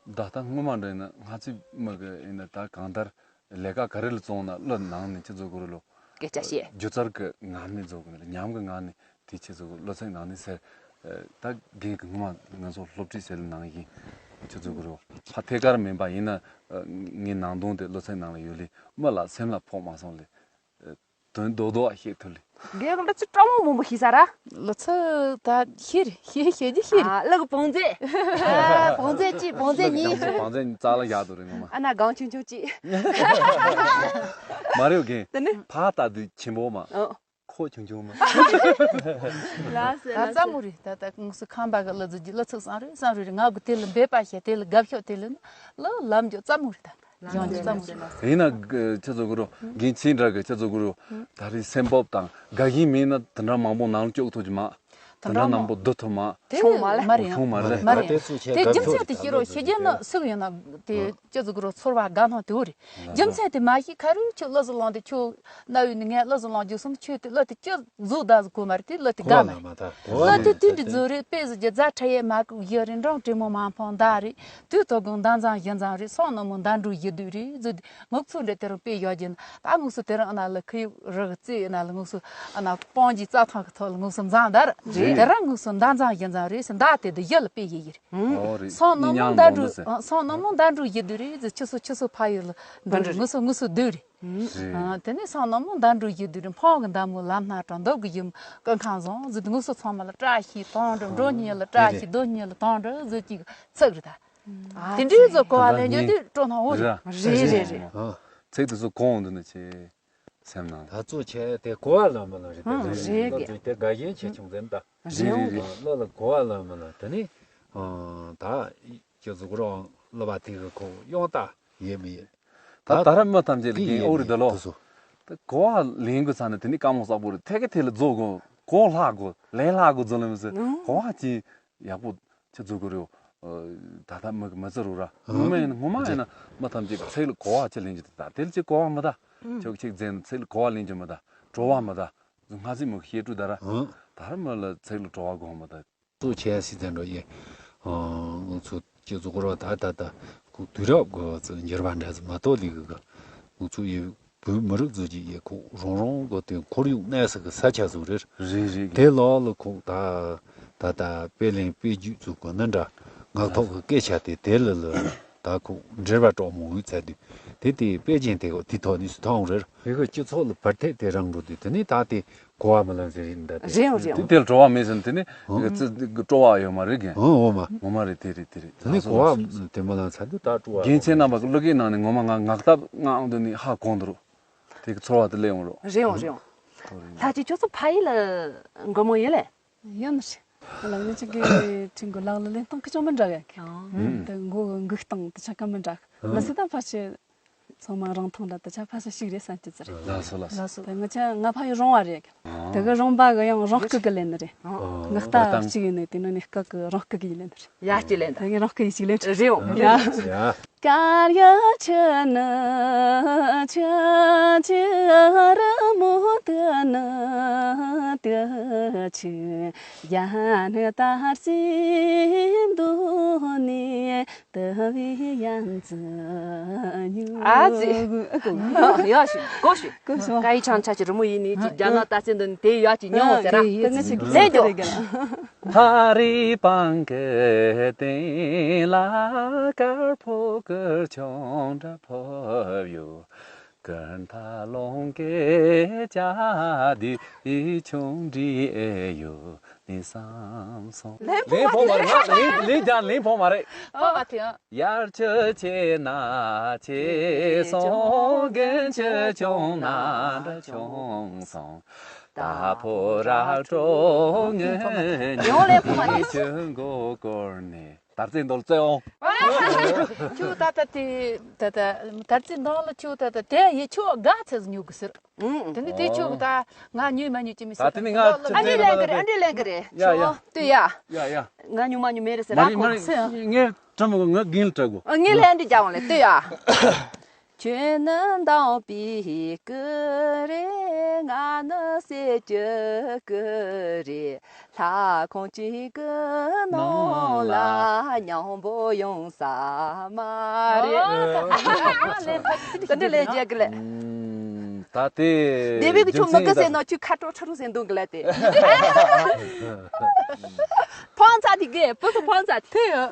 ད་ལྟ་སྔོན་མ་འདྲ་ཡིན་ན་སྔ་ཕྱི་མི་གི་ཡིན་ན་ད་གང་ལྟར་ལས་ཀ་ག་རེ་ལ་བཙོང་ན་གླུ་ནང་ནས་ཁྱེད་ཚོ་གུ་རུ་ལོ། སྐད་ཆ་བཤད། སྒྱུ་རྩལ་གི་ངང་ནས་བཟོ་གི་ཉམས་གི་ངང་ནས་དེ་ཁྱེད་ཚོ་གི་གླུ་ཚིག་ནང་ནས་ཟེར། ད་རྒན་གི་སྔོན་མ་ང་ཚོ་སློབ་ཁྲིད་བྱེད་ལ་ནང་བཞིན་ཁྱེད་ཚོ་གུ་རུ་ཕ་ཐད་ཀར་མིན་པ་ཡིན་ན་ངའི་ནང་དོན་དེ་གླུ་ཚིག་ནང་ལ་ཡོད་ལེ་མི་ལ་སེམས་ལ་ཕོག་མ་སོང་ལེ། དོན་རྡོག་རྡོག་ཤེས་ཐུབ་ལེ། རྒན་གི་གླུ་ཚིག་སྤྲང་མོ་མང་པོ་ཤེས་ས་ར། གླུ་ཚིག་ད་ཤེས་རེད། ཤེས་ཤེས་ཀྱི་ཤེས་རེད། ཨ་གླུ་གི་བང་མཛོད། ཨ་བང་མཛོད་གཅིག་བང་མཛོད་གཉིས། བང་མཛོད་གཉིས་རྩ་ལ་བཞག་འདུག་རེད་ངོ་མ། ཨ་ན་སྒང་ཆུང་ཆུང་གཅིག་མ་རེད་རྒན། དེ་ནི། ཕ་ལྟ་དུས་ཆེན་པོ་མ། ཨོ། ཁོ་ཆུང་ཆུང་མ། ལགས་སོ་ད་ལགས་སོ། རྩ་མོ་རེད། ད་ད་དངོས་སུ་ཁང་པ་གི་གླུ་ཚིག་གི་གླུ་ཚིག་བསམ་རེད། བསམ་རེད་རེད། ང་གི་དེ་ལ་འབད་པ་བྱས། དེ་ལ་དགའ་ཕྱོགས། དེ་ལ་ནི་གླུ་ལམ་རྒྱུ་རྩ་མོ་རེད། ད། ཡང་ཅིག་ཙམ་ཞིག་ཡིན་ན་ཁྱེད་ཚོ་གུ་རུ་རྒན་ཁྱེད་འདྲ་གི་ཁྱེད་ཚོ་གུ་རུ་ད་རེས་སེམས་སྤོབས་དང་དགའ་ཞེན་མེད་ན་དེ་འདྲ་མང་པོ་ནང་ལ་བཅུག་ཐུབ་ཀྱི་མ། དེ་འདྲ་མང་པོ་བསྡུ་ཐུབ་མ། དེ་བྱུང་མ་རེད། མ་རེད། བྱུང་མ་རེད། མ་རེད། དེ་ཚོ་ཁྱེད་དེ་དགའ་རྒྱུ་ཕྱོགས་མཚན་དེ་ཤེས་རོགས། ཤེས་རྒྱུ་ནི་སུ་ཡིན་ན་དེ་ཁྱེད་ཚོ་གུ་རུ་ཚོར་བ་དགའ་སྣང་དེ་བོ་རེད། རྒྱུ་མཚན་དེ་མ་ཤེས་ཁ་རུ་ཁྱོད་གླུ་བཟོ་ལོང་དེ་ཁྱོད་གནའ་བོའི་ནི་ངས་གླུ་བཟོ་ལོང་རྒྱུ་སོང་། ཁྱོད་དེ་གླུ་དེ་ཁྱོད་བཟོ་ད་གོ་མ་རེད། དེ་གླུ་དེ་དགའ་མ་རེད། གླུ་དེ་དེ་འདྲ་བཟོ་རེད། དཔེ་བཟོ་རྒྱུ་རྫ་ཁྲ་ཡས་མ་ཀུ་བཞི་རེད། འབྲོང་དྲེད་མོ་མ་འཕང་མདའ་རེད། དུས་ཐོག་གང་འདང་ཚང་བཞི་ཚང་རེད། སང་ནུབ་མོ་མདའ་འགྲོ་བཞི་དུས་རེད་ཟེར་ཏེ་ངུ་ཚུལ་འདྲ་དེ་རིང་དཔེ་བཞག་རྒྱུ་ན། ད་ངུ་ཚུལ་དེ་རིང་ཨ་ན་ལ་ཁུ་ཡུག་རི་གི་རྩེ་ཨ་ན་ལ་ངུ་ཚུལ་ཨ་ན་སྤང་གི་རྩྭ་ཐང་གི་ཐོག་ལ་ངུ་ཚུལ་འཛང་ད་ར་རེད། དེ་རིང་ངུ་ཚུལ་འདང་ཚང་བཞི་ཚང་རེད་ཟེར། མདའ་དེ་དུ་བཞི་ལ་དཔེ་བཞི་ཡིར། ཨོ་རེད། སང་ནུབ་མོ་མདའ་འགྲོ་སང་ནུབ་མོ་མདའ་འགྲོ་བཞི་དུས་རེད་ཟེར། ཁྱི་སོ་ཁྱི་སོ་ཕ་ཡུལ་ལ་འགྲོ་རེད། ངུ་ཚུལ་ངུ་ཚུལ་དུས་རེད། རེད། ཨ། དེ་ནས་སང་ནུབ་མོ་མདའ་འགྲོ་བཞི་དུས་རེད། འཕང་གི་མདའ་མོ་ལམ་སྣ་དྲངས། འདབས་ཀྱི་ཡུམ་ཀུན་ཁང་བཟང་ཟེར་ཏེ་ངུ་ཚུལ་ཚང་མ་ལ་བཀྲ་ཤིས་དང་འགྲོ། འགྲོ་གཉིས་ལ་བཀྲ་ཤིས། སྡོད་གཉིས་ལ་དང་འགྲོ་ཟེར་གྱི་ཚིག་རེད་ད། ཨ། དེ་འདྲའི་ཚོ་གོ་བ་ལེན་རྒྱུ་དེ་སྤྲོ་སྣང་བོ་རེད། རེད་རེད་རེད། ཨ། ཚིག་དེ་ཚོ་གོང་དུ་ནི་ཆེ་སེམས་ནང་། ད་གཙོ་ཆེ་དེ་གོ་བ་ལོན་མི་ལོན་རེད། ཨ། དེ་རེད་རེད། གླུ་དེ་དགའ་ཞེན་ཆེ་ཆུང་ཟེར་ད། རེད་རེད་རེད། གླུ་ལ་གོ་བ་ལོན་མི་ལོན། དེ་ནི་ཨ་ད་ཁྱེད་ཚོ་གུ་རུ་གླུ་བ་དེ་གི་ཁོ་དབྱངས་རྟ་ཡོད་མི་ཡོད། ད་ད་ར་མི་ཐམས་ཅད་ལ་རྒན་ཨོ་རི་འདི་ལོ། ད་གོ་བ་ལེན་དགོས་ཚར་ན་དེ་ནི་དཀའ་མོ་གསར་པོ་རེད། ཐད་ཀའི་ཐད་ལ་རྫོགས་དགོས། གོ་ལྷག་དགོས། ལེན་ལྷག་དགོས་རྫོགས་ལེན་མི་སྲིད། གོ་བ་ཅི་ཡག་པོ་ཅི་རྫོགས་དགོས་རེད། ད་ལྟ་མི་གི་མི་ཚེ་རུ་ར་ངོ་མ་ཡིན་ན་ངོ་མ་ཡིན་ན་མི་ཐམས་ཅད་ཀྱི་ཚིག་ལ་གོ་བ་ཅི་ལེན་རྒྱུ་དེ། ད་དེ་ལ་ཅི་གོ་བ་མི་ད། ཁྱོད་ཅིག་རྫས་ན་ཚིག་ལ་གོ་བ་ལེན་རྒྱུ་མི་ད། བྲོ་བ་མི་ད། སྔ་ཚིག་མི་གི་བཤད་སྤྲོ་ད་ར། ད་ར་མི་ལ་ཚིག་ལ་བྲོ་བ་དགོས་མི་ད། གཙོ་ཆེ་སི་ཙན་འགྲོ་ཡེ། ཨ། ང་ཚོ་ཁྱེད་ཚོ་གོ་ར་ད་ད་ད་ཁོ་དུས་རབས་གོ་ཚོ་འགྱུར་བ་འདྲ་ཚོ་མ་གཏོགས་ལི་གི་གི་ང་ཚོ་ཡེ་བོད་མི་རིགས་ཚོ་ཅིག་ཡེ་ཁོ་རང་རང་གི་དེ་ཁོར་ཡུག་གནས་ས་གི་ས་ཆ་ཚོ་རེད། རེད་རེད། དེ་ལོག་ལ་ཁོ་ད་ད་ད་དཔེ་ལེན་དཔེ་བརྗོད་ཚོ་གོ་ན་འདྲ། ངག་ཐོག་གི་སྐད་ཆ་དེ་དེ་ལ་ལ་ད་ཁོ་འབྲེལ་བ་གྲོགས་མོ་འོས་ཚ་དུས་དེ་དེ་དཔེ་ཅན་དེ་གོ་དེ་ཐོག་ནས་སུ་ཐོང་རེད། དེ་གི་སྤྱི་ཚོགས་ལ་བར་ཐད་དེ་རང་འགྲོ་དུས་དེ་ནས་ད་དེ། གོ་བ་མི་ལོན་ཟེར་རིན་ད་དེ། རེད་འོ་རེད་འོ། དེ་དེར་བྲོ་བ་མེད་ཟེར་ན་དེ་ནི་ཨང་། ཙི་ཙི་སྤྲོ་བ་ཡོད་མ་རེད་གན། ཨང་འོ་མ། ངོ་མ་རེད། དེ་རེད་དེ་རེད། དེ་ནི་གོ་བ་དེ་མི་ལོན་ཚར་དུས་ད་སྤྲོ་བ། རྒན་ཁྱེད་རྣམ་པ་གི་གླུ་སྐད་ནང་ནས་ངོ་མ་ང་ངག་ཐབས་ངག་འོང་དུ་ནི་ཧ་གོ་འདུག་རོ། དེ་གི་ཚོར་བ་དེ་སླེབས་འོང་རོ། རེད་འོ་རེད་འོ། ལྷ་ཅིག་ཁྱོད་ཚོ་ཕ་ཡུལ་ལ་མགོ་མོ་ཡིན་ལེ། ཡིན་ནི་རེད། ལ་ངེད་ཅག་གི་ཁྲིན་གོ་ལག་ལ་ལེན་སྟངས་ཁི་ཅང་མི་འདྲ་ག་གི། ཨང་། དེ་མགོ་གི་འགུག་སྟངས་དེ་ཆ་ག་མི་འདྲ་གི། ལ་སི་དང་ཕ་ཆེ། ཚང་མ་རིན་ཐང་འདྲ་དེ་ཆ་ཕ་ས་ཞིག་རེད་བསམ་གྱི་ཟེར། ལགས་སོ། ལགས་སོ། ལགས་སོ། དེ་ང་ཆ་ང་ཕ་ཡི་རོང་བ་རེད། དེ་གི་རོང་པ་གི་ཡང་རང་སྐུ་གི་ལེན་ནི་རེད། ང་རྟ་གཅིག་ཡིན་ནི་དེ་ནི་ནི་སྐུ་གི་རང་སྐུ་གི་ཡིན་ནི་རེད། ཡ་གཅིག་ལེན་ད། དེ་གི་རང་སྐུ་ཡི་གཅིག་ལེན་རེད། རེད་འོང་། ཡ། ཡ། དཀར་ཡ་ཆུ་ནི་ཆུ་ཆུ་རི་མོ་དུ་ནི་དུ་ཆུ། ཡ་ནི་དར་ཅིག་འདུག་ནི། དུ་བའི་ཡང་ཙི་ཉུ། ཨ་ཙི། ཡ་ཞུ་གོ་ཞུ། གོ་ཞུ། ཀ་ཡི་ཆང་ཆ་ཅི་རི་མོ་ཡིན་ནི་ཅི་རྒྱ་ནག་ལྟ་ཚེ་འདི་ནི་དེ་ཡ་ཅི་ཉོ་ཟེར་ར། ལེན་རྒྱོ། ཐ་རི་པང་གི་སྟེང་ལ་དཀར་ཕོ་དཀར་ཆུང་འདྲ་ཕོ་ཡོ། ཀུན་ད་ལོང་གེ་ཅ་དི་ཆུང་འདྲི་ཨེ་ཡོ་ནི་སམ་སོང་། ལན་ཕོ་མ་རེད། ང་ལན་ལན་རྒྱག་ལན་ཕོ་མ་རེད། ཕོ་མ་ཐུ། ཡར་ཆུ་ཆེ་ན་ཆེ་སོང་། གན་ཆུ་ཆུང་ན་འདྲ་ཆུང་སོང་། ད་ཕོ་ར་ཀྲོ་ངན་ཡོང་ལེ་ཕོ་མ་ནི་ཆུ་མགོ་སྐོར་ནས། དར་རྩེ་མདོ་ལ་བཙལ་འོང་། ཁྱོད་ད་ལྟ་དེ་ད་ལྟ་དར་རྩེ་མདོ་ལ་ཁྱོད་ད་ལྟ་དེ་ཡི་ཁྱོད་དགའ་ཚེ་ཉོ་གི་ཟེར། ཨུང་། དེ་ནི་དེ་ཁྱོད་ད་ང་ཉོས་མ་ཉོས་ཅི་མི་ཟེར། ད་དེ་ནི་ང་ཨ་འདྲི་ལེན་གི་རེད། ཨ་འདྲི་ལེན་གི་རེད། ཡ་ཡ། ཁྱོད་ལྟོས་ཡ། ཡ་ཡ། ང་ཉོས་མ་ཉོས་མེད་རེད་ཟེར་མ་ར་རེད་མ་ཁོང་རེད། ཟེར། ངས་ཁྲམ་གི་ང་རྒན་ལ་སྤྲད་དགོས། ཨ་ངས་ལན་འདྲི་རྒྱག་འོང་ལེ་ལྟོས་ཡ། ཁྱོད་ནི་འདང་པའི་སྐུ་རེད། ང་ནི་ཟས་ཀྱི་སྐུ་རེད། ལྷ་ཁང་གཅིག་གི་ནང་ལ་མཉམ་པོ་ཡོང་ས་མ་རེད། ཨོ། ད་འདི་ལས་རྒྱག་གི་ལས། ད་དེ་དེ་བས་ཀྱི་ཁྱོད་མི་དགའ་ཟེར་ན་ཁྱོད་ཁ་དྲོ་ཁྲ་རུ་ཟེར་འདུག་གི་ལས་དེ། ཕོང་ཚ་དེ་གས་བུ་གི་ཕོང་ཚ་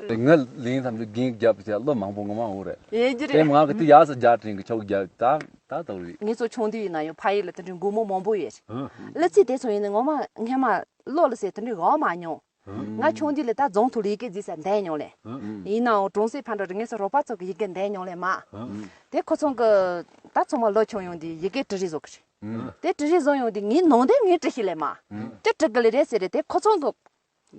དེ། ང་ལིང་ཐམས་ཅད་རྒན་རྒྱབ་བྱས་ལོ་མང་པོ་ངོ་མ་འོང་རེད། ཡིན་གྱི་དེ་རེད། མང་གི་དེ་ཡག་ས་རྒྱ་དྲིན་གི་ཆོག་རྒྱ་ད་ད་དོ་རེད། ངེད་ཚོ་ཆུང་དུས་ཡིན་ན་ཡང་ཕ་ཡུལ་ལ་དེ་འདྲའི་སྒོར་མོ་མང་པོ་ཡོད་རེད། ཨ་ལི་ཚེ་དེ་ཚོ་ཡིན་ན་ངོ་མ་སྔན་མ་བློ་ལ་ཟེར་དེ་འདྲའི་འོག་མ་མྱོང་། ཨ་ང་ཆུང་དུས་ལ་ད་རྫོང་ཐོག་ལ་ཡི་གེ་འཛིན་ས་འདས་མྱོང་ལེ། ཨ་ཡིན་ནའང་གྲོང་གསེབ་ཕར་འགྲོ་རེ་ངེད་ཚོ་རོགས་པ་ཚོ་གི་ཡི་གེ་འདས་མྱོང་ལེ་མ། ཨ་དེ་ཁོ་ཚོ་གི་ད་ཚང་མ་ལོ་ཆུང་ཡོང་དུས་ཡི་གེ་འབྲི་རིགས་བཟོ་གི་རེད། ཨ་དེ་འབྲི་རིགས་བཟོ་ཡོང་དུས་ངའི་ནང་དོན་ངས་འབྲི་ཤེས་ལེ་མ། ཨ་ཅི་འབྲི་གི་ལེ་རེད་ཟེར་རེད། དེ་ཁོ་ཚོ་གི་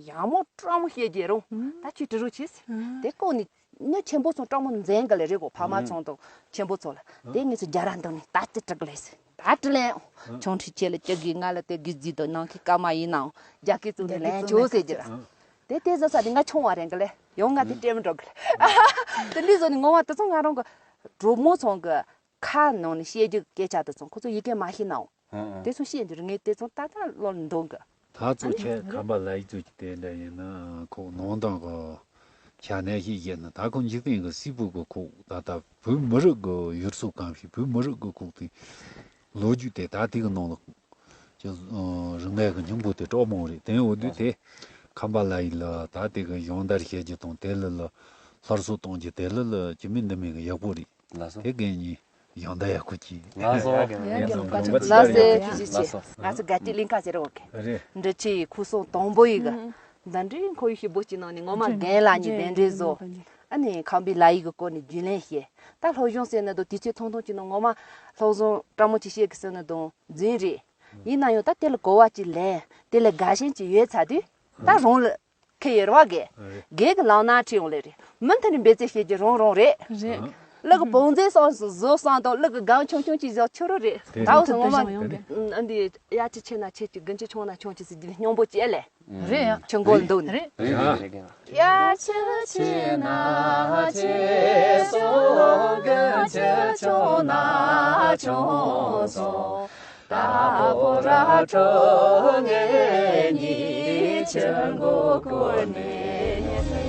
ཡག་མོ་སྤྲང་མོ་བཤད་རྒྱུ་རུང་། ཨ་ད་ཁྱོད་འབྲི་རོགས་བྱེད། ཨ་དེ་ལྐོག་ནས་ནི་ཆེན་པོ་ཚོ་སྤྲང་མོ་འཛིན་གི་ལེ་རེད་གོ། ཕ་མ་ཚོ་དང་ཆེན་པོ་ཚོ་ལ། དེ་ངེད་ཚོ་རྒྱ་ར་འདང་ནས་ད་ཅི་འབྲི་གི་ལེ་ཟེར། ད་འབྲི་ལེ། ཨ་ཆུང་འཕྲི་ཆེ་ལ་ཅི་གི་ང་ལ་དེ་གི་རྫི་དང་ནང་གི་སྐར་མ་ཡིན་ནའང་རྒྱ་སྐད་བཙུགས་ནས་ལན་བྱོས་ཟེར་རྒྱུ་ར། དེ་དེ་བཟོ་ས་དེ་ང་ཆུང་བ་རེད་གི་ལེ། ཡང་ང་དེ་སྤྲད་མི་འགྲོ་གི་ལེ། དེ་འདྲའི་བཟོ་ནས་ངོ་མ་དེ་ཚོ་ང་རང་གི་གྲོགས་མོ་ཚོ་གི་ཁ་ནང་ནས་བཤད་རྒྱུ་སྐད་ཆ་དེ་ཚོ་ཁོ་ཚོ་ཡི་གེ་མ་ཤེས་ནའང་། ཨ་ཨ་དེ་ཚོ་བཤད་རྒྱུ་རེད། ངས་དེ་ཚོ་ད་ལྟ་བློར་འདོན་གི། ད་ཚོ་ཁྱེད་ཁམས་པ་ལ་ཡི་ཚོ་གི་དེ་འདྲ་ཡིན་ན་ཁོག་ནང་དང་གི་ཆ་ནས་ཤེས་བཤད་ན་ད་ཁོ་འཇིག་རྟེན་གི་སིལ་བུ་གི་ཁོག་ད་ལྟ་བོད་མི་རིགས་གི་ཡུལ་སྲོལ་གང་ཞིག་བོད་མི་རིགས་གི་ཁོག་དེ་ལོ་རྒྱུས་དེ་ད་དེ་གི་ནང་ལ་ཅི་རིག་གནས་གི་སྙིང་པོ་དེ་གྲོགས་མང་རེད། དེ་འོ་དུས་དེ་ཁམས་པ་ལ་ཡི་ལ་ད་དེ་གི་སྦྱོང་བརྡར་བྱེད་རྒྱུ་དང་དེ་ལ་ལ་སླར་གསོ་གཏོང་རྒྱུ་དེ་ལ་ལ་ཅི་མིན་འདི་མིན་གི་ཡག་པོ་རེད། ལགས་སོ། དེ་གན་ཡིན། ཡང་ད་ཡག་ཁུ་ཅི། ལགས་སོ། ཡང་ཡང་བཀའ་དྲིན་ཆེ། ལགས་སེ་ཐུགས་རྗེ་ཆེ། ལགས་སོ། ང་ཚོ་དགའ་སྤྲོའི་གླིང་ག་ཟེར་བ་གི། རེད། འབྲི་ཆུའི་ཁུག་སོང་དང་པོ་ཡི་གི། ཨུ། ད་འདྲའི་ཁོ་ཡི་ཤི་བོ་ཅི་ནང་ནས་ངོ་མ་རྒན་ལགས་ཉིད་གདན་འདྲེན་བཟོ། ཨ་ནི་ཁམས་པའི་ལ་ཡི་གི་སྐོར་ནས་རྒྱུས་ལོན་བཤད། ད་སློབ་སྦྱོང་ཟེར་ན་དང་དུས་ཚོད་ཐུང་ཐུང་ཅི་ནང་ངོ་མ་སློབ་སྦྱོང་སྤྲང་མོ་ཅི་བཤད་གི་ཟེར་ན་དང་རྫུན་རེད། ཡིན་ན་ཡང་ད་དེ་ལ་གོ་བ་ཅི་ལེན་དེ་ལ་དགའ་ཞེན་ཅི་ཡོད་ཚ་དུས་ད་རང་ལ། ཁེ་ཡེར་བ་གེ། རེད། གེ་གི་ལང་ན་ཁྲི་ཡོང་ལེ་རེད། མི་མཐུན་ནི་འབད་བརྩོན་བྱེད་རྒྱུ་རང་རང་རེད། རེད། ལག་གི་བོང་རྫས་སང་བཟོ་སང་དང་ལག་གི་སྒང་ཆུང་ཆུང་ཅིག་བཟོ་ཆོ་རོ་རེད། དེ་ད་འོ་སོ་ངོ་མ། དེ་ཨ་འདི་ཡ་ཅི་ཆེ་ན་ཆེ་ཅིག་གིན་ཅི་ཆུང་ན་ཆུང་ཅིག་ཟེར་རྒྱུ་སྙོམས་པོ་བྱས་ལེ། རེད་ཡ། ཆུ་མགོ་འདུག་ནི། རེད། ཡ་ཅི་ཆེ་ན་ཆེ་སོང་གིན་ཅི་ཆུང་ན་ཆུང་སོང་། ད་བོ་ར་ཁྲོ་ངེ་ཉི་ཆུ་མགོ་སྐོར་ནས་ཉེ་སེ་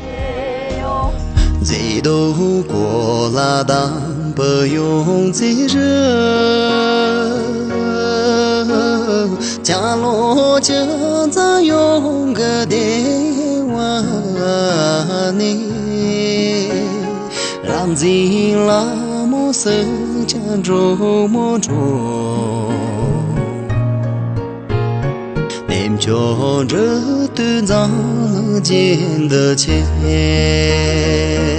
ཡོང་། མཛེས་སྡུག་གོ་ལ་དང་བུ་ཡོང་ཚེ་རུ། ཅང་ལོ་ཅི་ཙང་ཡོང་གི་བདེ་བ་ནི། རང་འཛིན་ལ་མོ་སུ་ཅང་འགྲོ་མོ་འགྲོ། ནེམ་ཅོ་འགྲོ་དུས་འཛམ་གླིང་རྒྱན་དུ་ཆེ།